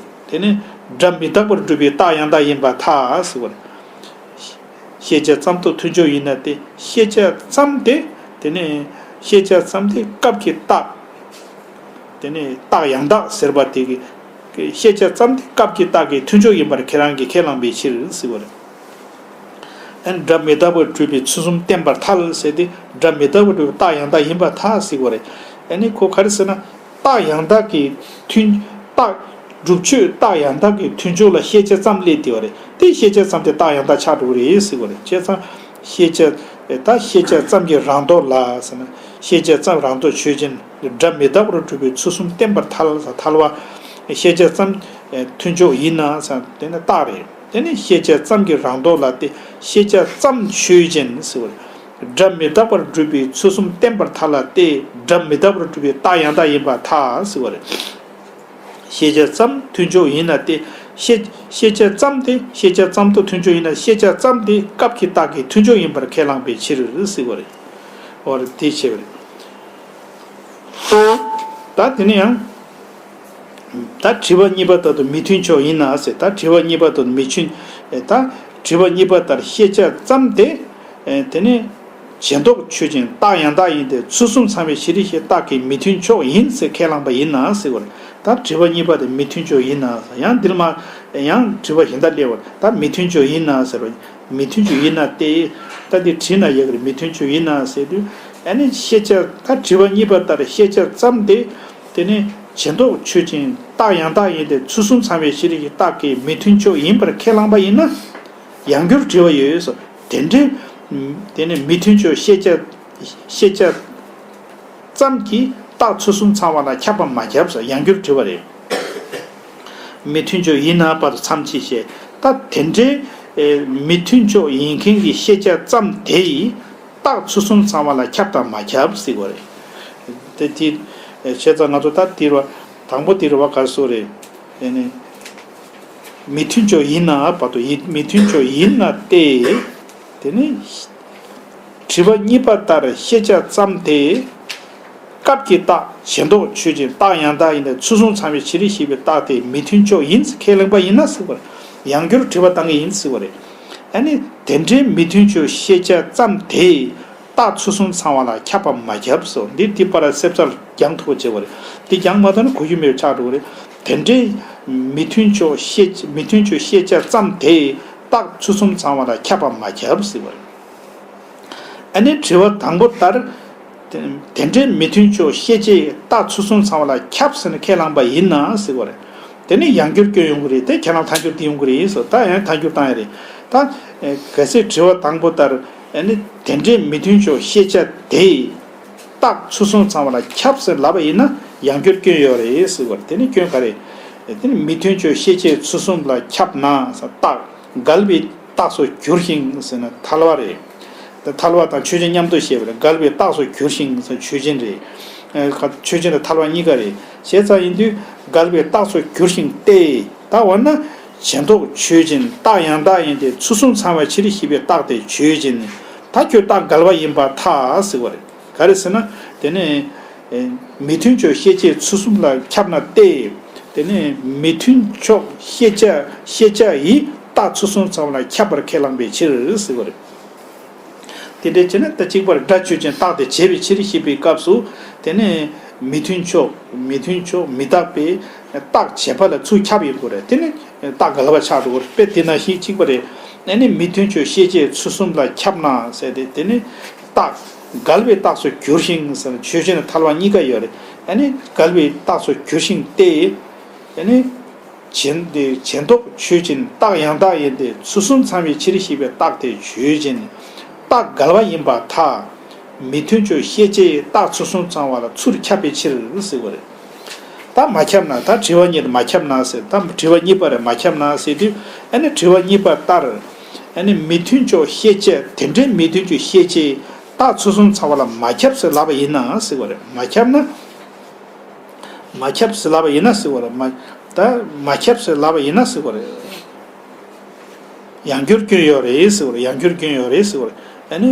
དེ་ནི་སྒྲ་མི་རྟག་པར་སྒྲུབ་པའི་རྟགས་ཡང་དག་ཡིན་པར་ཐལ་ཟེར་བ། ཤེས་བྱ་ཙམ་དུ་མཐུན་ཕྱོགས་ཡིན་ན་སྟེ་ཤེས་བྱ་ཙམ་དེ་དེ་ནི་ཤེས་བྱ་ཙམ་དེ་སྐབས་ཀྱི་རྟགས། དེ་ནས་རྟགས་ཡང་དག་ཟེར་བ་དེ་གི་ཤེས་བྱ་ཙམ་དེ་སྐབས་ཀྱི་རྟགས་ཀྱི་མཐུན་ཕྱོགས་ཡིན་པར་ཁྱེད་རང་གིས་ཁས་བླངས་པའི་ཕྱིར་ཟེར་བ་རེད། ཨ་ནི་སྒྲ་མི་རྟག་པར་སྒྲུབ་པའི་ཚུལ་གསུམ་བསྟན་པར་ཐལ་ཟེར་ཏེ་སྒྲ་མི་རྟག་པར་སྒྲུབ་པའི་རྟགས་ཡང་དག་ཡིན་པར་ཐལ་ཟེར་བ་རེད། ཨ་ནི་ཁོ་ག་རེ་ཟེར་ན་རྟགས་ཡང་དག་གི་མཐུན་རྟགས་སྒྲུབ་ཆོས་རྟགས་ཡང་དག་གི་མཐུན་ཕྱོགས་ལ་ཤེས་བྱ་ཙམ་སླེབས་བསྡད་པ་རེད་དེ་ཤེས་བྱ་ཙམ་དེ་རྟགས་ཡང་དག་ཆགས་འགྲོ་གི་རེད་ཟེར་བ་རེད་བྱས་ཙང་། ཤེས་བྱ། ད་ཤེས་བྱ་ཙམ་གྱི་རང་ལྡོག་ལ་ཟེར་ན། ཤེས་བྱ་ཙམ་རང་ལྡོག་ཆོས་ཅན། སྒྲ་མི་རྟག་པར་སྒྲུབ་པའི་ཚུལ་གསུམ་བསྟན་པར་ཐལ་ཟེར་ཐལ་བ། ཤེས་བྱ་ཙམ། མཐུན་ཕྱོགས་ཡིན་ན་ཟེར་དེ་ནི་རྟགས་རེད། དེ་ནི་ཤེས་བྱ་ཙམ་གྱི་རང་ལྡོག་ལ་སྟེ་ཤེས་བྱ་ཙམ་ཆོས་ཅན་ཟེར་བ་རེད། སྒྲ་མི་རྟག་པར་སྒྲུབ་པའི་ཚུལ་གསུམ་བསྟན་པར་ཐལ་ལ་སྟེ་སྒྲ་མི་རྟག་པར་སྒྲུབ་པའི་རྟགས་ཡང་དག་ཡིན་པར་ཐལ་ཟེར་བ་རེད། ཤེས་བྱ་ཙམ་མཐུན་ཕྱོགས་ཡིན་ན་སྟེ། ཤེས་ཤེས་བྱ་ཙམ་དེ་ཤེས་བྱ་ཙམ་དུ་མཐུན་ཕྱོགས་ཡིན་ན་ཤེས་བྱ་ཙམ་དེ་སྐབས་ཀྱི་རྟགས་ཀྱི་མཐུན་ཕྱོགས་ཡིན་པར་ཁས་བླངས་པའི་ཕྱིར་ཟེར་བ་རེད། འོ་རེད་དེ་བྱས་པ་རེད། ད་དེ་ནས་ཡང་། ད་དྲི་བ་གཉིས་པ་ལྟར་དུ་མི་མཐུན་ཕྱོགས་ཡིན་ན་ཟེར་ད་དྲི་བ་གཉིས་པ་ལྟར་དུ་མི་མཐུན། ད་དྲི་བ་གཉིས་པ་ལྟར་ཤེས་བྱ་ཙམ་དེ། དེ་ནས། བྱས་འདོགས་ཆོས་ཅན་རྟགས་ཡང་དག་ཡིན་ཏེ་ཚུལ་གསུམ་ཚང་བའི་ཕྱིར་ཞེས་རྟགས་ཀྱི་མི་མཐུན་ཕྱོགས་ཡིན་ཟེར་ཁས་བླངས་པ་ཡིན་ན་ཟེར་བ་རེད། ད་དྲི་བ་གཉིས་པ་དེ་མི་མཐུན་ཕྱོགས་ཡིན་ན་ཡང་འདིར་མ་ཡང་དྲི་བ་གཞན་དག་སླེབས་པ་ད་མི་མཐུན་ཕྱོགས་ཡིན་ན་ཟེར་བ་མི་མཐུན་ཕྱོགས་ཡིན་ན་སྟེ། ད་འདི་བྲིས་ན་ཡག་གི་རེད་མི་མཐུན་ཕྱོགས་ཡིན་ན་ཟེར་དུས་ཨ་ནི་ཤེས་བྱ་ད་དྲི་བ་གཉིས་པ་ལྟར་ཤེས་བྱ་ཙམ་དེ་དེ་ནི་བྱས་འདོགས་ཆོས་ཅན་རྟགས་ཡང་དག་ཡིན་ཏེ་ཚུལ་གསུམ་ཚང་བའི་ཕྱིར་ཞེས་རྟགས་ཀྱི་མི་མཐུན་ཕྱོགས་ཡིན་པར་ཁས་བླངས་པ་ཡིན་ན། ཡང་བསྐྱར་དྲི་བ་ཡོད་སོ། དེ་འདྲའི། དེ་ནི་མི་མཐུན་ཕྱོགས་ཤེས་བྱ། ཤེས་བྱ། ཙམ་གྱིས་རྟགས་ཚུལ་གསུམ་ཚང་བ་ལ་ཁྱབ་པ་མ་ཁྱབ་སོ་ཡང་བསྐྱར་དྲི་བ་རེད། མི་མཐུན་ཕྱོགས་ཡིན་ན་བར་དུ་མཚམས་ཅི་བྱེད། ད་དེ་འདྲའི། མི་མཐུན་ཕྱོགས་ཡིན་མཁན་གྱི་ཤེས་བྱ་ཙམ་དེ་ཡིས། རྟགས་ཚུལ་གསུམ་ཚང་བ་ལ་ཁྱབ་དང་མ་ཁྱབ་ཟེར་བ་རེད། དེ་དེ། བྱས་ཙང་ང་ཚོ་ད་དེ་རུ་དང་པོ་དེ་རུ་བ་ག་སོ་རེད། དེ་ནི། མི་མཐུན་ཕྱོགས་ཡིན་ན་བར་དུ་ཡིན་མི་མཐུན་ཕྱོགས་ཡིན་ན་སྟེ། དེ་ནི། དྲི་བ་གཉིས་པ་ལྟར་ཤེས་བྱ་ཙམ་དེ། སྐབས་ཀྱི་རྟགས་བྱས་འདོགས་ཆོས་ཅན་རྟགས་ཡང་དག་ཡིན་ཏེ་ཚུལ་གསུམ་ཚང་བའི་ཕྱིར་ཞེས་པའི་རྟགས་དེ་མི་མཐུན་ཕྱོགས་ཡིན་ཟེར་ཁས་ལེན་པ་ཡིན་ན་ཟེར་བ་རེད། ཡང་བསྐྱར་དྲི་བ་བཏང་གི་ཡིན་ཟེར་བ་རེད། ཨ་ནི་དེ་འདྲའི་མི་མཐུན་ཕྱོགས་ཤེས་བྱ་ཙམ་དེ། རྟགས་ཚུལ་གསུམ་ཚང་བ་ལ་ཁྱབ་པ་མ་ཁྱབ་སོ་འདི་འདི་པར་སེབ་སར་རྒྱང་ཐུབ་པ་བྱེད་པ་རེད། འདི་རྒྱང་མ་ཐུབ་ན་གོ་རྒྱུ་མེད་པ་ཆགས་འགྲོ་གི་རེད། དེ་འདྲའི་མི་མཐུན་ཕྱོགས་ཤེས་མི་མཐུན་ཕྱོགས་ཤེས་བྱ་ཙམ་དེ། རྟགས་ཚུལ་གསུམ་ཚང་བ་ལ་ཁྱབ་པ་མ་ཁྱབ་ཟེར་བ་རེད། ཨ་ནི་དྲི་བ་དང་པོ་ལྟར། དེ་དེ་འདྲའི་མི་མཐུན་ཕྱོགས་ཤེས་བྱའི་རྟགས་ཚུལ་གསུམ་ཚང་བ་ལ་ཁྱབ་ཟེར་ནས་ཁས་བླངས་པ་ཡིན་ན་ཟེར་བ་རེད། དེ་ནི་ཡང་བསྒྱུར་སྐྱོན་ཡོང་གི་རེད་དེ་ཁྱེད་རང་མཐའ་འཁྱོལ་དེ་ཡོང་གི་རེད་ཟེར་ད་ཡང་མཐའ་འཁྱོལ་བཏང་ཡ་རེད། ད། གལ་སྲིད་དྲི་བ་དང་པོ་ལྟར། ཨ་ནི་དེ་འདྲའི་མི་མཐུན་ཕྱོགས་ཤེས་བྱ་དེ། རྟགས་ཚུལ་གསུམ་ཚང་བ་ལ་ཁྱབ་ཟེར་ལབ་པ་ཡིན་ན་ཡང་བསྒྱུར་སྐྱོན་ཡོད་རེད་ཟེར་བ་རེད་དེ་ནི་སྐྱོན་ག་རེ། དེ་ནི་མི་མཐུན་ཕྱོགས་ཤེས་བྱའི་ཚུལ་གསུམ་ལ་ཁྱབ་ན་ཟེར་རྟགས་འགལ་བའི་རྟགས་སུ་འགྱུར་ཞིང་ཟེར་ན་ཐལ་བ་རེད། དེ་ཐལ་བ་དང་ཆོས་ཅན་མཉམ་དུ་བཤད་པ་རེད་འགལ་བའི་རྟགས་སུ་འགྱུར་ཞིང་ཟེར་ཆོས་ཅན་རེད། ཨ་ཆོས་ཅན་དང་ཐལ་བ་གཉིས་ཀ་རེད། བྱས་ཙང་ཡིན་དུས་འགལ་བའི་རྟགས་སུ་འགྱུར་ཞིང་སྟེ། ད་འོ་ན། བྱེ་བྲག་ཆོས་ཅན་རྟགས་ཡང་དག་ཡིན་ཏེ་ཚུལ་གསུམ་ཚང་བའི་ཕྱིར་ཞེས་པའི་རྟགས་དེ་ཆོས་ཅན། ད་ཁྱོད་རྟགས་འགལ་བ་ཡིན་པར་ཐལ་ཟེར་བ་རེད། ག་རེ་ཟེར་ན། དེ་ནི། ཨེ། མི་མཐུན་ཕྱོགས་ཤེས་བྱའི་ཚུལ་གསུམ་ལ་ཁྱབ་ན་སྟེ། དེ་ནི་མི་མཐུན་ཕྱོགས་ཤེས་བྱ་ཤེས་བྱ་ཡི་རྟགས་ཚུལ་གསུམ་ཚང་བ་ལ་ཁྱབ་པར་ཁས་བླངས་པའི་ཕྱིར་ཟེར་བ་རེད། དེ་འདྲའི་བྱས་ན་ད་གཅིག་པར་སྒྲ་ཆོས་ཅན་རྟགས་དེ་བྱས་པའི་ཕྱིར་ཞེས་པའི་སྐབས་སུ། དེ་ནི་མི་མཐུན་ཕྱོགས་མི་མཐུན་ཕྱོགས་མི་རྟག་པའི་རྟགས་བྱས་པ་ལ་ཚུར་ཁྱབ་ཡོང་དགོས་རེད་དེ་ནི་རྟགས་འགལ་བ་ཆགས་འགྲོ་གི་རེད་དཔེ་དེ་ནང་བཞིན་གཅིག་པ་རེད། ཨ་ནི་མི་མཐུན་ཕྱོགས་ཤེས་བྱའི་ཚུལ་གསུམ་ལ་ཁྱབ་ན་ཟེར་ཏེ་དེ་ནི་རྟགས་འགལ་བའི་རྟགས་སུ་འགྱུར་ཞིང་ཟེར་ཆོས་ཅན་ཐལ་བ་གཉིས་ཀ་ཡོད་རེད། ཨ་ནི་འགལ་བའི་རྟགས་སུ་འགྱུར་ཞིང་སྟེ། ཨ་ནི། བྱེ་བྲག་ཆོས་ཅན་རྟགས་ཡང་དག་ཡིན་ཏེ་ཚུལ་གསུམ་ཚང་བའི་ཕྱིར་ཞེས་པའི་རྟགས་དེ་ཆོས་ཅན། རྟགས་འགལ་བ་ཡིན་པར་ཐལ། མི་མཐུན་ཕྱོགས་ཤེས་བྱའི་རྟགས་ཚུལ་གསུམ་ཚང་བ་ལ་ཚུར་ཁྱབ་པའི་ཕྱིར་ཟེར་བ་རེད། ད་མ་ཁྱབ་ན་ད་དྲི་བ་གཉིས་མ་ཁྱབ་ན་ཟེར་ད་དྲི་བ་གཉིས་པ་རེད་མ་ཁྱབ་ན་ཟེར་དུས་ཨ་ནི་དྲི་བ་གཉིས་པ་ལྟར། ཨ་ནི་མི་མཐུན་ཕྱོགས་ཤེས་བྱ་དེ་འདྲའི་མི་མཐུན་ཕྱོགས་ཤེས་བྱའི་རྟགས་ཚུལ་གསུམ་ཚང་བ་ལ་མ་ཁྱབ་ཟེར་ལབ་པ་ཡིན་ན་ཟེར་བ་རེད་མ་ཁྱབ་ན། མ་ཁྱབ་ཟེར་ལབ་པ་ཡིན་ན་ཟེར་བ་རེད། མ། ད་མ་ཁྱབ་ཟེར་ལབ་པ་ཡིན་ན་ཟེར་བ་རེད། ཡང་བསྒྱུར་སྐྱོན་ཡོད་རེད་ཟེར་བ་རེད། ཡང་བསྒྱུར་སྐྱོན་ཡོད་རེད་ཟེར་བ་རེད། ཨ་ནི།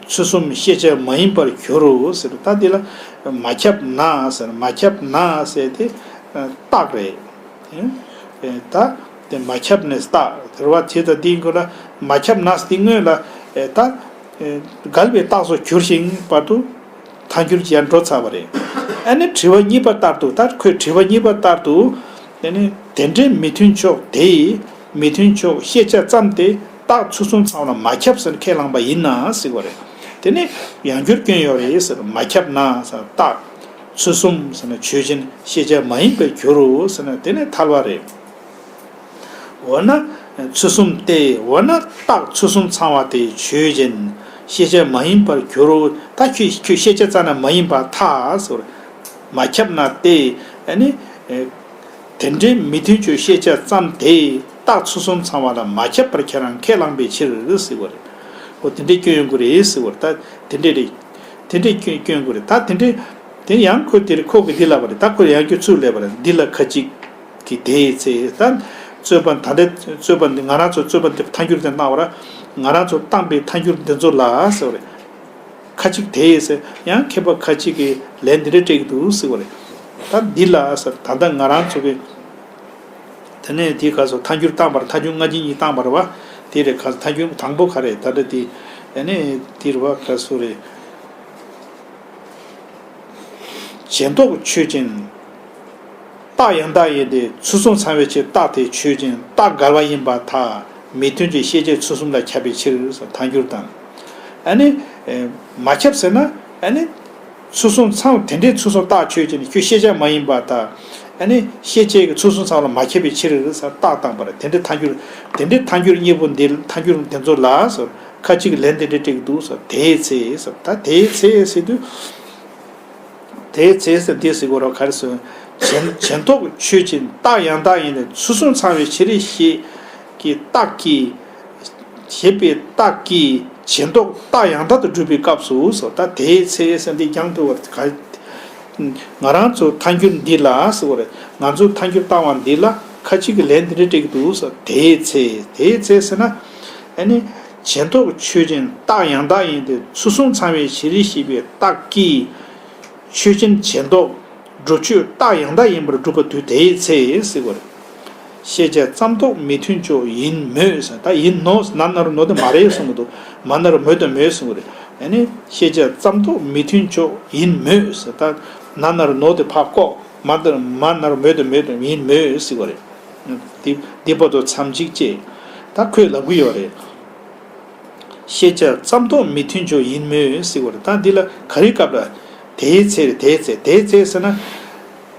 ཚུལ་གསུམ་ཤེས་བྱ་མ་ཡིན་པར་འགྱུར་རོ་ཟེར། ད་འདི་ལ་མ་ཁྱབ་ན་ཟེར་མ་ཁྱབ་ན་ཟེར་དེ། རྟགས་རེད། ད། དེ་མ་ཁྱབ་ནས་རྟགས་རེད་བ་དེ་ད་འདིའི་མགོ་ལ་མ་ཁྱབ་ན་ཟེར་དེ་སྔོན་ལ། ད། འགལ་བའི་རྟགས་སུ་འགྱུར་ཞིང་བར་དུ་མཐའ་འགྱུར་གྱིས་འགྲོ་ཚར་བ་རེད། ཨ་ནི་དྲི་བ་གཉིས་པ་ལྟར་དུ་ད་ཁོས་དྲི་བ་གཉིས་པ་ལྟར་དུ། དེ་ནི་དེ་འདྲའི་མི་མཐུན་ཕྱོགས་དེ་ཡི་མི་མཐུན་ཕྱོགས་ཤེས་བྱ་ཙམ་དེ་རྟགས་ཚུལ་གསུམ་ཚང་བ་ལ་མ་ཁྱབ་ཟེར་ཁས་བླངས་པ་ཡིན་ན་ཟེར་བ་རེད། དེ་ནི་ཡང་བསྒྱུར་སྐྱོན་ཡོད་རེད་ཟེར་མ་ཁྱབ་ན་ཟེར་རྟགས་ཚུལ་གསུམ་ཟེར་ན་ཆོས་ཅན་ཤེས་བྱ་མ་ཡིན་པར་འགྱུར་རོ་ཟེར་ན་དེ་ནི་ཐལ་བ་རེད། འོ་ན། ཚུལ་གསུམ་སྟེ་འོ་ན་རྟགས་ཚུལ་གསུམ་ཚང་བ་དེ་ཆོས་ཅན། ཤེས་བྱ་མ་ཡིན་པར་འགྱུར་རོ། ད་ཁྱོད་ཁྱོད་ཤེས་བྱ་རྩ་ནས་མ་ཡིན་པར་ཐལ་ཟེར། མ་ཁྱབ་ན་སྟེ། ཨ་ནི། དེ་འདྲའི་མི་མཐུན་ཕྱོགས་ཤེས་བྱ་ཙམ་དེ་རྟགས་ཚུལ་གསུམ་ཚང་བ་ལ་མ་ཁྱབ་པར་ཁྱེད་རང་ཁས་བླངས་པའི་ཕྱིར་ཟེར་བ་རེད། འོ་དེ་འདྲའི་སྐྱོན་ཡོང་གི་རེད་ཟེར་བ་རེད་ད་དེ་འདྲའི་རེད། དེ་འདྲའི་སྐྱོན་སྐྱོན་དགོས་རེད་ད་དེ་འདྲའི། དེ་ཡང་ཁོས་དེར་ཁོ་གིས་འདི་ལབ་པ་རེད་ད་ཁོས་ཡང་ཁྱོད་ཚུར་ལབ་པ་རེད་འདི་ལ་ཁ་ཅིག་གིས་དེའི་ཚེ་ད་རྩོད་པ་ད་ལྟ་རྩོད་པ་འདི་ང་རང་ཚོ་རྩོད་པ་འདི་མཐའ་འཁྱོལ་དེ་གནང་བ་ར་ང་རང་ཚོ་བཏང་པའི་མཐའ་འཁྱོལ་འདི་ཚོ་ལ་ཟེར་བ་རེད། ཁ་ཅིག་དེའི་ཚེ་ཡང་མཁས་པ་ཁ་ཅིག་གིས་ལན་འདི་འདྲ་སྤྲད་ཀྱི་འདུག་ཟེར་བ་རེད། ད་འདི་ལ་ཟེར་ད་ལྟ་ང་རང་ཚོ་གི་དེ་ནས་དེའི་སྐབས་སུ་མཐའ་འཁྱོལ་བཏང་པ་ར་མཐའ་འཁྱོལ་སྔ་རྗེས་གཉིས་བཏང་པ་རེད་བ། དེ་རེད་ཁ་མཐའ་འཁྱོལ་དང་པོ་ག་རེད་ད་ལྟ་དེ་ཨ་ནི་དེ་རེད་བ་ཁ་སུ་རེད། བྱེ་བྲག་ཆོས་ཅན། རྟགས་ཡང་དག་ཡིན་ཏེ་ཚུལ་གསུམ་ཚང་བའི་ཕྱིར་རྟགས་དེ་ཆོས་ཅན། རྟགས་འགལ་བ་ཡིན་པར་ཐལ། མི་མཐུན་ཕྱོགས་ཤེས་བྱའི་ཚུལ་གསུམ་ལ་ཁྱབ་པའི་ཕྱིར་ཟེར་མཐའ་འགྱུར་དང་། ཨ་ནི། མ་ཁྱབ་ཟེར་ན། ཨ་ནི། ཚུལ་གསུམ་ཚང་དེ་འདྲའི་ཚུལ་གསུམ་རྟགས་ཆོས་ཅན། ཁྱོད་ཤེས་བྱ་མ་ཡིན་པར་ཐལ། ཨ་ནི། ཤེས་བྱའི་ཚུལ་གསུམ་ཚང་ལ་མ་ཁྱབ་པའི་ཕྱིར་ཟེར་རྟགས་བཏང་པ་རེད། དེ་འདྲའི་མཐའ་འགྱུར། དེ་འདྲའི་མཐའ་འགྱུར་གཉིས་པོ་འདི་མཐའ་འགྱུར་དེ་ཚོ་ལ་ཟེར། ཁ་ཅིག་ལན་དེ་འདྲ་སྤྲད་ཀྱི་འདུག་ཟེར། དེའི་ཚེ་ཟེར། ད་དེའི་ཚེ་ཟེར་དུས། དེའི་ཚེ་ཟེར་འདི་ཟེར་དགོས་རོགས་ག་རེ་ཟེར། བྱེ་བྱེ་བྲག་ཆོས་ཅན། རྟགས་ཡང་དག་ཡིན་ཏེ་ཚུལ་གསུམ་ཚང་བའི་ཕྱིར་ཞེས་ཀྱི་རྟགས་ཀྱིས། ཞེས་པའི་རྟགས་ཀྱིས་བྱེ་བྲག་རྟགས་ཡང་དག་ཏུ་སྒྲུབ་པའི་སྐབས་སུ་ཟེར། ད་དེའི་ཚེ་ཟེར་འདི་རྒྱང་དུ་བར་ག་ང་རང་ཚོ་མཐའ་འགྱུར་འདི་ལ་ཟེར་བ་རེད། ང་ཚོ་མཐའ་འགྱུར་བཏང་བ་འདི་ལ་ཁ་ཅིག་གིས་ལན་འདི་འདྲ་སྤྲད་ཀྱི་འདུག་ཟེར། དེའི་ཚེ། དེའི་ཚེ་ཟེར་ན། ཨ་ནི། བྱེ་བྲག་ཆོས་ཅན། རྟགས་ཡང་དག་ཡིན་ཏེ་ཚུལ་གསུམ་ཚང་བའི་ཕྱིར་ཞེས་པའི་རྟགས་ཀྱིས། ཆོས་ཅན། བྱེ་བྲག་སྒྲུབ་ཆོས་རྟགས་ཡང་དག་ཡིན་པར་སྒྲུབ་པ་དུས་དེའི་ཚེ་ཟེར་བ་རེད། ཤེས་བྱ་ཙམ་རྟོགས་མི་མཐུན་ཕྱོགས་ཡིན་མོད་ཟེར། ད་ཡིན་ནོ་ན་ན་རོ་ནོ་དེ་མ་རེད་གསུང་གི་འདུག་མ་ན་རོ་མོད་དང་མོད་གསུང་གི་རེད། ཨ་ནི་ཤེས་བྱ་ཙམ་རྟོགས་མི་མཐུན་ཕྱོགས་ཡིན་མོད་ཟེར། ད་ན་ན་རོ་ནོ་དེ་ཕར་བཀོག་མ་ན་རོ་མ་ན་རོ་མོད་དང་མོད་དང་ཡིན་མོད་ཟེར་བ་རེད། འདི་འདི་བར་དུ་མཚམས་གཅིག་བཅད། ད་ ད་ཁོས་ལབ་གི་ཡོད་རེད། ཤེས་བྱ་ཙམ་རྟོགས་མི་མཐུན་ཕྱོགས་ཡིན་མོད་ཟེར་བ་རེད། ད་འདི་ལ་ག་རེའི་སྐབས་ལ། དེའི་ཚེ་རེད། དེའི་ཚེ། དེའི་ཚེ་ཟེར་ན།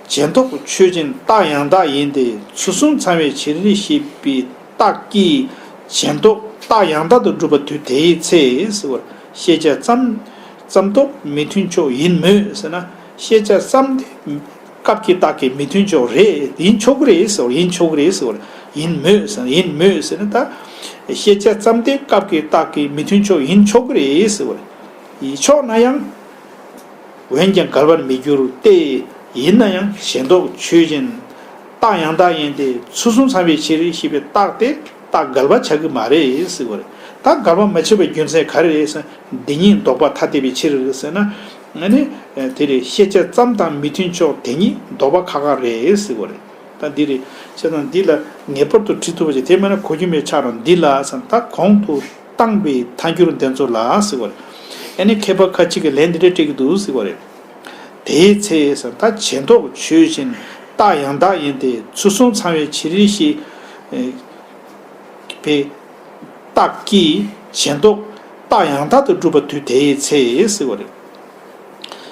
བྱས་རྟོགས་ཆོས་ཅན་རྟགས་ཡང་དག་ཡིན་ཏེ། ཚུལ་གསུམ་ཚང་བའི་ཕྱིར་ཞེས་པའི་རྟགས་ཀྱིས་བྱས་རྟོགས་རྟགས་ཡང་དག་ཏུ་གྲུབ་པ་དུས་དེའི་ཚེ་ཟེར་བ་རེད། ཤེས་བྱ་ཙམ། ཙམ་རྟོགས་མི་མཐུན་ཕྱོགས་ཡིན་མོད་ཟེར་ན། ཤེས་བྱ་ཙམ་དེ་སྐབས་ཀྱི་རྟགས་ཀྱིས་མི་མཐུན་ཕྱོགས་རེད། ཡིན་ཆོག་གི་རེད་ཟེར་བ། ཡིན་ཆོག་གི་རེད་ཟེར་བ། ཡིན་མོད་ཟེར། ཡིན་མོད་ཟེར་ན་ད། ཤེས་བྱ་ཙམ་དེ་སྐབས་ཀྱི་རྟགས་ཀྱིས་མི་མཐུན་ཕྱོགས་ཡིན་ཆོག་གི་རེད་ཟེར་བ། ཡིན་ཆོག་ན་ཡང་། འོན་ཀྱང་འགལ་བར་མི་འགྱུར་ཏེ། ཡིན་ན་ཡང་བྱས་རྟོགས་ཆོས་ཅན། རྟགས་ཡང་དག་ཡིན་ཏེ། ཚུལ་གསུམ་ཚང་བའི་ཕྱིར་ཞེས་པའི་རྟགས་དེ་རྟགས་འགལ་བ་ཆགས་ཀྱི་མ་རེད་ཟེར་བ་རེད། ད་འགལ་བ་མ་ཆགས་པའི་རྒྱུ་མཚན་ག་རེ་རེད་ཟེར་ན། འདི་ཉིད་ལྡོག་པར་ཐ་དད་པའི་ཕྱིར་ཟེར་ན། ཨ་ནི། དེ་རེད། ཤེས་བྱ་ཙམ་དང་མི་མཐུན་ཕྱོགས་དེ་ཉིད་ལྡོག་པ་ཁག་ཁག་རེད་ཟེར་བ་རེད། ད་འདི་རེད། བྱས་ཙང་འདི་ལ་ངེས་པར་དུ་བྲིས་ཐུབ་པ་ཞིག་དེ་མིན་ན་གོ་རྒྱུ་མེད་ཆགས་རུང་འདི་ལ་ཟེར་ན། ད་གོང་དུ་བཏང་བའི་ཐལ་འགྱུར་འདི་ཚོ་ལ་ཟེར་བ་རེད། ཨ་ནི་མཁས་པ་ཁ་ཅིག་གིས་ལན་འདི་འདྲ་སྤྲད་ཀྱི་འདུག་ཟེར་བ་རེད། དེའི་ཚེ་ཟེར་ན། ད་བྱས་རྟོགས་ཆོས་ཅན། རྟགས་ཡང་དག་ཡིན་ཏེ། ཚུལ་གསུམ་ཚང་བའི་ཕྱིར་ཞེས་པའི་རྟགས་ཀྱིས་བྱས་རྟོགས་རྟགས་ཡང་དག་ཏུ་གྲུབ་པ་དུས་དེའི་ཚེ་ཟེར་བ་རེད།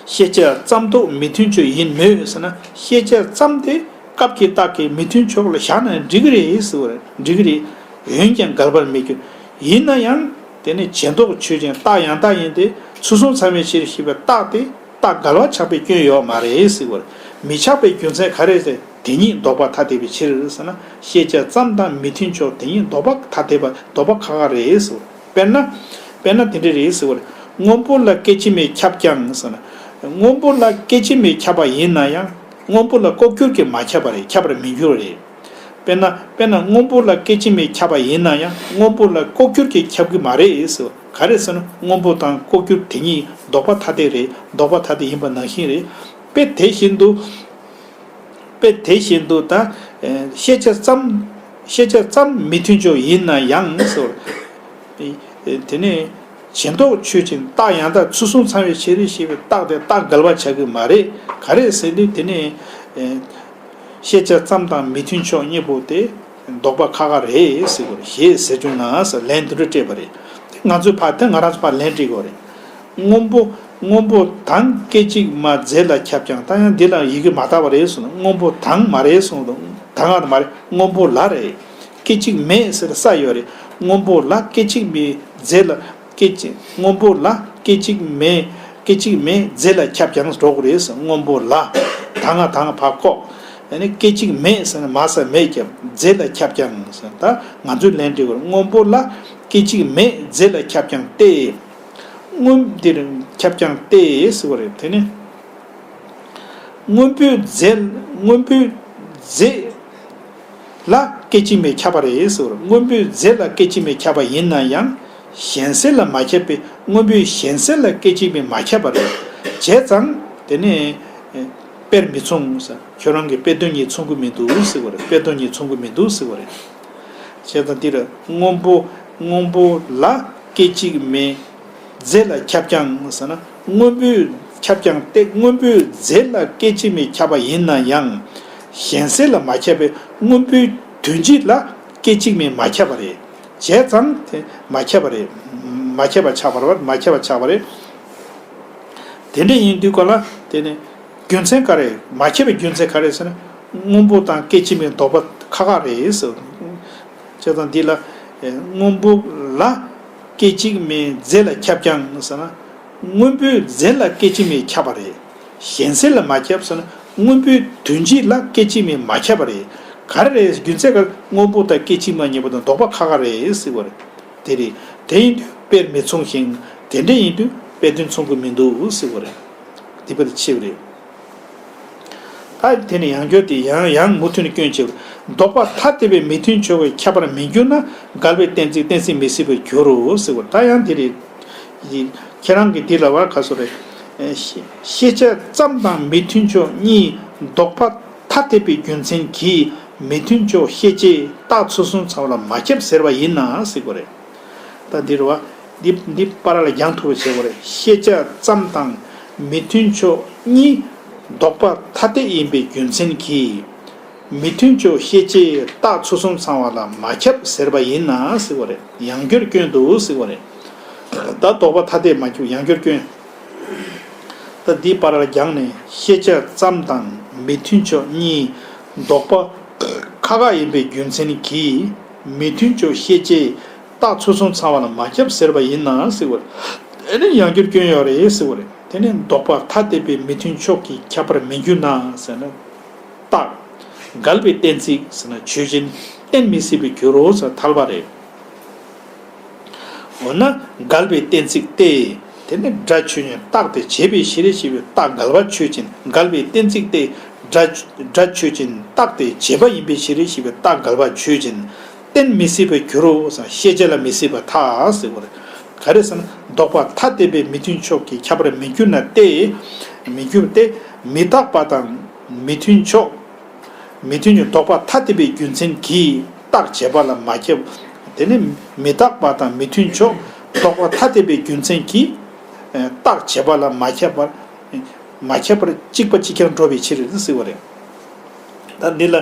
ཤེས་བྱ་ཙམ་རྟོགས་མི་མཐུན་ཕྱོགས་ཡིན་མོད་ཟེར་ན། ཤེས་བྱ་ཙམ་དེ་སྐབས་ཀྱི་རྟགས་ཀྱིས་མི་མཐུན་ཕྱོགས་ལ་བཞག་ན་འགྲིག་གི་རེད་ཟེར་བ་རེད། འགྲིག་གི་རེད། འོན་ཀྱང་འགལ་བར་མི་འགྱུར། ཡིན་ན་ཡང་དེ་ནི་བྱས་རྟོགས་ཆོས་ཅན། རྟགས་ཡང་དག་ཡིན་ཏེ། ཚུལ་གསུམ་ཚང་བའི་ཕྱིར་ཞེས་པའི་རྟགས་དེ་རྟགས་འགལ་བ་ཆགས་པའི་སྐྱོན་ཡོད་མ་རེད་ཟེར་བ་རེད། མི་ཆགས་པའི་རྒྱུ་མཚན་ག་རེ་ཟེར། དེ་ཉིད་ལྡོག་པར་ཐ་དད་པའི་ཕྱིར་ཟེར་ན། ཤེས་བྱ་ཙམ་དང་མི་མཐུན་ཕྱོགས་དེ་ཉིད་ལྡོག་པར་ཐ་དད་པ། ལྡོག་པ་ཁག་ཁག་རེད་ཟེར་བ་རེད། དཔེར་ན། དཔེར་ན་དེ་འདྲ་རེད་ཟེར་བ་རེད། སྔོན་པོ་ལ་སྐད་ཅིག་མས་ཁྱབ་ཀྱང་ཟེར་ན། སྔོན་པོ་ལ་སྐད་ཅིག་མས་ཁྱབ་པ་ཡིན་ན་ཡང་། སྔོན་པོ་ལ་ལྐོག་གྱུར་གྱིས་མ་ཁྱབ་པ་རེད། ཁྱབ་པར་མི་འགྱུར་བ་རེད། དཔེར་ན། དཔེར་ན་སྔོན་པོ་ལ་སྐད་ཅིག་མས་ཁྱབ་པ་ཡིན་ན་ཡང་། སྔོན་པོ་ལ་ལྐོག་གྱུར་གྱིས་ཁྱབ་ཀྱི་མ་རེད་ཟེར་བ། ག་རེ་ཟེར་ན། སྔོན་པོ་དང་ལྐོག་གྱུར་དེ་གཉིས་ལྡོག་པ་ཐ་དད་རེད། ལྡོག་པ་ཐ་དད་ཡིན་པ་ནང་བཞིན་རེད། དཔེ་དེ་བཞིན་དུ། དཔེ་དེ་བཞིན་དུ་ད། ཨེ། ཤེས་བྱ་ཙམ། ཤེས་བྱ་ཙམ་མི་མཐུན་ཕྱོགས་ཡིན་ན་ཡང་ཟེར། ཨེ། དེ་ནས་བྱས་རྟོགས་ཆོས་ཅན། རྟགས་ཡང་དག། ཚུལ་གསུམ་ཚང་བའི་ཕྱིར་ཞེས་པའི་རྟགས་དེ་རྟགས་འགལ་བ་ཆགས་ཀྱི་མ་རེད། ག་རེ་ཟེར་ན། དེ་ནས། ཨེ། ཤེས་བྱ་ཙམ་དང་མི་མཐུན་ཕྱོགས་གཉིས་པོ་དེ་ལྡོག་པ་ཁག་ཁག་རེད་ཟེར་དགོས་རེད། ཞེས་ཟེར་བྱུང་ན་ཟེར་ལན་དེ་འདྲ་སྤྲད་པ་རེད། དེ་ང་ཚོས་ཕར། དེ་ང་རང་ཚོ་ཕར་ལན་སྤྲད་དགོས་རེད། སྔོན་པོ། སྔོན་པོ་དང་སྐད་ཅིག་མ་རྫས་ལ་ཁྱབ་ཀྱང་། ད་ཡང་འདི་ལ་ཡི་གེ་མ་དག་པ་རེད་གསུངས། སྔོན་པོ་དང་མ་རེད་གསུངས་དང་། དང་ང་མ་རེད། སྔོན་པོ་ལ་རེད། སྐད་ཅིག་མས་ཟེར་ས་ཡོད་རེད། སྔོན་པོ་ལ་སྐད་ཅིག་མའི་རྫས་ལ། སྐད་ཅིག་སྔོན་པོ་ལ་སྐད་ཅིག་མའི། སྐད་ཅིག་མའི་རྫས་ལ་ཁྱབ་ཀྱང་འགྲོ་གི་རེད་ཟེར། སྔོན་པོ་ལ། དང་ང་དང་ཕར་ཁོག་ཨ་ནི་སྐད་ཅིག་མས་ཟེར་ན་མ་ས་མེད་ཀྱང་། རྫས་ལ་ཁྱབ་ཀྱང་ཟེར། ད་ང་ཚོས་ལན་སྤྲད་དགོས་རེད། སྔོན་པོ་ལ་སྐད་ཅིག་མས་རྫས་ལ་ཁྱབ་ཀྱང་སྟེ། སྔོན། འདིར་ཁྱབ་ཀྱང་སྟེ་ཟེར་བ་རེད། དེ་ནི། སྔོན་པོའི་རྫས། སྔོན་པོའི་རྫས་ལ་སྐད་ཅིག་མས་ཁྱབ་པ་རེད་ཟེར་བ་རེད། སྔོན་པོའི་རྫས་ལ་སྐད་ཅིག་མས་ཁྱབ་པ་ཡིན་ན་ཡང་། གཞན་སེལ་ལ་མ་ཁྱབ་པས་སྔོན་པོའི་གཞན་སེལ་ལ་སྐད་ཅིག་མས་མ་ཁྱབ་པ་རེད། བྱས་ཙང་དེ་ནི། ཨེ། དཔེར་མི་མཚུངས་ཟེར། ཁྱོད་རང་གིས་དཔེ་དོན་གཉིས་མཚུངས་ཀྱི་མི་འདུག་ཟེར་བ་རེད། དཔེ་དོན་གཉིས་མཚུངས་ཀྱི་མི་འདུག་ཟེར་བ་རེད། བྱས་ཙང་འདིར་སྔོན་པོ། སྔོན་པོ་ལ་སྐད་ཅིག་མས་རྫས་ལ་ཁྱབ་ཀྱང་ཟེར་ན། སྔོན་པོས་ཁྱབ་ཀྱང་སྟེ། སྔོན་པོའི་རྫས་ལ་སྐད་ཅིག་མས་ཁྱབ་པ་ཡིན་ན་ཡང་། གཞན་སེལ་ལ་མ་ཁྱབ་པས་སྔོན་པོའི་དོན་སྤྱི་ལ་སྐད་ཅིག་མས་མ་ཁྱབ་པ་རེད། བྱས་ཙང་དེ་མ་ཁྱབ་པ་རེད། མ་ཁྱབ་པ་ཆགས་པ་རེད། མ་ཁྱབ་པ་ཆགས་པ་རེད། དེ་འདྲ་ཡིན་དུས་ག་ལ་དེ་ནི། རྒྱུ་མཚན་ག་རེ། མ་ཁྱབ་པའི་རྒྱུ་མཚན་ག་རེ་ཟེར་ན། སྔོན་པོ་དང་སྐད་ཅིག་མའི་ལྡོག་པ་ཁག་ཁག་རེད་ཟེར། བྱས་ཙང་འདི་ལ། ཨེ། སྔོན་པོ་ལ་སྐད་ཅིག་མའི་རྫས་ལ་ཁྱབ་ཀྱང་ཟེར་ན། སྔོན་པོའི་རྫས་ལ་སྐད་ཅིག་མས་ཁྱབ་པ་རེད། གཞན་སེལ་ལ་མ་ཁྱབ་ཟེར་ན། སྔོན་པོའི་དོན་སྤྱི་ལ་སྐད་ཅིག་མས་མ་ཁྱབ་པ་རེད། ག་རེ་རེད། རྒྱུ་མཚན་ག་རེ། སྔོན་པོ་དང་སྐད་ཅིག་མ་གཉིས་པོ་དང་ལྡོག་པ་ཁག་ཁག་རེད་ཟེར་བ་རེད། དེ་རེད། དེ་ཡིན་དུས་དཔེར་མི་མཚུངས་ཤིང་། དེ་འདྲ་ཡིན་དུས་དཔེ་དོན་མཚུངས་ཀྱི་མི་འདུག་ཟེར་བ་རེད། འདི་པར་ཕྱེ་བ་རེད། ད་དེ་ནི་ཡང་སྐྱོན་དེ་ཡང་ཡང་མུ་མཐུད་ནས་སྐྱོན་བྱེད། ལྡོག་པ་ཐ་དད་པའི་མི་མཐུན་ཕྱོགས་ཀྱིས་ཁྱབ་པར་མི་འགྱུར་ན་འགལ་བའི་གཏན་ཚིགས་གཏན་ཚིགས་མི་སྲིད་པར་འགྱུར་རོ་ཟེར་བ། ད་ཡང་དེ་རེད། ཁྱེད་རང་གིས་འདི་ལ་བར་ག་སོ་རེད། ཤེས་བྱ་ཙམ་དང་མི་མཐུན་ཕྱོགས་གཉིས་ལྡོག་པ་ཐ་དད་པའི་རྒྱུ་མཚན་གྱིས་མི་མཐུན་ཕྱོགས་ཤེས་བྱེད་རྟགས་ཚུལ་གསུམ་ཚང་བ་ལ་མ་ཁྱབ་ཟེར་བ་ཡིན་ན་ཟེར་དགོས་རེད། ད་འདིར་བ། འདི་འདི་པར་ལ་རྒྱང་ཐུབ་པ་བྱེད་དགོས་རེད། ཤེས་བྱ་ཙམ་དང་མི་མཐུན་ཕྱོགས་གཉིས་ལྡོག་པ་ཐ་དད་ཡིན་པའི་རྒྱུ་མཚན་གྱིས། མི་མཐུན་ཕྱོགས་ཤེས་བྱའི་རྟགས་ཚུལ་གསུམ་ཚང་བ་ལ་མ་ཁྱབ་ཟེར་བ་ཡིན་ན་ཟེར་བ་རེད། ཡང་སྐྱར་སྐྱོན་འདུག་ཟེར་བ་རེད། ད་ལྡོག་པ་ཐ་དད་མ་ཁྱབ་ཡང་སྐྱར་སྐྱོན། ད་འདི་པར་ལ་སྦྱངས་ནས་ཤེས་བྱ་ཙམ་དང་མི་མཐུན་ཕྱོགས་གཉིས་ལྡོག་པ་ཁ་ཁ་ཡིན་པའི་རྒྱུ་མཚན་གྱིས་མི་མཐུན་ཕྱོགས་ཤེས་བྱའི་རྟགས་ཚུལ་གསུམ་ཚང་བ་ལ་མ་ཁྱབ་ཟེར་བ་ཡིན་ན་ཟེར་བ་རེད། ཨ་ནི་ཡང་སྐྱར་སྐྱོན་ཡོད་རེད་ཟེར་བ་རེད། དེ་ནི་ལྡོག་པ་ཐ་དད་པའི་མི་མཐུན་ཕྱོགས་ཀྱིས་ཁྱབ་པར་མི་འགྱུར་ན་ཟེར་ན། རྟགས། འགལ་བའི་གཏན་ཚིགས་ཟེར་ན་ཆོས་ཅན། གཏན་མི་སྲིད་པའི་འགྱུར་རོ་ཟེར་ཐལ་བ་རེད། འོ་ན་འགལ་བའི་གཏན་ཚིགས་ཏེ། དེ་ནི་སྒྲ་ཆོས་ཅན་རྟག་སྟེ་བྱས་པའི་ཕྱིར་ཞེས་པའི་རྟགས་འགལ་བ་ཆོས་ཅན། འགལ་བའི་གཏན་ཚིགས་ཏེ། སྒྲ་སྒྲ་ཆོས་ཅན་རྟག་སྟེ་བྱས་པ་ཡིན་པའི་ཕྱིར་ཞེས་པའི་རྟགས་འགལ་བ་ཆོས་ཅན། གཏན་མི་སྲིད་པའི་འགྱུར་རོ་ཟེར་ཤེས་བྱ་ལ་མི་སྲིད་པར་ཐལ་ཟེར་བ་རེད། ག་རེ་ཟེར་ན་ལྡོག་པ་ཐ་དད་པའི་མི་མཐུན་ཕྱོགས་ཀྱིས་ཁྱབ་པར་མི་འགྱུར་ན་སྟེ། མི་འགྱུར་ཏེ། མི་རྟག་པ་དང་མི་མཐུན་ཕྱོགས། མི་མཐུན་ཕྱོགས་ལྡོག་པ་ཐ་དད་པའི་རྒྱུ་མཚན་གྱིས་རྟགས་བྱས་པ་ལ་མ་ཁྱབ། དེ་ནི་མི་རྟག་པ་དང་མི་མཐུན་ཕྱོགས་ལྡོག་པ་ཐ་དད་པའི་རྒྱུ་མཚན་གྱིས་རྟགས་བྱས་པ་ལ་མ་ཁྱབ་པར། མ་ཁྱབ་པར་གཅིག་པ་གཅིག་རྐྱང་འགྲོ་བའི་ཕྱིར་ཟེར་བ་རེད། ད་འདི་ལ།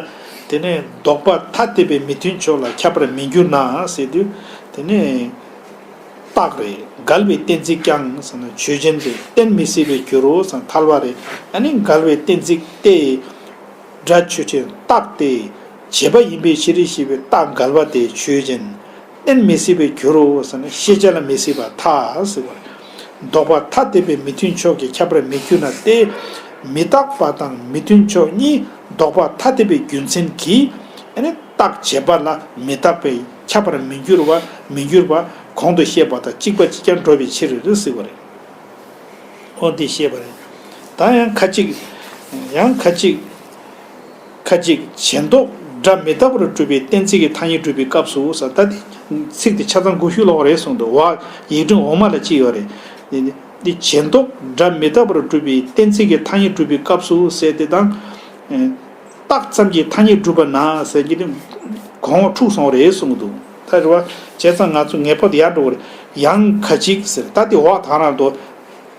དེ་ནས་ལྡོག་པ་ཐ་དད་པའི་མི་མཐུན་ཕྱོགས་ལ་ཁྱབ་པར་མི་འགྱུར་ན་ཟེར་དུས། དེ་ནས། རྟགས་རེད། འགལ་བའི་གཏན་ཚིགས་ཀྱང་ཟེར་ན་ཆོས་ཅན་རེད། གཏན་མི་སྲིད་པའི་འགྱུར་རོ་ཟེར་ན་ཐལ་བ་རེད། ཨ་ནི་འགལ་བའི་གཏན་ཚིགས་ཏེ། སྒྲ་ཆོས་ཅན་རྟག་སྟེ། བྱས་པ་ཡིན་པའི་ཕྱིར་ཞེས་པའི་རྟགས་འགལ་བ་དེ་ཆོས་ཅན། གཏན་མི་སྲིད་པའི་འགྱུར་རོ་ཟེར་ན་ཤེས་བྱ་ལ་མི་སྲིད་པར་ཐལ་ཟེར་བ་རེད། ལྡོག་པ་ཐ་དད་པའི་མི་མཐུན་ཕྱོགས་ཀྱིས་ཁྱབ་པར་མི་འགྱུར་ན་སྟེ། མི་རྟག་པ་དང་མི་མཐུན་ཕྱོགས་གཉིས་ལྡོག་པ་ཐ་དད་པའི་རྒྱུ་མཚན་གྱིས་ཨ་ནི་རྟགས་བྱས་པ་ལ་མི་རྟག་པས་ཁྱབ་པར་མི་འགྱུར་བ་མི་འགྱུར་བ་གོང་དུ་བཤད་པ་དང་གཅིག་པ་གཅིག་རྐྱང་འགྲོ་བའི་ཕྱིར་ཟེར་བ་རེད། འོ་འདི་བཤད་པ་རེད། ད་ཡང་ཁ་ཅིག་ཡང་ཁ་ཅིག་ཁ་ཅིག་བྱས་ལྡོག་སྒྲ་མི་རྟག་པར་སྒྲུབ་པའི་གཏན་ཚིགས་ཀྱི་ཐ་སྙད་སྒྲུབ་པའི་སྐབས་སུ་ཟེར། ད་འདི་ཚིག་དེ་ཆ་ཚང་གོ་ཤུགས་ལོག་རེད་གསུངས་འདུག། འོག་ཡིག་ཕྲེང་འོག་མ་ལ་ཅི་ཡོད་རེད། འདི་འདི་བྱས་ལྡོག་སྒྲ་མི་རྟག་པར་སྒྲུབ་པའི་གཏན་ཚིགས་ཀྱི་ཐ་སྙད་སྒྲུབ་པའི་སྐབས་སུ་ཟེར་དེ་དང་། རྟགས་ཙམ་གྱི་ཐ་སྙད་སྒྲུབ་པ་ན་ཟེར་གྱི་དེ་གོང་འོག་འཁྲུག་སོང་རེད་གསུངས་འདུག། ད་རེད་བ། བྱས་ཙང་ང་ཚོ་ངེས་པར་དུ་ཡར་འགྲོ་དགོས་རེད། ཡང་ཁ་ཅིག་ཟེར། ད་དེ་འོག་དང་རང་དུ།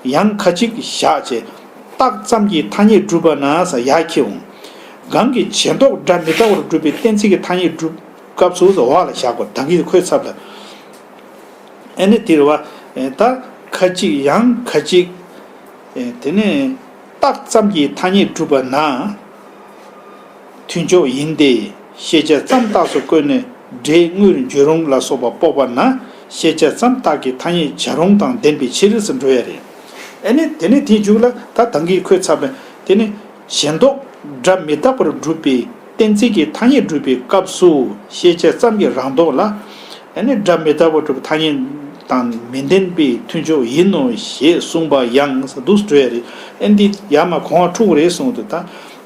ཡང་ཁ་ཅིག་བཞག་བྱས། རྟགས་ཙམ་གྱི་ཐ་སྙད་སྒྲུབ་པ་ན་ཟེར་ཡར་འཁྱེར་འོང་། གང་གི་བྱས་ལྡོག་སྒྲ་མི་རྟག་པར་སྒྲུབ་པའི་གཏན་ཚིགས་ཀྱི་ཐ་སྙད་སྒྲུབ་སྐབས་སུ་ཟེར་འོག་ལ་བཞག་དགོས། ད་གིན་འཁོད་ཚར་ལ། ཨ་ནི་དེ་རེད་བ། ད་ཁ་ཅིག་ཡང་ཁ་ཅིག་དེ་ནས་རྟགས་ཙམ་གྱི་ཐ་སྙད་སྒྲུབ་པ་ན། མཐུན་ཕྱོགས་ཡིན་ཏེ། ཤེས་བྱ་ཙམ་རྟགས་སུ་བཀོད་ནས་སྒྲའི་དངོས་འགྱུར་རུང་ལ་སོགས་པ་དཔོག་པ་ན་ཤེས་བྱ་ཙམ་རྟགས་ཀྱི་ཐ་སྙད་བྱ་རུང་དང་ལྡན་པའི་ཕྱིར་ཟེར་འགྲོ་ཡ་རེད། ཨ་ནི་དེ་ནས་དེའི་མཇུག་ལ་ད་ད་གིན་འཁོད་ཚར་བས་དེ་ནི་བྱས་ལྡོག་སྒྲ་མི་རྟག་པར་སྒྲུབ་པའི་གཏན་ཚིགས་ཀྱི་ཐ་སྙད་སྒྲུབ་པའི་སྐབས་སུ་ཤེས་བྱ་ཙམ་གྱི་རང་ལྡོག་ལ། ཨ་ནི་སྒྲ་མི་རྟག་པར་སྒྲུབ་པའི་ཐ་སྙད་དང་མི་ལྡན་པའི་མཐུན་ཕྱོགས་ཡིན་ནོ་ཞེས་གསུངས་པ་ཡང་ཟེར་འདུག་འགྲོ་ཡ་རེད། ཨ་ནི་འདི་ཡར་མར་གོང་འོག་འཁྲུག་རེད་གསུངས་འདུག།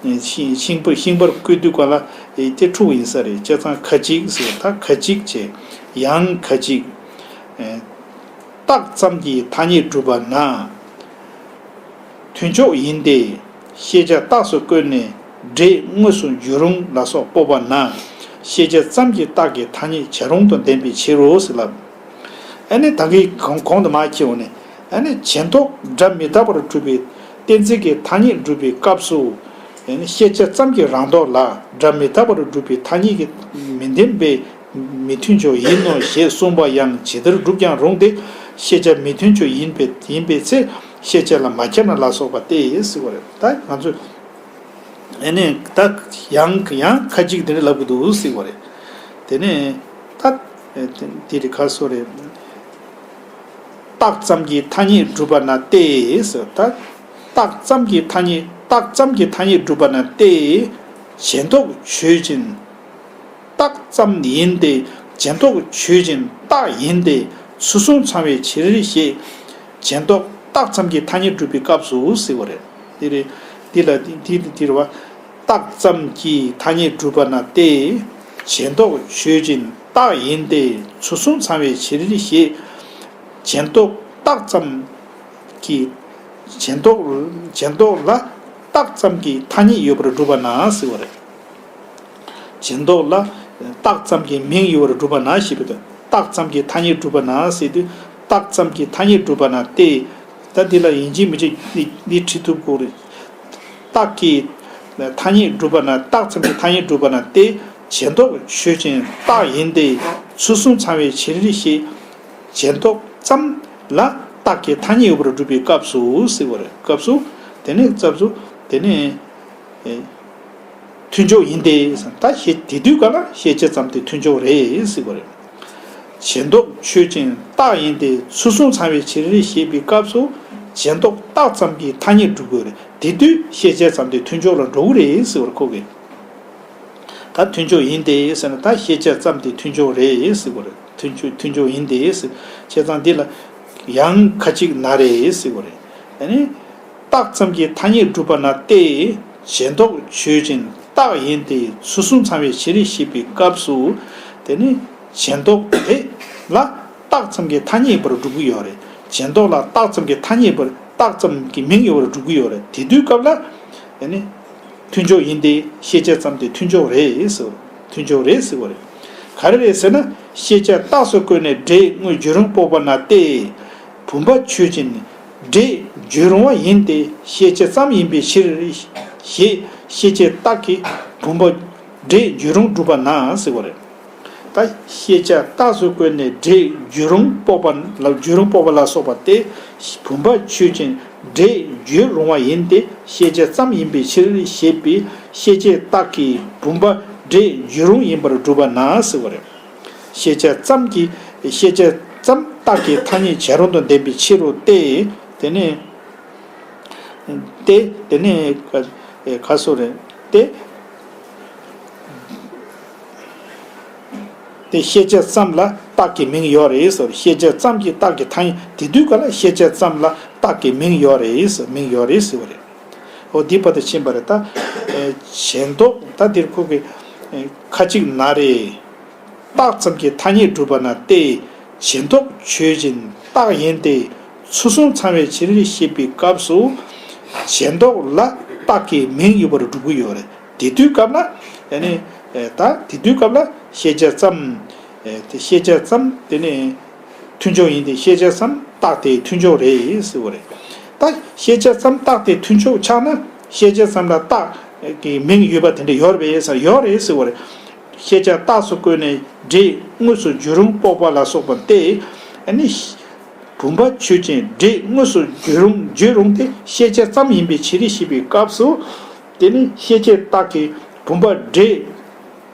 ད་ཤིང་ཤིང་པ་ཤིང་པར་བརྐོས་དུས་ག་ལ་དེ་འཁྲུག་ཡིན་ས་རེད། བྱས་ཙང་ཁ་ཅིག་ཟེར། ད་ཁ་ཅིག་བྱས། ཡང་ཁ་ཅིག་རྟགས་ཙམ་གྱི་ཐ་སྙད་སྒྲུབ་པ་ན། མཐུན་ཕྱོགས་ཡིན་ཏེ། ཤེས་བྱ་རྟགས་སུ་བཀོད་ནས་སྒྲའི་དངོས་སུ་འགྱུར་རུང་ལ་སོགས་དཔོག་པ་ན། ཤེས་བྱ་ཙམ་གྱི་རྟགས་ཀྱི་ཐ་སྙད་བྱ་རུང་དང་ལྡན་པའི་ཕྱིར་རོ་ཟེར་ལབ། ཨ་ནི་ད་གིན་གོང་གོང་དུ་མར་འཁྱེར་འོང་ནས། ཨ་ནི་བྱས་ལྡོག་སྒྲ་མི་རྟག་པར་སྒྲུབ་པའི་གཏན་ཚིགས་ཀྱི་ཐ་སྙད་སྒྲུབ་པའི་སྐབས་སུ། ཨ་ནི་ཤེས་བྱ་ཙམ་གྱི་རང་ལྡོག་ལ་སྒྲ་མི་རྟག་པར་སྒྲུབ་པའི་ཐ་སྙད་ཀྱི་མི་ལྡན་པའི་མི་མཐུན་ཕྱོགས་ཡིན་ནོ་ཞེས་གསུངས་པ་ཡང་ཇི་ལྟར་བསྒྲུབ་ཀྱང་རུང་སྟེ། ཤེས་བྱ་མི་མཐུན་ཕྱོགས་ཡིན་པའི་ཡིན་པའི་ཚེ་ཤེས་བྱ་ལ་མ་ཁྱབ་ན་ལ་སོགས་པ་སྟེ་ཟེར་བ་རེད། ད་ང་ཚོས་ཨ་ནི་ད་ཡང་ཡང་ཁ་ཅིག་དེ་འདྲ་ལབ་དགོས་འདུག་ཟེར་བ་རེད། དེ་ནས་ད་དེ་རིགས་ཁ་སོ་རེད། རྟགས་ཙམ་གྱི་ཐ་སྙད་སྒྲུབ་པ་ན་སྟེ་ཟེར། ད་རྟགས་ཙམ་གྱི་ཐ་སྙད་རྟགས་ཙམ་གྱི་ཐ་སྙད་སྒྲུབ་པ་ན་སྟེ། བྱས་ལྡོག་ཆོས་ཅན། རྟགས་ཙམ་ཡིན་ཏེ། བྱས་ལྡོག་ཆོས་ཅན་རྟགས་ཡིན་ཏེ། ཚུལ་གསུམ་ཚང་བའི་ཕྱིར་ཞེས། བྱས་ལྡོག་རྟགས་ཙམ་གྱི་ཐ་སྙད་སྒྲུབ་པའི་སྐབས་སུ་ཟེར་བ་རེད། འདི་རེད། འདི་ལ་འདི་འདི་འདི་རེད་བ། རྟགས་ཙམ་གྱི་ཐ་སྙད་སྒྲུབ་པ་ན་སྟེ། བྱས་ལྡོག་ཆོས་ཅན་རྟགས་ཡིན་ཏེ། ཚུལ་གསུམ་ཚང་བའི་ཕྱིར་ཞེས། བྱས་ལྡོག་རྟགས་ཙམ་གྱི། བྱས་ལྡོག་བྱས་ལྡོག་ལ་རྟགས་ཙམ་གྱི་ཐ་སྙད་ཡོད་པར་སྒྲུབ་པ་ན་ཟེར་བ་རེད། བྱས་ལྡོག་ལ་རྟགས་ཙམ་གྱི་མིང་ཡོད་པར་སྒྲུབ་པ་ན་ཞེས་པའི་དོན། རྟགས་ཙམ་གྱི་ཐ་སྙད་སྒྲུབ་པ་ན་ཟེར་དུས་རྟགས་ཙམ་གྱི་ཐ་སྙད་སྒྲུབ་པ་ན་སྟེ། ད་འདི་ལ་ཡིན་གཅིག་མིན་གཅིག་འདི་འདི་བྲིས་ཐུབ་དགོས་རེད། རྟགས་ཀྱི་ ཐ་སྙད་སྒྲུབ་པ་ན། རྟགས་ཙམ་གྱི་ཐ་སྙད་སྒྲུབ་པ་ན་སྟེ། བྱས་འདོགས་ཆོས་ཅན་རྟགས་ཡིན་ཏེ། ཚུལ་གསུམ་ཚང་བའི་ཕྱིར་ཞེས། བྱས་འདོགས་ཙམ་ལ་རྟགས་ཀྱི་ཐ་སྙད་ཡོད་པར་སྒྲུབ་པའི་སྐབས་སུ་ཟེར་བ་རེད། སྐབས་སུ་དེ་ནི་སྐབས་སུ་དེ་ནི་ཨེ་མཐུན་ཕྱོགས་ཡིན་ཏེ། ད་ཤེས་དེ་དུས་ག་ལ་ཤེས་བྱ་ཙམ་དེ་མཐུན་ཕྱོགས་རེད་ཟེར་བ་རེད། བྱས་འདོགས་ཆོས་ཅན་རྟགས་ཡིན་ཏེ། ཚུལ་གསུམ་ཚང་བའི་ཕྱིར་ཞེས་པའི་སྐབས་སུ་བྱས་འདོགས་རྟགས་ཙམ་གྱི་ཐ་སྙད་སྒྲུབ་དགོས་རེད། དེ་དུས་ཤེས་བྱ་ཙམ་དེ་མཐུན་ཕྱོགས་ལ་འགྲོ་གི་རེད་ཟེར་བ་རེད་ཁོ་གིས། ད་མཐུན་ཕྱོགས་ཡིན་ཏེ་ཟེར་ན། ད་ཤེས་བྱ་ཙམ་དེ་མཐུན་ཕྱོགས་རེད་ཟེར་བ་རེད། མཐུན་ཕྱོགས་མཐུན་ཕྱོགས་ཡིན་ཏེ་ཟེར། བྱས་ཙང་འདི་ལ་ཡང་ཁ་ཅིག་ན་རེ་ཟེར་བ་རེད། ཨ་ནི། རྟགས་ཙམ་གྱི་ཐ་སྙད་སྒྲུབ་པ་ན་སྟེ། བྱས་འདོགས་ཆོས་ཅན་རྟགས་ཡིན་ཏེ། ཚུལ་གསུམ་ཚང་བའི་ཕྱིར་ཞེས་པའི་སྐབས་སུ། དེ་ནི་བྱས་འདོགས་དེ་ལ་རྟགས་ཙམ་གྱི་ཐ་སྙད་ཡིན་པར་སྒྲུབ་ཀྱི་ཡོད་རེད། བྱས་འདོགས་ལ་རྟགས་ཙམ་གྱི་ཐ་སྙད་པར། རྟགས་ཙམ་གྱི་མིང་ཡོད་པར་སྒྲུབ་ཀྱི་ཡོད་རེད། དེ་དུས་སྐབས་ལ། དེ་ནི། མཐུན་ཕྱོགས་ཡིན་ཏེ། ཤེས་བྱ་ཙམ་དེ་མཐུན་ཕྱོགས་རེད་ཟེར། མཐུན་ཕྱོགས་རེད་ཟེར་བ་རེད། ག་རེ་རེད་ཟེར་ན། ཤེས་བྱ་རྟགས་སུ་བཀོད་ནས་སྒྲའི་དངོས་བརྗོད་རུང་དཔོག་པ་ན་སྟེ། བུམ་པ་ཆོས་ཅན། སྒྲའི་བརྗོད་རུང་བ་ཡིན་ཏེ། ཤེས་བྱ་ཙམ་ཡིན་པའི་ཕྱིར། ཞེས་ཤེས་བྱའི་རྟགས་ཀྱིས་བུམ་པ་སྒྲའི་བརྗོད་རུང་སྒྲུབ་པ་ན་ཟེར་བ་རེད། ད་ཤེས་བྱ་རྟགས་སུ་བཀོད་ནས་སྒྲའི་བརྗོད་རུང་དཔོག་པ་ལ། བརྗོད་རུང་དཔོག་པ་ལ་སོགས་པ་སྟེ། བུམ་པ་ཆོས་ཅན། སྒྲའི་བརྗོད་རུང་བ་ཡིན་ཏེ། ཤེས་བྱ་ཙམ་ཡིན་པའི་ཕྱིར་ཞེས་པའི་ཤེས་བྱའི་རྟགས་ཀྱིས་བུམ་པ་སྒྲའི་བརྗོད་རུང་ཡིན་པར་སྒྲུབ་པ་ན་ཟེར་བ་རེད། ཤེས་བྱ་ཙམ་གྱི། ཤེས་བྱ་ཙམ་རྟགས་ཀྱི་ཐ་སྙད་བྱ་རུང་དང་ལྡན་པའི་ཕྱིར་རོ་སྟེ། དེ་ནས། ཏེ། དེ་ནས་ག་སོ་རེད་ཏེ། དེ་ཤེས་བྱ་ཙམ་ལ་རྟགས་ཀྱི་མིང་ཡོད་རེད་ཟེར། ཤེས་བྱ་ཙམ་གྱི་རྟགས་ཀྱི་ཐ་སྙད། དེ་དུས་ག་ལ་ཤེས་བྱ་ཙམ་ལ་རྟགས་ཀྱི་མིང་ཡོད་རེད་ཟེར། མིང་ཡོད་རེད་ཟེར་བ་རེད། འོ་འདི་བར་དུ་ཕྱིན་པ་རེད། ད་བྱས་འདོགས། ད་འདིར་ཁོ་གི་ཁ་ཅིག་ན་རེ། རྟགས་ཙམ་གྱི་ཐ་སྙད་སྒྲུབ་པ་ན་སྟེ། བྱས་འདོགས་ཆོས་ཅན་རྟགས་ཡིན་ཏེ། ཚུལ་གསུམ་ཚང་བའི་ཕྱིར་ཞེས་པའི་སྐབས་སུ། བྱས་འདོགས་ལ་རྟགས་ཀྱི་མིང་ཡོད་པར་སྒྲུབ་ཀྱི་ཡོད་རེད། དེ་དུས་སྐབས་ལ། ཨ་ནི། ད་དེ་དུས་སྐབས་ལ་ཤེས་བྱ་ཙམ། དེ་ཤེས་བྱ་ཙམ་དེ་ནི་མཐུན་ཕྱོགས་ཡིན་ཏེ། ཤེས་བྱ་ཙམ་རྟགས་དེ་མཐུན་ཕྱོགས་རེད་ཟེར་བ་རེད། ད་ཤེས་བྱ་ཙམ་རྟགས་དེ་མཐུན་ཕྱོགས་ཆགས་ན། ཤེས་བྱ་ཙམ་ལ་རྟགས་ཀྱི་མིང་ཡོད་པ་དེ་འདྲ་ཡོད་རེད་པས་ཟེར། ཡོད་རེད་ཟེར་བ་རེད། ཤེས་བྱ་རྟགས་སུ་བཀོད་ནས་སྒྲའི་དངོས་སུ་བརྗོད་རུང་དཔོག་པ་ལ་སོགས་པ་སྟེ། ཨ་ནི། བུམ་པ་ཆོས་ཅན། སྒྲའི་དངོས་སུ་བརྗོད་རུང་། བརྗོད་རུང་དེ་ཤེས་བྱ་ཙམ་ཡིན་པའི་ཕྱིར་ཞེས་པའི་སྐབས་སུ། དེ་ནི་ཤེས་བྱའི་རྟགས་ཀྱིས་བུམ་པ་སྒྲའི་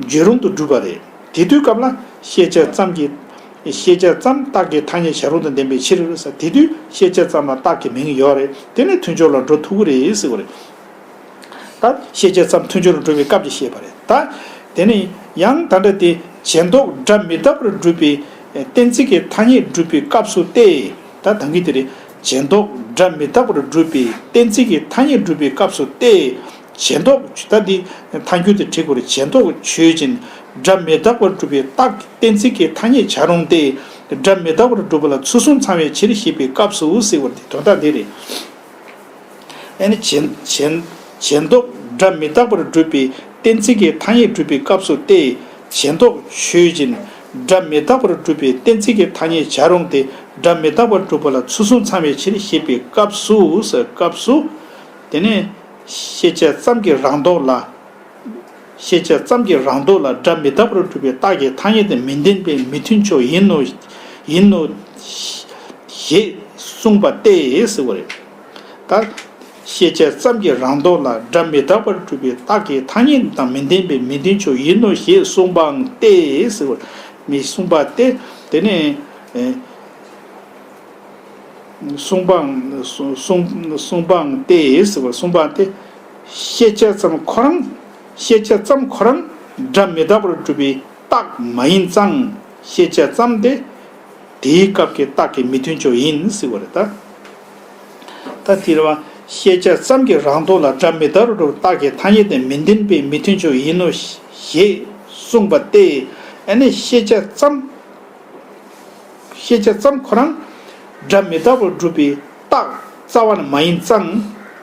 བརྗོད་རུང་དུ་སྒྲུབ་པ་རེད། དེ་དུས་སྐབས་ལ་ཤེས་བྱ་ཙམ་གྱི། ཤེས་བྱ་ཙམ་རྟགས་ཀྱི་ཐ་སྙད་བྱ་རུང་དང་ལྡན་པའི་ཕྱིར་ཟེར། དེ་དུས་ཤེས་བྱ་ཙམ་ལ་རྟགས་ཀྱི་མིང་ཡོད་རེད། དེ་ནི་མཐུན་ཕྱོགས་ལ་འགྲོ་ཐུབ་ཀྱི་རེད་ཟེར་བ་རེད། ད་ཤེས་བྱ་ཙམ་མཐུན་ཕྱོགས་ལ་འགྲོ་བའི་སྐབས་ཀྱི་བཤད་པ་རེད། ད་དེ་ནི་ཡང་ད་ལྟ་དེ་བྱས་འདོགས་སྒྲ་མི་རྟག་པར་སྒྲུབ་པའི་གཏན་ཚིགས་ཀྱི་ཐ་སྙད་སྒྲུབ་པའི་སྐབས་སུ་སྟེ། ད་ད་གིན་དེ་རེད། བྱས་འདོགས་སྒྲ་མི་རྟག་པར་སྒྲུབ་པའི་གཏན་ཚིགས་ཀྱི་ཐ་སྙད་སྒྲུབ་པའི་སྐབས་སུ་སྟེ། བྱས་འདོགས། ད་འདི་ཐལ་འགྱུར་དེ་བྲིས་དགོས་རེད། བྱས་འདོགས་ཆོས་ཅན། སྒྲ་མི་རྟག་པར་སྒྲུབ་པའི་རྟགས་གཏན་ཚིགས་ཀྱི་ཐ་སྙད་བྱ་རུང་སྟེ། སྒྲ་མི་རྟག་པར་སྒྲུབ་པ་ལ་ཚུལ་གསུམ་ཚང་བའི་ཕྱིར་ཞེས་པའི་སྐབས་སུ་ཟེར་བ་དེ་དོན་དག་འདི་རེད། ཨ་ནི་བྱས། བྱས། བྱས་འདོགས་སྒྲ་མི་རྟག་པར་སྒྲུབ་པའི་གཏན་ཚིགས་ཀྱི་ཐ་སྙད་སྒྲུབ་པའི་སྐབས་སུ་སྟེ། བྱས་འདོགས་ཆོས་ཅན། སྒྲ་མི་རྟག་པར་སྒྲུབ་པའི་གཏན་ཚིགས་ཀྱི་ཐ་སྙད་བྱ་རུང་སྟེ། སྒྲ་མི་རྟག་པར་སྒྲུབ་པ་ལ་ཚུལ་གསུམ་ཚང་བའི་ཕྱིར་ཞེས་པའི་སྐབས་སུ་ཟེར། སྐབས་སུ། དེ་ནས་ཤེས་བྱ་ཙམ་གྱི་རང་ལྡོག་ལ། ཤེས་བྱ་ཙམ་གྱི་རང་ལྡོག་ལ་སྒྲ་མི་རྟག་པར་སྒྲུབ་པའི་རྟགས་ཀྱི་ཐ་སྙད་དེ་མི་ལྡན་པས་མི་མཐུན་ཕྱོགས་ཡིན་ནོ། ཡིན་ནོ། ཞེས་གསུངས་པ་སྟེ་ཟེར་བ་རེད། ད་ཤེས་བྱ་ཙམ་གྱི་རང་ལྡོག་ལ་སྒྲ་མི་རྟག་པར་སྒྲུབ་པའི་རྟགས་ཀྱི་ཐ་སྙད་དང་མི་ལྡན་པས་མི་མཐུན་ཕྱོགས་ཡིན་ནོ་ཞེས་གསུངས་པའང་སྟེ་ཟེར་བ། མི་གསུངས་པ་སྟེ། དེ་ནས། ཨེ། གསུངས་པའང་། གསུངས། གསུངས། གསུངས་པའང་སྟེ་ཟེར་བ། གསུངས་པའང་སྟེ། ཤེས་བྱ་ཙམ་ཁོ་རང་། ཤེས་བྱ་ཙམ་ཁོ་རང་སྒྲ་མི་རྟག་པར་སྒྲུབ་པའི་རྟགས་མ་ཡིན་ཙང་། ཤེས་བྱ་ཙམ་དེ་དེའི་སྐབས་ཀྱི་རྟགས་ཀྱི་མི་མཐུན་ཕྱོགས་ཡིན་ཟེར་བ་རེད་ད། ད་དེ་རེད་བ། ཤེས་བྱ་ཙམ་གྱི་རང་ལྡོག་ལ་སྒྲ་མི་རྟག་པར་སྒྲུབ་པའི་རྟགས་ཀྱི་ཐ་སྙད་དེ་མི་ལྡན་པས་མི་མཐུན་ཕྱོགས་ཡིན་ནོ་ཞེས་གསུངས་པ་སྟེ། ཨ་ནི་ཤེས་བྱ་ཙམ། ཤེས་བྱ་ཙམ་ཁོ་རང་སྒྲ་མི་རྟག་པར་སྒྲུབ་པའི་རྟགས་རྩ་བ་ནས་མ་ཡིན་ཙང་།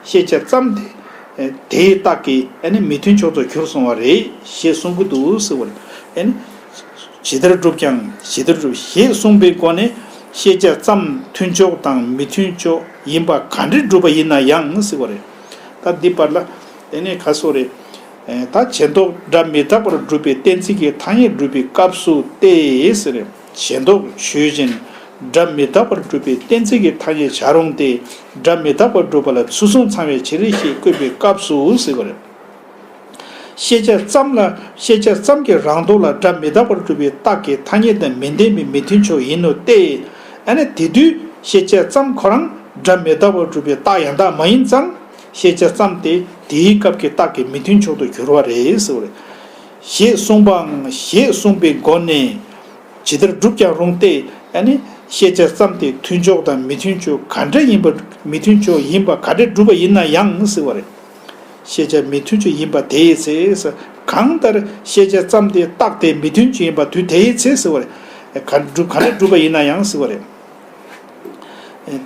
ཤེས་བྱ་ཙམ་དེ་དེའི་རྟགས་ཀྱིས་ཨ་ནི་མི་མཐུན་ཕྱོགས་སུ་གྱུར་སོང་བ་རེད་ཞེས་གསུང་གི་འདུག་ཟེར་བ་རེད། ཨ་ནི་ཇི་ལྟར་བསྒྲུབས་ཀྱང་ཇི་ལྟར་བསྒྲུབས་ཞེས་གསུངས་པའི་སྒོ་ནས། ཤེས་བྱ་ཙམ་མཐུན་ཕྱོགས་དང་མི་མཐུན་ཕྱོགས་ཡིན་པ་ག་འདྲ་བསྒྲུབས་པ་ཡིན་ན་ཡང་ཟེར་བ་རེད། ད་འདི་བར་ལ། དེ་ནས་ཁ་སོ་རེད། ད་བྱས་འདོགས་སྒྲ་མི་རྟག་པར་སྒྲུབ་པའི་གཏན་ཚིགས་ཀྱི་ཐ་སྙད་སྒྲུབ་པའི་སྐབས་སུ་སྟེ་ཟེར། བྱས་འདོགས་ཆོས་ཅན། སྒྲ་མི་རྟག་པར་སྒྲུབ་པའི་གཏན་ཚིགས་ཀྱི་ཐ་སྙད་བྱ་རུང་སྟེ། སྒྲ་མི་རྟག་པར་སྒྲུབ་པ་ལ་ཚུལ་གསུམ་ཚང་བའི་ཕྱིར་ཞེས་བཀོད་པའི་སྐབས་སུ་ཟེར་བ་རེད། ཤེས་བྱ་ཙམ་ལ། ཤེས་བྱ་ཙམ་གྱི་རང་ལྡོག་ལ་སྒྲ་མི་རྟག་པར་སྒྲུབ་པའི་རྟགས་ཀྱི་ཐ་སྙད་དང་མི་ལྡན་པའི་མི་མཐུན་ཕྱོགས་ཡིན་ནོ་སྟེ། ཨ་ནི་དེ་དུས་ཤེས་བྱ་ཙམ་ཁོ་རང་སྒྲ་མི་རྟག་པར་སྒྲུབ་པའི་རྟགས་ཡང་དག་མ་ཡིན་ཙང་། ཤེས་བྱ་ཙམ་དེ་དེའི་སྐབས་ཀྱི་རྟགས་ཀྱི་མི་མཐུན་ཕྱོགས་སུ་གྱུར་པ་རེད་ཟེར་བ་རེད། ཞེས་གསུངས་པའང་ཞེས་གསུངས་པའི་སྒོ་ནས་ཇི་ལྟར་སྒྲུབ་ཀྱང་རུང་སྟེ། ཨ་ནི་ཤེས་བྱ་ཙམ་དེ་མཐུན་ཕྱོགས་དང་མི་མཐུན་ཕྱོགས་ག་འདྲ་ཡིན་པ། མི་མཐུན་ཕྱོགས་ཡིན་པ་ག་འདྲ་སྒྲུབ་པ་ཡིན་ན་ཡང་ཟེར་བ་རེད། ཤེས་བྱ་མི་མཐུན་ཕྱོགས་ཡིན་པ་དེའི་ཚེ། གང་ལྟར་ཤེས་བྱ་ཙམ་དེ་རྟགས་དེ་མི་མཐུན་ཕྱོགས་ཡིན་པ་དུས་དེའི་ཚེ་ཟེར་བ་རེད། ག་འདྲ་སྒྲུབ། ག་འདྲ་སྒྲུབ་པ་ཡིན་ན་ཡང་ཟེར་བ་རེད།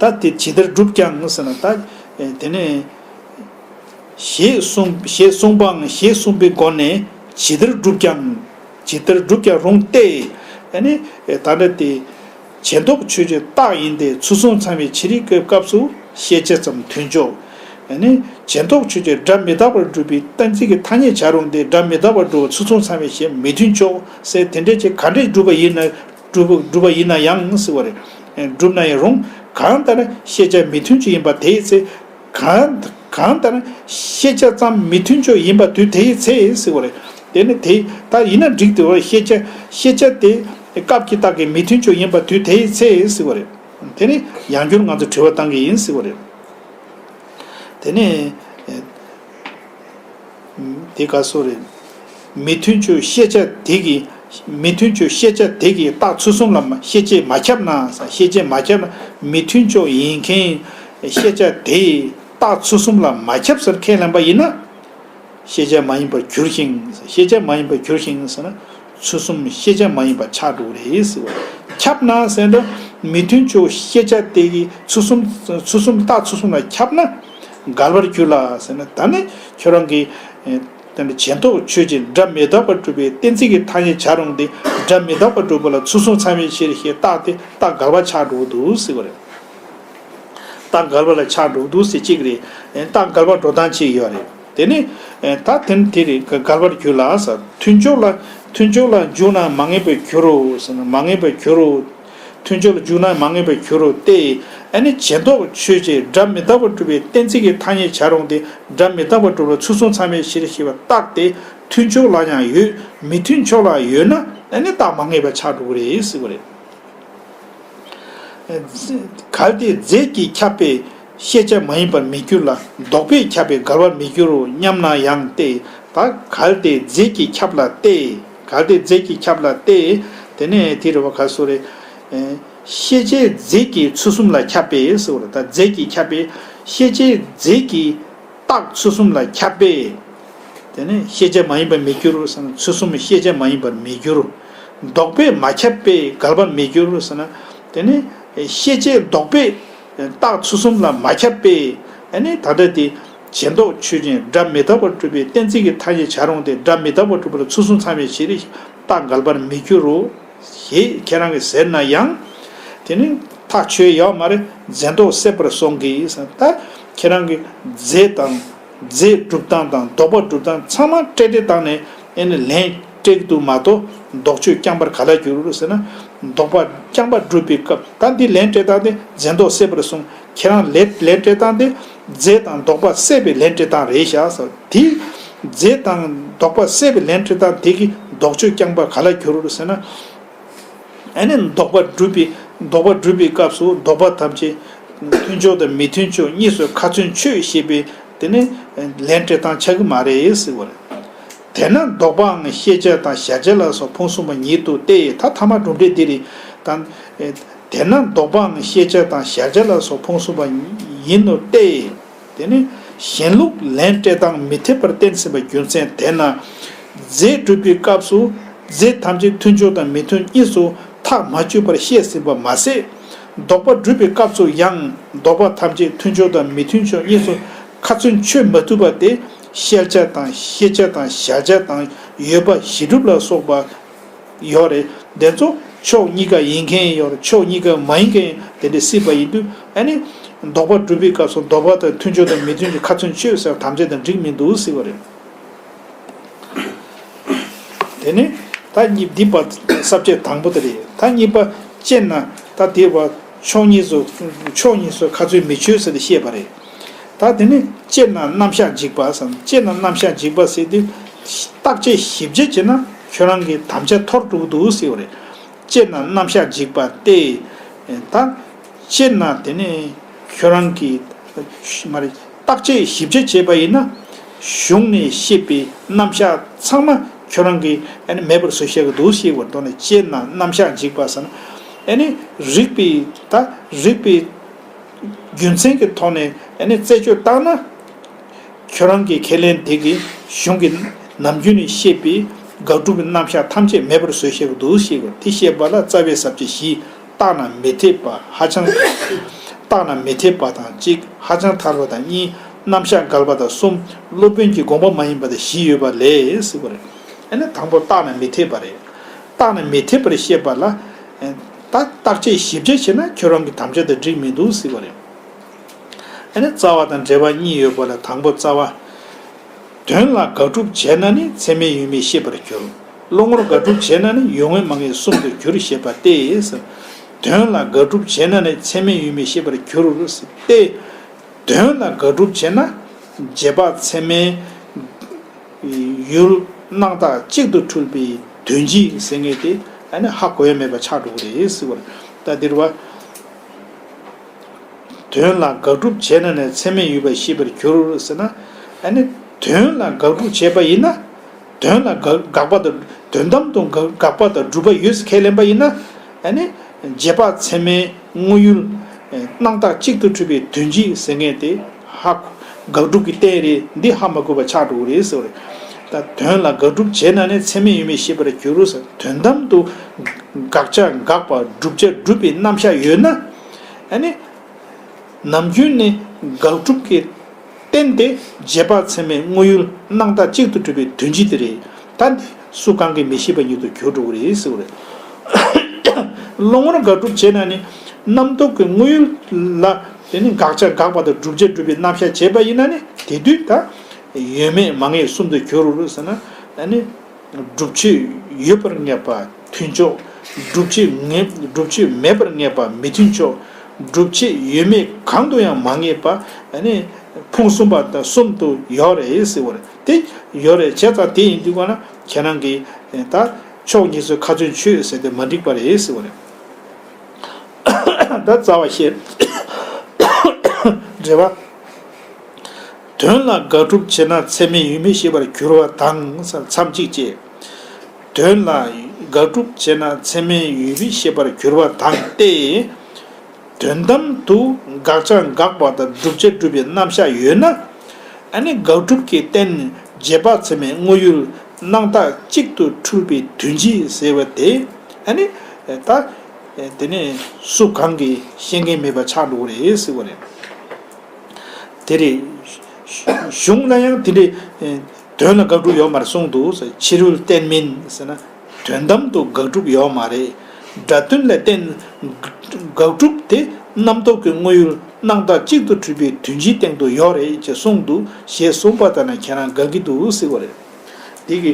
ད་དེ་ཇི་ལྟར་སྒྲུབ་ཀྱང་ཟེར་ན། ད་དེ་ནས་ཞེས་གསུངས། ཞེས་གསུངས་པའང་ཞེས་གསུངས་པའི་སྒོ་ནས་ཇི་ལྟར་སྒྲུབ་ཀྱང་། ཇི་ལྟར་སྒྲུབ་ཀྱང་རུང་སྟེ། ཨ་ནི་ད་ལྟ་དེ་བྱས་འདོགས་ཆོས་ཅན་རྟགས་ཡིན་ཏེ། ཚུལ་གསུམ་ཚང་བའི་ཕྱིར་ཞེས་བཀོད་སྐབས་སུ་ཤེས་བྱ་ཙམ་མཐུན་ཕྱོགས། ཨ་ནི་བྱས་འདོགས་ཆོས་ཅན་སྒྲ་མི་རྟག་པར་སྒྲུབ་པའི་གཏན་ཚིགས་ཀྱི་ཐ་སྙད་བྱ་རུང་སྟེ། སྒྲ་མི་རྟག་པར་སྒྲུབ་པ་ཚུལ་གསུམ་ཚང་བའི་ཕྱིར་མི་མཐུན་ཕྱོགས་ཟེར། དེ་འདྲ་ཅིག་ག་འདྲས་སྒྲུབ་པ་ཡིན་ན། སྒྲུབ་པ། སྒྲུབ་པ་ཡིན་ན་ཡང་ཟེར་བ་རེད། སྒྲུབ་ན་ཡང་རུང་། གང་ལྟར་ཤེས་བྱ་མི་མཐུན་ཕྱོགས་ཡིན་པ་དེའི་ཚེ། གང་། གང་ལྟར་ཤེས་བྱ་ཙམ་མི་མཐུན་ཕྱོགས་ཡིན་པ་དུས་དེའི་ཚེ་ཟེར་བ་རེད། དེ་ནི་དེ་ད་ཡིན་ན་འགྲིག་འདུག་བ། ཤེས་བྱ། ཤེས་བྱ་དེ་སྐབས་ཀྱི་རྟགས་ཀྱི་མི་མཐུན་ཕྱོགས་ཡིན་པ་དུས་དེའི་ཚེ་ཟེར་བ་རེད། དེ་ནི་ཡང་བསྐྱར་ང་ཚོ་དྲི་བ་བཏང་གི་ཡིན་ཟེར་བ་རེད། དེ་ནི། དེ་ག་སོ་རེད། མི་མཐུན་ཕྱོགས་ཤེས་བྱ་དེ་གི། མི་མཐུན་ཕྱོགས་ཤེས་བྱ་དེ་གི་རྟགས་ཚུལ་གསུམ་ལ་མ། ཤེས་བྱས་མ་ཁྱབ་ན། ཤེས་བྱས་མ་ཁྱབ་ན། མི་མཐུན་ཕྱོགས་ཡིན་མཁན་ཤེས་བྱ་དེ་རྟགས་ཚུལ་གསུམ་ལ་མ་ཁྱབ་ཟེར་ཁས་ལེན་པ་ཡིན་ན། ཤེས་བྱ་མ་ཡིན་པར་འགྱུར་ཞིང་། ཤེས་བྱ་མ་ཡིན་པར་འགྱུར་ཞིང་ཟེར་ན། ཚུལ་གསུམ་ཤེས་བྱ་མ་ཡིན་པ་ཆགས་འགྲོ་གི་རེད་ཟེར་བ། ཁྱབ་ན་ཟེར་ན། མི་མཐུན་ཕྱོགས་ཤེས་བྱ་དེ་གི་ཚུལ་གསུམ། ཚུལ་གསུམ། རྟགས་ཚུལ་གསུམ་ལ་ཁྱབ་ན། འགལ་བར་འགྱུར་ལ་ཟེར་ན། ད་ནི་ཁྱོད་རང་གིས། ཨེ། དེ་ནི་བྱས་འདོགས་ཆོས་ཅན་སྒྲ་མི་རྟག་པར་སྒྲུབ་པའི་གཏན་ཚིགས་ཀྱི་ཐ་སྙད་བྱ་རུང་སྟེ། སྒྲ་མི་རྟག་པར་སྒྲུབ་པ་ལ་ཚུལ་གསུམ་ཚང་བའི་ཕྱིར་ཞེས་རྟགས་དེ་རྟགས་འགལ་བ་ཆགས་འགྲོ་འདུག་ཟེར་བ་རེད། རྟགས་འགལ་བ་ལ་ཆགས་འགྲོ་འདུག་ཟེར་གཅིག་རེད། ཨེ། རྟགས་འགལ་བ་འགྲོ་སྟངས་གཅིག་ཡོད་རེད། དེ་ནི། ཨེ། ད་དེ་ནི་དེ་རེད། འགལ་བར་འགྱུར་ལ་ཟེར། མཐུན་ཕྱོགས་ལ། མཐུན་ཕྱོགས་ལ་འཇུག་ན་མ་ངེས་པར་འགྱུར་རོ་ཟེར་ན། མ་ངེས་པར་འགྱུར་རོ། མཐུན་ཕྱོགས་ལ་འཇུག་ན་མ་ངེས་པར་འགྱུར་རོ་སྟེ། ཨ་ནི་བྱས་འདོགས་ཆོས་ཅན་སྒྲ་མི་རྟག་པར་སྒྲུབ་པའི་གཏན་ཚིགས་ཀྱི་ཐ་སྙད་བྱ་རུང་སྟེ། སྒྲ་མི་རྟག་པར་སྒྲུབ་པ་ལ་ཚུལ་གསུམ་ཚང་བའི་ཕྱིར་ཞེས་པ་རྟགས་དེ་མཐུན་ཕྱོགས་ལ་ཡང་ཡོད། མི་མཐུན་ཕྱོགས་ལ་ཡོད་ན། ཨ་ནི་རྟགས་མ་ངེས་པ་ཆགས་འགྲོ་གི་རེད་ཟེར་བ་རེད། གལ་ཏེ་རྫས་ཀྱིས་ཁྱབ་པས་ཤེས་བྱ་མ་ཡིན་པར་མི་འགྱུར་ལ། ལྡོག་པས་ཁྱབ་པས་འགལ་བར་མི་འགྱུར་རོ་སྙམ་ན་ཡང་སྟེ། ད་གལ་ཏེ་རྫས་ཀྱིས་ཁྱབ་ལ་སྟེ། གལ་ཏེ་རྫས་ཀྱིས་ཁྱབ་ལ་སྟེ། དེ་ནས་དེ་རེད་བ། ག་སོ་རེད། ཨེ། ཤེས་བྱའི་རྫས་ཀྱིས་ཚུལ་གསུམ་ལ་ཁྱབ་པས་ཟེར་བ་རེད། ད་རྫས་ཀྱིས་ཁྱབ་པས། ཤེས་བྱའི་རྫས་ཀྱིས་རྟགས་ཚུལ་གསུམ་ལ་ཁྱབ་པས། དེ་ནས་ཤེས་བྱ་མ་ཡིན་པར་མི་འགྱུར་ཟེར་ན། ཚུལ་གསུམ་ཤེས་བྱ་མ་ཡིན་པར་མི་འགྱུར། ལྡོག་པས་མ་ཁྱབ་པས་འགལ་བར་མི་འགྱུར་ཟེར་ན། དེ་ནས་ཤེས་བྱའི་ལྡོག་པས་རྟགས་ཚུལ་གསུམ་ལ་མ་ཁྱབ་པས། ཨ་ནི་ད་ལྟ་དེ་བྱས་འདོགས་ཆོས་ཅན་སྒྲ་མི་རྟག་པར་སྒྲུབ་པའི་གཏན་ཚིགས་ཀྱི་ཐ་སྙད་བྱ་རུང་སྟེ། སྒྲ་མི་རྟག་པར་སྒྲུབ་པ་ལ་ཚུལ་གསུམ་ཚང་བའི་ཕྱིར་རྟགས་འགལ་བར་མི་འགྱུར་རོ། ཞེས་ཁྱེད་རང་གིས་ཟེར་ན་ཡང་། དེ་ནི་ཐག་ཆོད་ཡོད་མ་རེད། རྫས་ལྡོག་སྲེད་པར་སོང་གི་ཟེར། ད་ཁྱེད་རང་གིས་རྫས་དང་། རྫས་སྒྲུབ་སྟངས་དང་ལྡོག་པ་སྒྲུབ་སྟངས་ཚང་མ་བཀྲལ་བཀྲལ་བཏང་ནས། ཨེ་ནི་ལན་སྤྲད་ཀྱི་འདུག་མ་གཏོགས། ལྡོག་ཆོས་རྐྱང་པར་ག་ལ་འགྱུར་ཟེར་ན། ལྡོག་པ་རྐྱང་པ་སྒྲུབ་པའི་སྐབས། ད་འདི་ལན་སྤྲད་སྟངས་དེ་རྫས་ལྡོག་སྲེད་པར་སོང་། ཁྱེད་རང་ལན་ལན་སྤྲད་སྟངས་དེ་རྫས་དང་ལྡོག་པ་སྲེད་པའི་ལན་སྤྲད་སྟངས་རེད་ཤག་ཟེར། དེ་རྫས་དང་ལྡོག་པ་སྲེད་པའི་ལན་སྤྲད་སྟངས་དེ་གིས་ལྡོག་ཆོས་རྐྱང་པ་ག་ལ་འགྱུར་ཟེར་ན། ཨ་ནི་ལྡོག་པ་སྒྲུབ་པའི། ལྡོག་པ་སྒྲུབ་པའི་སྐབས་སུ་ལྡོག་པ་ཐམས་ཅད་མཐུན་ཕྱོགས་དང་མི་མཐུན་ཕྱོགས་གཉིས་སུ་ཁ་ཚོན་ཆོད་ཞེས་པའི་དེ་ནི་ལན་སྤྲད་སྟངས་ཆགས་ཀྱི་མ་རེད་ཟེར་བ་རེད། དེས་ན་ལྡོག་པའང་ཤེས་བྱ་དང་གཞལ་བྱ་ལ་སོགས་ཕུང་གསུམ་པ་ཉིད་དུ་སྟེ། ད་ཐ་མ་གྲུབ་འབྲས་འདི་རེད། ད། དེས་ན་ལྡོག་པའང་ཤེས་བྱ་དང་གཞལ་བྱ་ལ་སོགས་ཕུང་གསུམ་པ་ཡིན་ནོ་སྟེ། དེ་ནི་གཞན་ལུགས་ལན་སྤྲད་སྟངས་མི་འཐད་པར་བསྟན་ཟིན་པའི་རྒྱུ་མཚན་དེས་ན། རྫས་སྒྲུབ་པའི་སྐབས་སུ་རྫས་ཐམས་ཅད་མཐུན་ཕྱོགས་དང་མི་མཐུན་གཉིས་སུ་ཐག་མ་ཆོད་པར་བཤད་ཟིན་པ་མ་ཟད། ལྡོག་པ་སྒྲུབ་པའི་སྐབས་སུ་ཡང་ལྡོག་པ་ཐམས་ཅད་མཐུན་ཕྱོགས་དང་མི་མཐུན་ཕྱོགས་གཉིས་སུ་ཁ་ཚོན་ཆོད་མ་ཐུབ་པ་དེ། བཤད་བྱ་དང་ཤེས་བྱ་དང་གཞལ་བྱ་དང་ཡོད་པ་གཞི་གྲུབ་ལ་སོགས་པ་ཡོད་རེད། དེ་ཚོ་ ཕྱོགས་གཉིས་ཀ་ཡིན་མཁན་ཡོད་རེད། ཕྱོགས་གཉིས་ཀ་མ་ཡིན་མཁན་དེ་འདྲ་སྲིད་པ་ཡིན་དུས། ཨ་ནི་ལྡོག་པ་སྒྲུབ་པའི་སྐབས་སུ་ལྡོག་པ་དང་མཐུན་ཕྱོགས་དང་མི་མཐུན་ཕྱོགས་ཁ་ཚོན་གཅོད་ཟེར་བ་ཐམས་ཅད་དང་འགྲིག་མི་འདུག་ཟེར་བ་རེད། དེ་ནི་ད་གཉིས་འདི་པ་ས་བཅད་དང་པོ་དེ་རེད། ད་གཉིས་པ་དཔྱད་ན་ད་དེ་བ་ཕྱོགས་གཉིས་སུ་ཕྱོགས་གཉིས་སུ་ཁ་ཚོན་མི་གཅོད་ཟེར་ཏེ་བཤད་པ་རེད། ད་དེ་ནི་དཔྱད་ན་རྣམ་གཞག་འཇིག་པ་ཟེར། དཔྱད་ན་རྣམ་གཞག་འཇིག་པ་ཟེར་དུས་བརྟག་དཔྱད་ཞིབ་དཔྱད་བྱས་ན་ཁྱོད་རང་གི་དམ་བཅའ་འཐོར་འགྲོ་གི་འདུག་ཟེར་བ་རེད། དཔྱད་ན་རྣམ་གཞག་འཇིག་པ་སྟེ། ད་དཔྱད་ན་དེ་ནི་ཁྱོད་རང་གིས་མ་རེད། བརྟག་དཔྱད་ཞིབ་དཔྱད་བྱས་པ་ཡིན་ན། གཞུང་ནས་བཤད་པའི་རྣམ་གཞག་ཚང་མ་ཁྱོད་རང་གིས་ཨ་ནི་མེད་པར་བཟོ་ཤེས་ཀྱི་འདུག་ཞེས་པ་དོན་ནི། དཔྱད་ན་རྣམ་གཞག་འཇིག་པ་ཟེར་ན། ཨ་ནི་རིགས་པའི་ད་རིགས་པའི་རྒྱུ་མཚན་གྱི་ཐོག་ནས་ཨ་ནི་རྩད་གཅོད་བཏང་ན། ཁྱོད་རང་གི་ཁས་ལེན་དེ་གིས་གཞུང་གི་ནམ་རྒྱུན་ནས་བཤད་པའི་དགག་སྒྲུབ་ཀྱི་རྣམ་གཞག་ཐམས་ཅད་མེད་པར་བཟོ་ཤེས་ཀྱི་འདུག་ཞེས་པ། དེ་བཤད་པ་ལ་རྩ་བའི་ས་བཅད་བཞི། རྟག་ན་མི་འཐད་པ་ཧ་ཅང་། རྟག་ན་མི་འཐད་པ་དང་གཅིག་ཧ་ཅང་ཐལ་བ་དང་གཉིས། རྣམ་གཞག་འགལ་བ་དང་གསུམ། སློབ་དཔོན་གྱི་དགོངས་པ་མ་ཡིན་པ་དང་བཞི་ཡོད་པ་ལས་ཟེར་བ་རེད། ཨ་ནི་དང་པོ་རྟག་ན་མི་འཐད་པ་རེད། རྟག་ན་མི་འཐད་པར་བཤད་པ་ལ། ད་བརྟག་དཔྱད་ཞིབ་དཔྱད་བྱས་ན་ཁྱོད་རང་གི་དམ་བཅའ་དང་འགྲིག་མི་འདུག་ཟེར་བ་རེད། ཨ་ནི་རྩ་བ་དང་འགྲེལ་པ་གཉིས་ཡོད་པ་ལ། དང་པོ་རྩ་བ། དོན་ལ་དགག་སྒྲུབ་བྱས་ན་ནི་ཚད་མས་ཡོད་མེད་ཤེས་པར་འགྱུར། བློ་ངོར་དགག་སྒྲུབ་བྱས་ན་ནི་ཡོད་ངེས་མ་ངེས་གསུམ་དུ་འགྱུར་ཞེས་པ་སྟེ། དོན་ལ་དགག་སྒྲུབ་བྱས་ན་ནི་ཚད་མས་ཡོད་མེད་ཤེས་པར་འགྱུར་སྟེ། དོན་ལ་དགག་སྒྲུབ་བྱས་ན་རྗེས་དཔག་ཚད་མས་ཡུལ་སྣང་བཏགས་གཅིག་ཏུ་འཁྲུལ་པའི་དོན་སྤྱི་ཟེར་མཁན་དེ་ཨ་ནི་ཧ་གོ་ཡ་མེད་པ་ཆགས་འགྲོ་གི་རེད་ཟེར་བ་རེད། ད་འདིར་བ། དོན་ལ་དགག་སྒྲུབ་བྱས་ན་ནི་ཚད་མས་ཡོད་པ་ཤེས་པར་འགྱུར་ཟེར་ན། ཨ་ནི་དོན་ལ་དགག་སྒྲུབ་བྱས་པ་ཡིན་ན། དོན་ལ་དགག་དགག་པ་དང་དོན་དམ་དུ་དགག་དགག་པ་དང་སྒྲུབ་པ་ཡོད་ཟེར་ཁས་ལེན་པ་ཡིན་ན། ཨ་ནི་རྗེས་དཔག་ཚད་མའི་དངོས་ཡུལ་སྣང་བཏགས་གཅིག་ཏུ་འཁྲུལ་པའི་དོན་སྤྱི་ཟེར་མཁན་དེ་ཧ་གོ། དགག་སྒྲུབ་ཀྱི་རྟེན་རེད། འདི་ཧ་མ་གོ་བ་ཆགས་འགྲོ་གི་རེད་ཟེར་བ་རེད། ད་དོན་ལ་དགག་སྒྲུབ་བྱས་ན་ནི་ཚད་མས་ཡོད་མེད་ཤེས་པར་འགྱུར་ཟེར། དོན་དམ་དུ་དགག་བྱ་དགག་པ་བསྒྲུབ་བྱ་སྒྲུབ་པའི་རྣམ་གཞག་ཡོད་ན། ཨ་ནི། ནམ་རྒྱུན་ནི་དགག་སྒྲུབ་ཀྱི་རྟེན་དེ་རྗེས་དཔག་ཚད་མའི་དངོས་ཡུལ་སྣང་བཏགས་གཅིག་ཏུ་གྲུབ་པའི་དོན་སྤྱི་དེ་རེད། ད་འདི་སུ་གང་གིས་མི་ཤེས་པ་ཉིད་དུ་གྱུར་འགྲོ་གི་རེད་ཟེར་བ་རེད། བློ་ངོར་དགག་སྒྲུབ་བྱས་ན་ནི་རྣམ་རྟོག་གི་དངོས་ཡུལ་ལ་དེ་ནི་དགག་བྱ་དགག་པ་དང་བསྒྲུབ་བྱ་སྒྲུབ་པའི་རྣམ་གཞག་བྱས་པ་ཡིན་ན་ནི། དེ་དུས་ད་ཡོད་མེད་མ་ངེས་གསུམ་དུ་གྱུར་ཟེར་ན། ཨ་ནི། སྒྲུབ་བྱེད་ཡོད་པར་ངེས་པ་མཐུན་ཕྱོགས། སྒྲུབ་བྱེད་ངེས་སྒྲུབ་བྱེད་མེད་པར་ངེས་པ་མི་མཐུན་ཕྱོགས། སྒྲུབ་བྱེད་ཡོད་མེད་གང་དུ་ཡང་མ་ངེས་པ། ཨ་ནི་ཕུང་གསུམ་པ་དང་གསུམ་དུ་ཡོད་རེད་ཟེར་བ་རེད། དེ་ཡོད་རེད། བྱས་ཙང་དེ་ཡིན་དུས་ག་ན་ཁྱེད་རང་གིས་ད་ཕྱོགས་གཉིས་སུ་ཁ་ཚོན་ཆོད་ཟེར་ཏེ་མ་འགྲིག་པ་རེད་ཟེར་བ་རེད། ད་རྩ་བ་བཤད། འགྲེལ་པ། དོན་ལ་དགག་སྒྲུབ་བྱས་ན་ཚད་མས་ཡོད་མེད་ཤེས་པར་འགྱུར་བ་དང་། མཚམས་གཅིག་བཅད། དོན་ལ་དགག་སྒྲུབ་བྱས་ན་ཚད་མས་ཡོད་མེད་ཤེས་པར་འགྱུར་བ་དང་སྟེ། དོན་དམ་དུ་དགག་བྱ་དགག་པ་དང་བསྒྲུབ་བྱ་སྒྲུབ་པའི་རྣམ་གཞག་ཡོད་ན། ཨ་ནི་དགག་སྒྲུབ་ཀྱི་རྟེན་རྗེས་དཔག་ཚད་མའི་དངོས་ཡུལ་སྣང་བཏགས་གཅིག་ཏུ་འཁྲུལ་པའི་དོན་སྤྱི་ཟེར་བ་དེ། ཨ་ནི་ད་དེ་ནས་སུ་གང་གིས་ཤེས་མཁན་མེད་པ་ཆགས་འགྲོ་གི་རེད་ཟེར་བ་རེད། དེ་རེད། གཞུང་ལ་ཡང་དེ་འདྲའི་དོན་ལ་དགག་སྒྲུབ་ཡོད་མ་རེད་གསུངས་འདུག་ཟེར། ཕྱི་རོལ་རྟེན་མིན་ཟེར་ན་དོན་དམ་དུ་དགག་སྒྲུབ་ཡོད་མ་རེད། སྒྲ་དོན་ལ་བརྟེན་དགག་སྒྲུབ་དེ་རྣམ་རྟོག་གི་དངོས་ཡུལ་སྣང་བཏགས་གཅིག་ཏུ་གྲུབ་པའི་དོན་སྤྱིའི་སྟེང་དུ་ཡོད་རེད་ཅེས་གསུངས་འདུག་ཞེས་གསུངས་པ་ལྟར་ན་ཁྱེད་རང་དགག་གི་འདུག་ཟེར་བ་རེད། དེ་གི་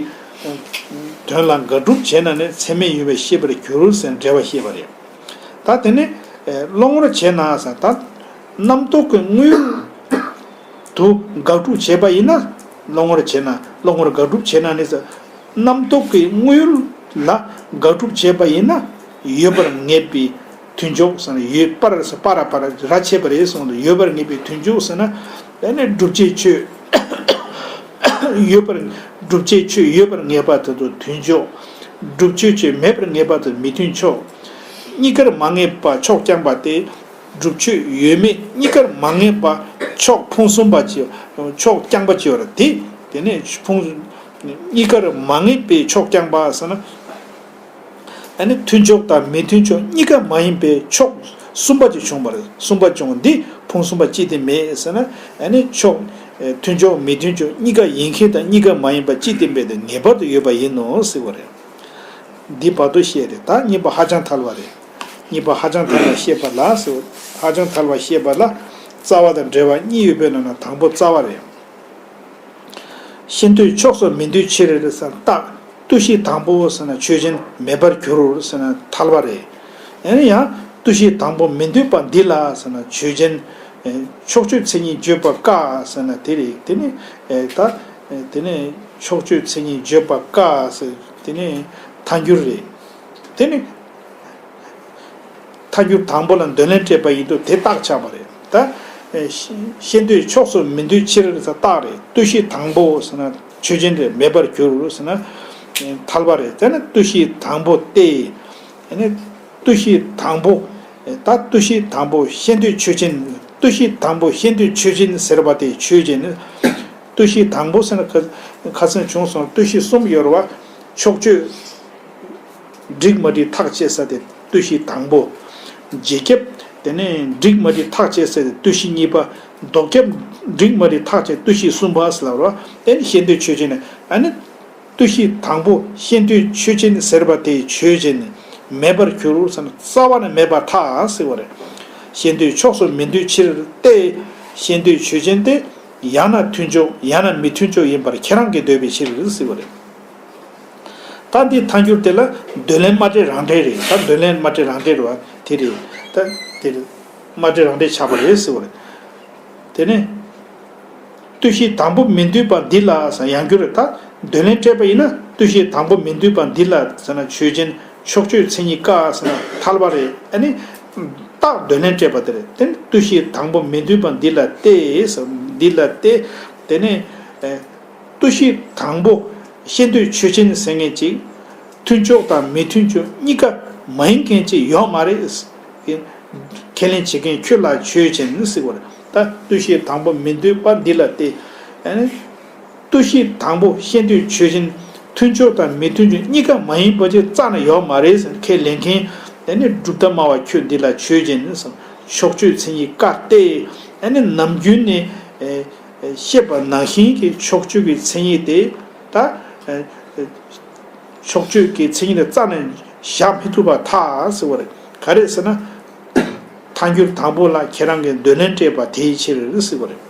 དོན་ལ་དགག་སྒྲུབ་བྱས་ན་ནི་ཚད་མས་ཡོད་པའི་ཤེས་པར་འགྱུར་ཟེར་འགྲེལ་བ་བཤད་པ་རེད། ད་དེ་ནི་བློ་ངོར་བྱས་ན་ཟེར། ད་རྣམ་རྟོག་གི་དངོས་ཡུལ་དུ་དགག་སྒྲུབ་བྱས་པ་ཡིན་ན། བློ་ངོར་བྱས་ན། བློ་ངོར་དགག་སྒྲུབ་བྱས་ན་ནི་ཟེར། རྣམ་རྟོག་གི་དངོས་ཡུལ་ལ་དགག་སྒྲུབ་བྱས་པ་ཡིན་ན། ཡོད་པར་ངེས་པའི་མཐུན་ཕྱོགས་ཟེར་ན། ཡོད་པར་ཟེར། པ་ར་པ་ར་ར་ཆད་པ་རེད་གསུངས་འདུག་ཡོད་པར་ངེས་པའི་མཐུན་ཕྱོགས་ཟེར་ན། ཨ་ནི་བསྒྲུབ་བྱའི་ཆོས་ཡོད་པར། བསྒྲུབ་བྱའི་ཆོས་ཡོད་པར་ངེས་པ་དེ་དང་མཐུན་ཕྱོགས། བསྒྲུབ་བྱའི་ཆོས་མེད་པར་ངེས་པ་དེ་མི་མཐུན་ཕྱོགས། གཉིས་ཀར་མ་ངེས་པ་ཕྱོགས་རྐྱང་པ་སྟེ། སྒྲུབ་ཆོས་ཡོད་མེད་གཉིས་ཀར་མ་ངེས་པ་ཕྱོགས་ཕུང་གསུམ་པ་ཅིག་ཕྱོགས་རྐྱང་པ་ཅིག་ཡོད་རེད་དེ། དེ་ནས་ཕུང་། གཉིས་ཀར་མ་ངེས་པའི་ཕྱོགས་རྐྱང་པ་ཟེར་ན། ཨ་ནི་མཐུན་ཕྱོགས་དང་མི་མཐུན་ཕྱོགས་གཉིས་ཀ་མ་ཡིན་པའི་ཕྱོགས་གསུམ་པ་ཅིག་བྱུང་བ་རེད། གསུམ་པ་བྱུང་བ་འདི་ཕུང་གསུམ་པ་ཅི་སྟེ་མེད་ཟེར་ན། ཨ་ནི་ཕྱོགས་མཐུན་ཕྱོགས་མི་མཐུན་ཕྱོགས་གཉིས་ཀ་ཡིན་མཁན་དང་གཉིས་ཀ་མ་ཡིན་པ་ཅི་སྟེ་མེད་དེ་ངེས་པར་དུ་ཡོད་པ་ཡིན་ནོ་ཟེར་བ་རེད། འདི་བར་དུ་བཤད་རེད། ད་གཉིས་པ་ཧ་ཅང་ཐལ་བ་རེད། གཉིས་པ་ཧ་ཅང་ཐལ་བ་བཤད་པ་ལ་ཟེར། ཧ་ཅང་ཐལ་བ་བཤད་པ་ལ་རྩ་བ་དང་འབྲེལ་བ་གཉིས་ཡོད་པའི་ནང་ན་དང་པོ་རྩ་བ་རེད། ཤེས་འདོད་ཕྱོགས་སུ་མི་འདུས་ཕྱིར་ཟེར་ན་རྟགས། ལྟོས་གཞི་དང་པོ་ཟེར་ན་ཆོས་ཅན་མེད་པར་འགྱུར་ཟེར་ན་ཐལ་བ་རེད། ཡང་ན་ཡང་ལྟོས་གཞི་དང་པོ་མི་འདུས་པ་འདི་ལ་ཟེར་ན་ཆོས་ཅན། ཕྱོགས་ཆོས་མཚན་ཉིད་བརྗོད་པ་དཀའ་ཟེར་ན་དེ་རེད། དེ་ནི་ད་དེ་ནི་ཕྱོགས་ཆོས་མཚན་ཉིད་བརྗོད་པ་དཀའ་ཟེར། དེ་ནི་ཐལ་འགྱུར་རེད། དེ་ནི། ཐལ་འགྱུར་དང་པོ་ལ་འདོད་ལན་སྤྲད་པ་ཡིན་དུས་དེ་རྟགས་ཆགས་པ་རེད། ད། ཤེས་འདོད་ཕྱོགས་སུ་མི་འདུས་ཕྱིར་ཟེར་རྟགས་རེད། ལྟོས་གཞི་དང་པོ་ཟེར་ན་ཆོས་ཅན་རེད། མེད་པར་འགྱུར་ཟེར་ན། ཐལ་བ་རེད། དེ་ནི་ལྟོས་གཞི་དང་པོ་སྟེ། ཨ་ནི། ལྟོས་གཞི་དང་པོ། ད་ལྟོས་གཞི་དང་པོ་ཤེས་འདོད་ཆོས་ཅན། ལྟོས་གཞི་དང་པོ་ཤེས་འདོད་ཆོས་ཅན་ཟེར་བ་དེ་ཆོས་ཅན། ལྟོས་གཞི་དང་པོ་ཟེར་ན་ཁ་ཁ་སང་བྱུང་སོང་། ལྟོས་གཞི་གསུམ་ཡོད་རེད་བ། ཕྱོགས་ཆོས། འགྲིག་མ་འགྲིག་ཐག་བཅད་ས་དེ་ལྟོས་གཞི་དང་པོ། རྗེས་ཁྱབ། དེ་ནས་འགྲིག་མ་འགྲིག་ཐག་བཅད་ས་དེ་ལྟོས་གཞི་གཉིས་པ། ལྡོག་ཁྱབ། འགྲིག་མ་འགྲིག་ཐག་བཅད་ལྟོས་གཞི་གསུམ་པ་ཟེར་ལབ་རོ། དེ་ནི་ཤེས་འདོད་ཆོས་ཅན། ཨ་ནི། ལྟོས་གཞི་དང་པོ་ཤེས་འདོད་ཆོས་ཅན་ཟེར་བ་དེ་ཆོས་ཅན། མེད་པར་འགྱུར་ཟེར་ན་རྩ་བ་ནས་མེད་པར་ཐལ་ཟེར་བ་རེད། ཤེས་འདོད་ཕྱོགས་སུ་མི་འདུས་ཕྱིར་ཏེ། ཤེས་འདོད་ཆོས་ཅན་དེ། ཡང་ན་མཐུན་ཕྱོགས་ཡང་ན་མི་མཐུན་ཕྱོགས་ཡིན་པར་ཁྱེད་རང་གིས་འདོད་པའི་ཕྱིར་ཟེར་བ་རེད། ད་འདི་ཐལ་འགྱུར་དེ་ལ་འདོད་ལན་མ་འདྲེས་རང་འདྲེས་རེད། ད་འདོད་ལན་མ་འདྲེས་རང་འདྲེས་རེད་བ། དེ་རེད། ད་དེ་རེད། མ་འདྲེས་རང་འདྲེས་ཆགས་པ་རེད་ཟེར་བ་རེད། དེ་ནས། ལྟོས་གཞི་དང་པོ་མི་འདུས་པ་འདི་ལ་ཟེར་ཡང་འགྱུར་རེད། ད་འདོད་ལན་སྤྲད་པ་ཡིན་ན་ལྟོས་གཞི་དང་པོ་མི་འདུས་པ་འདི་ལ་ཟེར་ན་ཆོས་ཅན། ཕྱོགས་ཆོས་མཚན་ཉིད་དཀའ་ཟེར་ན་ཐལ་བ་རེད། ཨ་ནི། རྟགས་འདོད་ལན་སྤྲད་པ་དེ་རེད། དེ་ནི་ལྟོས་གཞི་དང་པོ་མི་འདུས་པ་འདི་ལ་སྟེ་ཟེར། འདི་ལ་སྟེ། དེ་ནས། ལྟོས་གཞི་དང་པོ་ཤེས་འདོད་ཆོས་ཅན་ཟེར་མཁན་ཅིག་མཐུན་ཕྱོགས་དང་མི་མཐུན་ཕྱོགས་གཉིས་ཀ་མ་ཡིན་མཁན་ཅིག་ཡོད་མ་རེད། ཁས་ལེན་བྱེད་མཁན་ཁྱོད་ལ་ཆོས་ཅན་ཟེར་བ་རེད། ད་ལྟོས་གཞི་དང་པོ་མི་འདུས་པ་འདི་ལ་སྟེ། ཨ་ནི། ལྟོས་གཞི་དང་པོ་ཤེས་འདོད་ཆོས་ཅན། མཐུན་ཕྱོགས་དང་མི་མཐུན་ཕྱོགས་གཉིས་ཀ་མ་ཡིན་པ་ཅིག་རྩ་ནས་ཡོད་མ་རེད་ཟེར་ཁས་ལེན་མཁན། དེ་ནི་གྲུབ་མཐའ་སྨྲ་བ་ཁྱོད་འདི་ལ་ཆོས་ཅན་ཟེར། ཕྱོགས་ཆོས་མཚན་ཉིད་དཀའ་སྟེ། ཨ་ནི་ནམ་རྒྱུན་ནས། ཨེ། ཨེ། བཤད་པ་ནང་བཞིན་གྱི་ཕྱོགས་ཆོས་ཀྱི་མཚན་ཉིད་དེ། ད། ཨེ། ཨེ། ཕྱོགས་ཆོས་ཀྱི་མཚན་ཉིད་དེ་རྩ་ནས་བཞག་མི་ཐུབ་པར་ཐལ་ཟེར་བ་རེད། ག་རེ་ཟེར་ན། ཐལ་འགྱུར་དང་པོ་ལ་ཁྱེད་རང་གིས་འདོད་ལན་སྤྲད་པ་དེའི་ཕྱིར་ཟེར་བ་རེད།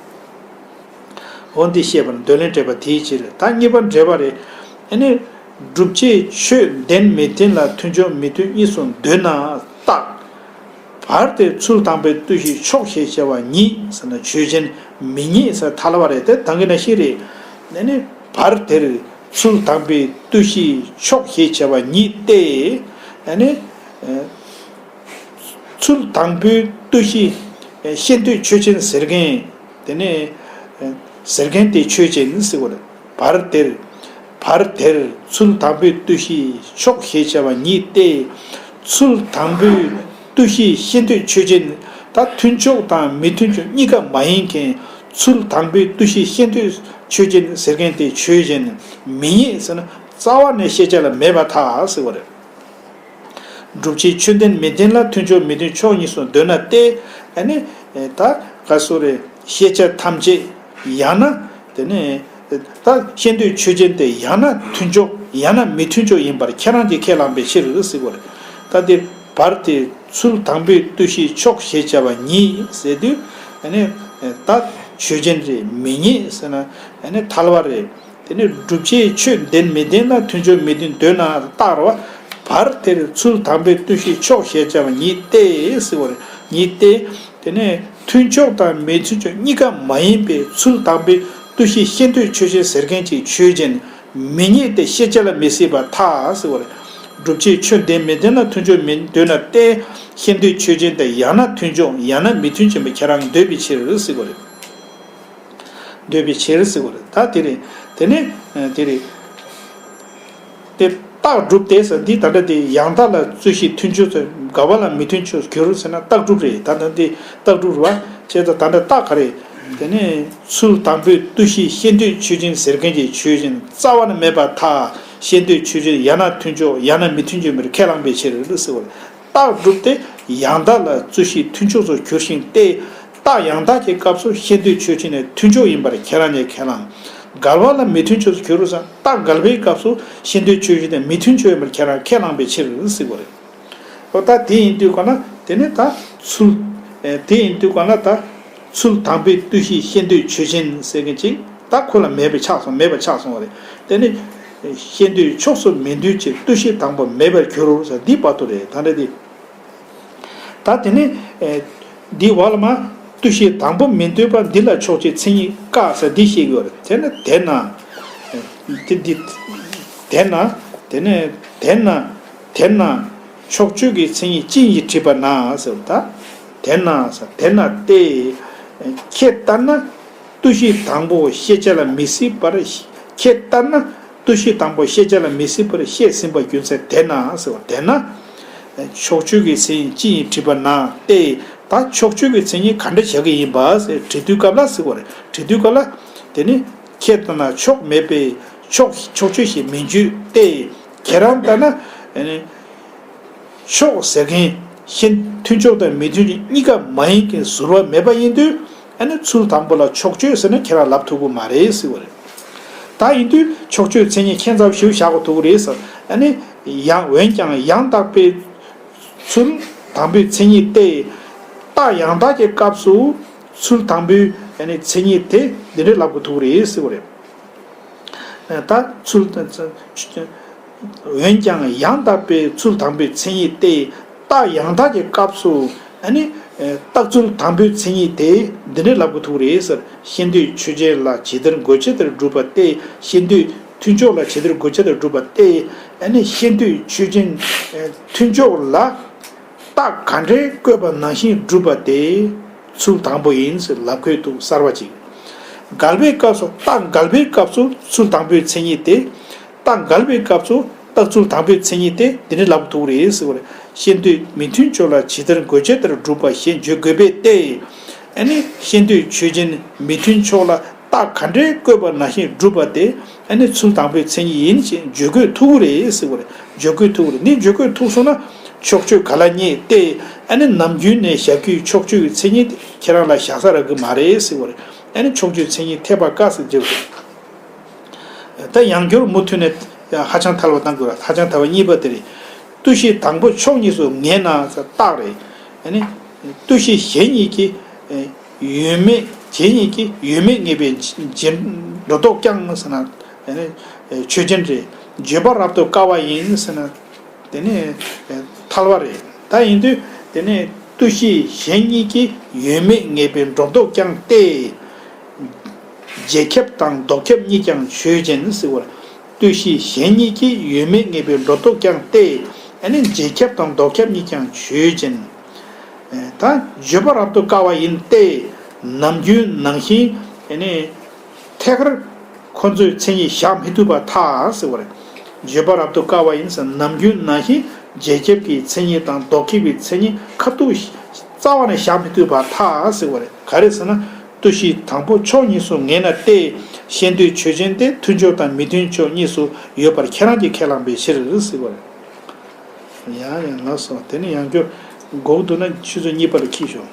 འོ་འདི་བཤད་པར་འདོད་ལན་སྤྲད་པ་དེའི་ཕྱིར། ད་གཉིས་པ་འགྲེལ་པ་རེད། ཨ་ནི། སྒྲུབ་བྱེད་ཆོས་བདེན་མི་བདེན་ལ་མཐུན་ཕྱོགས་མི་མཐུན་གཉིས་སུ་འདོད་ན་རྟགས། བར་དེར་ཚུལ་དམ་པའི་ལྟོས་གཞི་ཕྱོགས་ཞེས་བྱ་བ་ཉིད་ཟེར་ན་ཆོས་ཅན། མི་རྙེད་ཟེར་ཐལ་བ་རེད། དེ་ད་གིན་ནང་བཞིན་རེད། ཨ་ནི། བར་དེར་ཚུལ་དམ་པའི་ལྟོས་གཞི་ཕྱོགས་ཞེས་བྱ་བ་ཉིད་དེ། ཨ་ནི། ཚུལ་དང་པོའི་ལྟོས་གཞི་ཤེས་འདོད་ཆོས་ཅན་ཟེར་མཁན། དེ་ནས་ཟེར་མཁན་དེ་ཆོས་ཅན་ཟེར་བ་རེད། བར་དེར། བར་དེར་ཚུལ་དམ་པའི་ལྟོས་གཞི་ཕྱོགས་ཞེས་བྱ་བ་ཉིད་དེ། ཚུལ་དམ་པའི་ལྟོས་གཞི་ཤེས་འདོད་ཆོས་ཅན། ད་མཐུན་ཕྱོགས་དང་མི་མཐུན་ཕྱོགས་གཉིས་ཀ་མ་ཡིན་མཁན། ཚུལ་དམ་པའི་ལྟོས་གཞི་ཤེས་འདོད་ཆོས་ཅན་ཟེར་མཁན་དེ་ཆོས་ཅན། མི་རྙེད་ཟེར་ན་རྩ་བ་ནས་ཤེས་བྱ་ལ་མེད་པར་ཐལ་ཟེར་བ་རེད། སྒྲུབ་བྱེད་ཆོས་བདེན་མི་བདེན་ལ་མཐུན་ཕྱོགས་མི་མཐུན་ཕྱོགས་གཉིས་སུ་འདོད་ན་སྟེ། ཨ་ནི། ད་ག་སོ་རེ། ཤེས་བྱ་ཐམས་ཅད་ཡང་ན། དེ་ནས་ད་ཤེས་འདོད་ཆོས་ཅན་དེ་ཡང་ན་མཐུན་ཕྱོགས་ཡང་ན་མི་མཐུན་ཕྱོགས་ཡིན་པར་ཁྱེད་རང་གིས་ཁས་བླངས་པའི་ཕྱིར་ཟེར་བ་རེད། ད་དེ་བར་དེ་ཚུལ་དམ་པའི་ལྟོས་གཞི་ཕྱོགས་ཞེས་བྱ་བ་ཉིད་ཟེར་དུས། ཨ་ནི། ད་ཆོས་ཅན་རེད། མི་རྙེད་ཟེར་ན། ཨ་ནི་ཐལ་བ་རེད། དེ་ནས་སྒྲུབ་བྱེད་ཆོས་བདེན་མི་བདེན་ལ་མཐུན་ཕྱོགས་མི་མཐུན་འདོད་ན་རྟགས་རེད་བ། བར་དེར་ཚུལ་དམ་པའི་ལྟོས་གཞི་ཕྱོགས་ཞེས་བྱ་བ་ཉིད་དེ་ཟེར་བ་རེད། ཉིད་དེ། དེ་ནས་མཐུན་ཕྱོགས་དང་མི་མཐུན་ཕྱོགས་གཉིས་ཀ་མ་ཡིན་པའི་ཚུལ་དམ་པའི་ལྟོས་གཞི་ཤེས་འདོད་ཆོས་ཅན་ཟེར་མཁན་གྱི་ཆོས་ཅན། མི་རྙེད་དེ་ཤེས་བྱ་ལ་མི་སྲིད་པར་ཐལ་ཟེར་བ་རེད། སྒྲུབ་བྱེད་ཆོས་བདེན་མི་བདེན་ལ་མཐུན་ཕྱོགས་མི་འདོད་ན་སྟེ། ཤེས་འདོད་ཆོས་ཅན་དེ་ཡང་ན་མཐུན་ཕྱོགས་ཡང་ན་མི་མཐུན་ཕྱོགས་ཡིན་པ་ཁྱེད་རང་འདོད་པའི་ཕྱིར་ཟེར་བ་རེད། འདོད་པའི་ཕྱིར་ཟེར་བ་རེད། ད་དེ་རེད། དེ་ནས་དེ་རེད། དེ་རྟགས་སྒྲུབ་སྟེ་ཟེར་འདི་ད་ལྟ་དེ་ཡང་དག་ལ་ལྟོས་གཞི་མཐུན་ཕྱོགས་ཟེར། འགལ་བ་ལ་མི་མཐུན་ཕྱོགས་གྱུར་ཟེར་ན་རྟགས་སྒྲུབ་རེད། ད་ལྟ་འདི་རྟགས་སྒྲུབ་རེད་བ། བྱས་ཙང་ད་ལྟ་རྟགས་ག་རེ། དེ་ནས་ཚུལ་དམ་པའི་ལྟོས་གཞི་ཤེས་འདོད་ཆོས་ཅན་ཟེར་མཁན་གྱི་ཆོས་ཅན་རྩ་བ་ནས་མེད་པར་ཐལ། ཤེས་འདོད་ཆོས་ཅན་ཡང་ན་མཐུན་ཕྱོགས་ཡང་ན་མི་མཐུན་ཕྱོགས་མེད་པར་ཁས་བླངས་པའི་ཕྱིར་ཟེར་བ་རེད། རྟགས་སྒྲུབ་སྟེ་ཡང་དག་ལ་ལྟོས་གཞི་མཐུན་ཕྱོགས་སུ་གྱུར་ཞིང་སྟེ། རྟགས་ཡང་དག་གི་སྐབས་སུ་ཤེས་འདོད་ཆོས་ཅན་ནི་མཐུན་ཕྱོགས་ཡིན་པར་ཁྱེད་རང་ཉིད་ཁས་བླངས། འགལ་བ་ལ་མི་མཐུན་ཕྱོགས་སུ་གྱུར་རོ་ཟེར། རྟགས་འགལ་བའི་སྐབས་སུ་ཤེས་འདོད་ཆོས་ཅན་དེ་མི་མཐུན་ཕྱོགས་ཡིན་པར་ཁྱེད་རང་ཁས་བླངས་པའི་ཕྱིར་ཟེར་གྱི་ཡོད་རེད། འོ་ད་དེ་ཡིན་དུས་ག་ན་དེ་ནི་ད་ཚུལ། ཨེ་དེ་ཡིན་དུས་ག་ན་ད་ཚུལ་དང་པོའི་ལྟོས་གཞི་ཤེས་འདོད་ཆོས་ཅན་ཟེར་མཁན་ཅིག་ད་ཁོ་ལ་མེད་པ་ཆགས་སོང་། མེད་པ་ཆགས་སོང་བ་རེད། དེ་ནི་ཤེས་འདོད་ཕྱོགས་སུ་མི་འདོད་ཅིང་ལྟོས་གཞི་དང་པོ་མེད་པར་གྱུར་རོ་ཟེར། འདི་བར་དུ་རེད། ད་འདྲ་དེ། ད་དེ་ནི། ཨེ། འདི་བར་ལ་མ། ལྟོས་གཞི་དང་པོ་མི་འདོད་པ་འདི་ལ་ཕྱོགས་ཆོས་མཚན་ཉིད་བཀག་ཟེར་འདི་བཤད་ཀྱི་ཡོད་རེད། དེ་ནི་དེ་ན། ཨེ། དེ་འདི། དེ་ན། དེ་ནི་དེ་ན། དེ་ན། ཕྱོགས་ཆོས་ཀྱི་མཚན་ཉིད་ཅི་ཡིན་དྲིས་པ་ན་ཟེར་བ་ད། དེ་ན་ཟེར་དེ་ན་སྟེ། ཨེ། ཁྱེད་ལྟར་ན། ལྟོས་གཞི་དང་པོ་ཤེས་བྱ་ལ་མི་སྲིད་པར། ཁྱེད་ལྟར་ན། ལྟོས་གཞི་དང་པོ་ཤེས་བྱ་ལ་མི་སྲིད་པར་བཤད་ཟིན་པ་རྒྱུ་མཚན་དེ་ན་ཟེར་བ་དེ་ན། ཕྱོགས་ཆོས་ཀྱི་མཚན་ཉིད་ཅི་ཡིན་དྲིས་པ་ན་སྟེ། ད་ཕྱོགས་ཆོས་ཀྱི་མཚན་ཉིད་ག་འདྲ་བཞག་གི་ཡིན་པ་ཟེར་དྲི་དུས་སྐབས་ལ་ཟེར་བ་རེད། དྲི་དུས་སྐབས་ལ། དེ་ནི་ཁྱེད་ལྟར་ན་ཕྱོགས་མེད་པས་ཕྱོགས་ཕྱོགས་ཆོས་ཞེས་མི་བརྗོད་དེ། ཁྱེད་རང་ལྟར་ན། ཨ་ནི། ཕྱོགས་ཟེར་མཁན་ཤེས་མཐུན་ཕྱོགས་དང་མི་མཐུན་ཕྱོགས་གཉིས་ཀ་མ་ཡིན་མཁན་ཟུར་པ་མེད་པ་ཡིན་དུས། ཨ་ནི་ཚུལ་དང་པོ་ལ་ཕྱོགས་ཆོས་ཟེར་ན་ཁྱེད་རང་ལབ་ཐུབ་ཀྱི་མ་རེད་ཟེར་བ་རེད། ད་ཡིན་དུས་ཕྱོགས་ཆོས་མཚན་ཉིད་ཁྱད་མཚར་ཞིག་བཞག་དགོས་ཐུག་གི་རེད་ཟེར། ཨ་ནི་ཡང་འོན་ཀྱང་ཡང་དག་པའི་ཚུལ་དང་པོའི་མཚན་ཉིད་དེ། རྟགས་ཡང་དག་གི་སྐབས་སུ་ཚུལ་དང་པོའི་ཨ་ནི་མཚན་ཉིད་དེ་འདི་འདྲ་ལབ་དགོས་ཐུག་གི་རེད་ཟེར་བ་རེད། ད་ཚུལ། འོན་ཀྱང་ཡང་དག་པའི་ཚུལ་དང་པོའི་མཚན་ཉིད་དེ། རྟགས་ཡང་དག་གི་སྐབས་སུ། ཨ་ནི། རྟགས་ཚུལ་དང་པོའི་མཚན་ཉིད་དེ་འདི་འདྲ་ལབ་དགོས་ཐུག་རེད་ཟེར། ཤེས་འདོད་ཆོས་ཅན་ལ་ཇི་ལྟར་འགོད་བྱ་ལྟར་སྒྲུབ་པ་སྟེ། ཤེས་འདོད་མཐུན་ཕྱོགས་ལ་ཇི་ལྟར་འགོད་བྱ་ལྟར་སྒྲུབ་པ་སྟེ། ཨ་ནི་ཤེས་འདོད་ཆོས་ཅན་མཐུན་ཕྱོགས་ལ། རྟགས་ག་འདྲས་བཀོད་པ་ནང་བཞིན་སྒྲུབ་པ་དེ་ཚུལ་དང་པོ་ཡིན་ཟེར་ལབ་དགོས་འདུག་གསར་བ་ཅིག་འགལ་བའི་སྐབས་སུ། རྟགས་འགལ་བའི་སྐབས་སུ་ཚུལ་དང་པོའི་མཚན་ཉིད་དེ། རྟགས་འགལ་བའི་སྐབས་སུ་རྟགས་ཚུལ་དང་པོའི་མཚན་ཉིད་དེ་འདི་འདྲ་ལབ་ཐུག་རེད་ཟེར་བ་རེད། ཤེས་འདོད་མི་མཐུན་ཕྱོགས་ལ་ཇི་ལྟར་འགོད་བྱ་ལྟར་སྒྲུབ་པ་ཞེས་བརྗོད་དགོས་པས་ཏེ། ཨ་ནི་ཤེས་འདོད་ཆོས་ཅན་མི་མཐུན་ཕྱོགས་ལ་རྟགས་ག་འདྲས་བཀོད་པ་ནང་བཞིན་སྒྲུབ་པ་དེ། ཨ་ནི་ཚུལ་དང་པོའི་མཚན་ཉིད་ཡིན་ཞེས་བརྗོད་དགོས་ཐུག་རེད་ཟེར་བ་རེད། བརྗོད་དགོས་ཐུག་རེད། འདི་བརྗོད་དགོས་ཐུག་སོང་ན་ཕྱོགས་ཆོས་ག་ལ་རྙེད་དེ། ཨ་ནི་ནམ་རྒྱུན་ནས་བཞག་རྒྱུའི་ཕྱོགས་ཆོས་ཀྱི་མཚན་ཉིད་དེ་ཁྱེད་རང་ལ་བཞག་ས་རག་གི་མ་རེད་ཟེར་བ་རེད། ཨ་ནི་ཕྱོགས་ཆོས་མཚན་ཉིད་འཐད་པ་དཀའ་ཟེར་བརྗོད་དགོས། ད་ཡང་སྐྱར་མུ་མཐུད་ནས་ཧ་ཅང་ཐལ་བ་བཏང་དགོས་ར། ཧ་ཅང་ཐལ་བ་གཉིས་པ་དེ་རེད། ལྟོས་གཞི་དང་པོ་ཕྱོགས་གཉིས་སུ་ངེས་ན་ཟེར་རྟགས་རེད། ཨ་ནི། ལྟོས་གཞི་གཞན་གཉིས་ཀྱིས་ཡོད་མེད། གཞན་གཉིས་ཀྱིས་ཡོད་མེད་ངེས་པའི་རྗེས་འགྲོ་ལྡོག་ཀྱང་ཟེར་ན། ཨ་ནི། ཆོས་ཅན་རེད། བརྗོད་པ་རབ་ཏུ་དཀའ་བ་ཡིན་ཟེར་ན། དེ་ནི་ཐལ་བ་རེད། ད་ཡིན་དུས་དེ་ནི་ལྟོས་གཞི་གཞན་གཉིས་ཀྱིས་ཡོད་མེད་ངེས་པའི་འགྲོ་ལྡོག་ཀྱང་སྟེ། རྗེས་ཁྱབ་དང་ལྡོག་ཁྱབ་གཉིས་ཀྱང་ཆོས་ཅན་ཟེར་བར། ལྟོས་གཞི་གཞན་གཉིས་ཀྱིས་ཡོད་མེད་ངེས་པའི་འགྲོ་ལྡོག་ཀྱང་སྟེ། ཨ་ནི་རྗེས་ཁྱབ་དང་ལྡོག་ཁྱབ་གཉིས་ཀྱང་ཆོས་ཅན། ད་བརྗོད་པ་རབ་ཏུ་དཀའ་བ་ཡིན་ཏེ། ནམ་རྒྱུན་ནང་བཞིན་ཨ་ནི། ཐད་ཀར་ཁོ་ཚོའི་མཚན་ཉིད་བཞག་མི་ཐུབ་པར་ཐལ་ཟེར་བ་རེད། བརྗོད་པ་རབ་ཏུ་དཀའ་བ་ཡིན་ཟེར། ནམ་རྒྱུན་ནང་བཞིན་རྗེས་ཁྱབ་ཀྱི་མཚན་ཉིད་དང་ལྡོག་ཁྱབ་ཀྱི་མཚན་ཉིད་ཁ་ཐུག་རྩ་བ་ནས་བཞག་མི་ཐུབ་པར་ཐལ་ཟེར་བ་རེད། ག་རེ་ཟེར་ན། ལྟོས་གཞི་དང་པོ་ཕྱོགས་གཉིས་སུ་ངེས་ན་སྟེ། ཤེས་འདོད་ཆོས་ཅན་དེ་མཐུན་ཕྱོགས་དང་མི་མཐུན་ཕྱོགས་གཉིས་སུ་ཡོད་པར་ཁྱེད་རང་གིས་ཁས་བླངས་པའི་ཕྱིར་ཟེར་བ་རེད། ཡང་ཡང་ལགས་སོ། དེ་ནི་ཡང་སྐྱར་དགོས་འདུག་ན་ཆུ་ཚོད་གཉིས་པ་ལ་འཁྱེར་ཤོག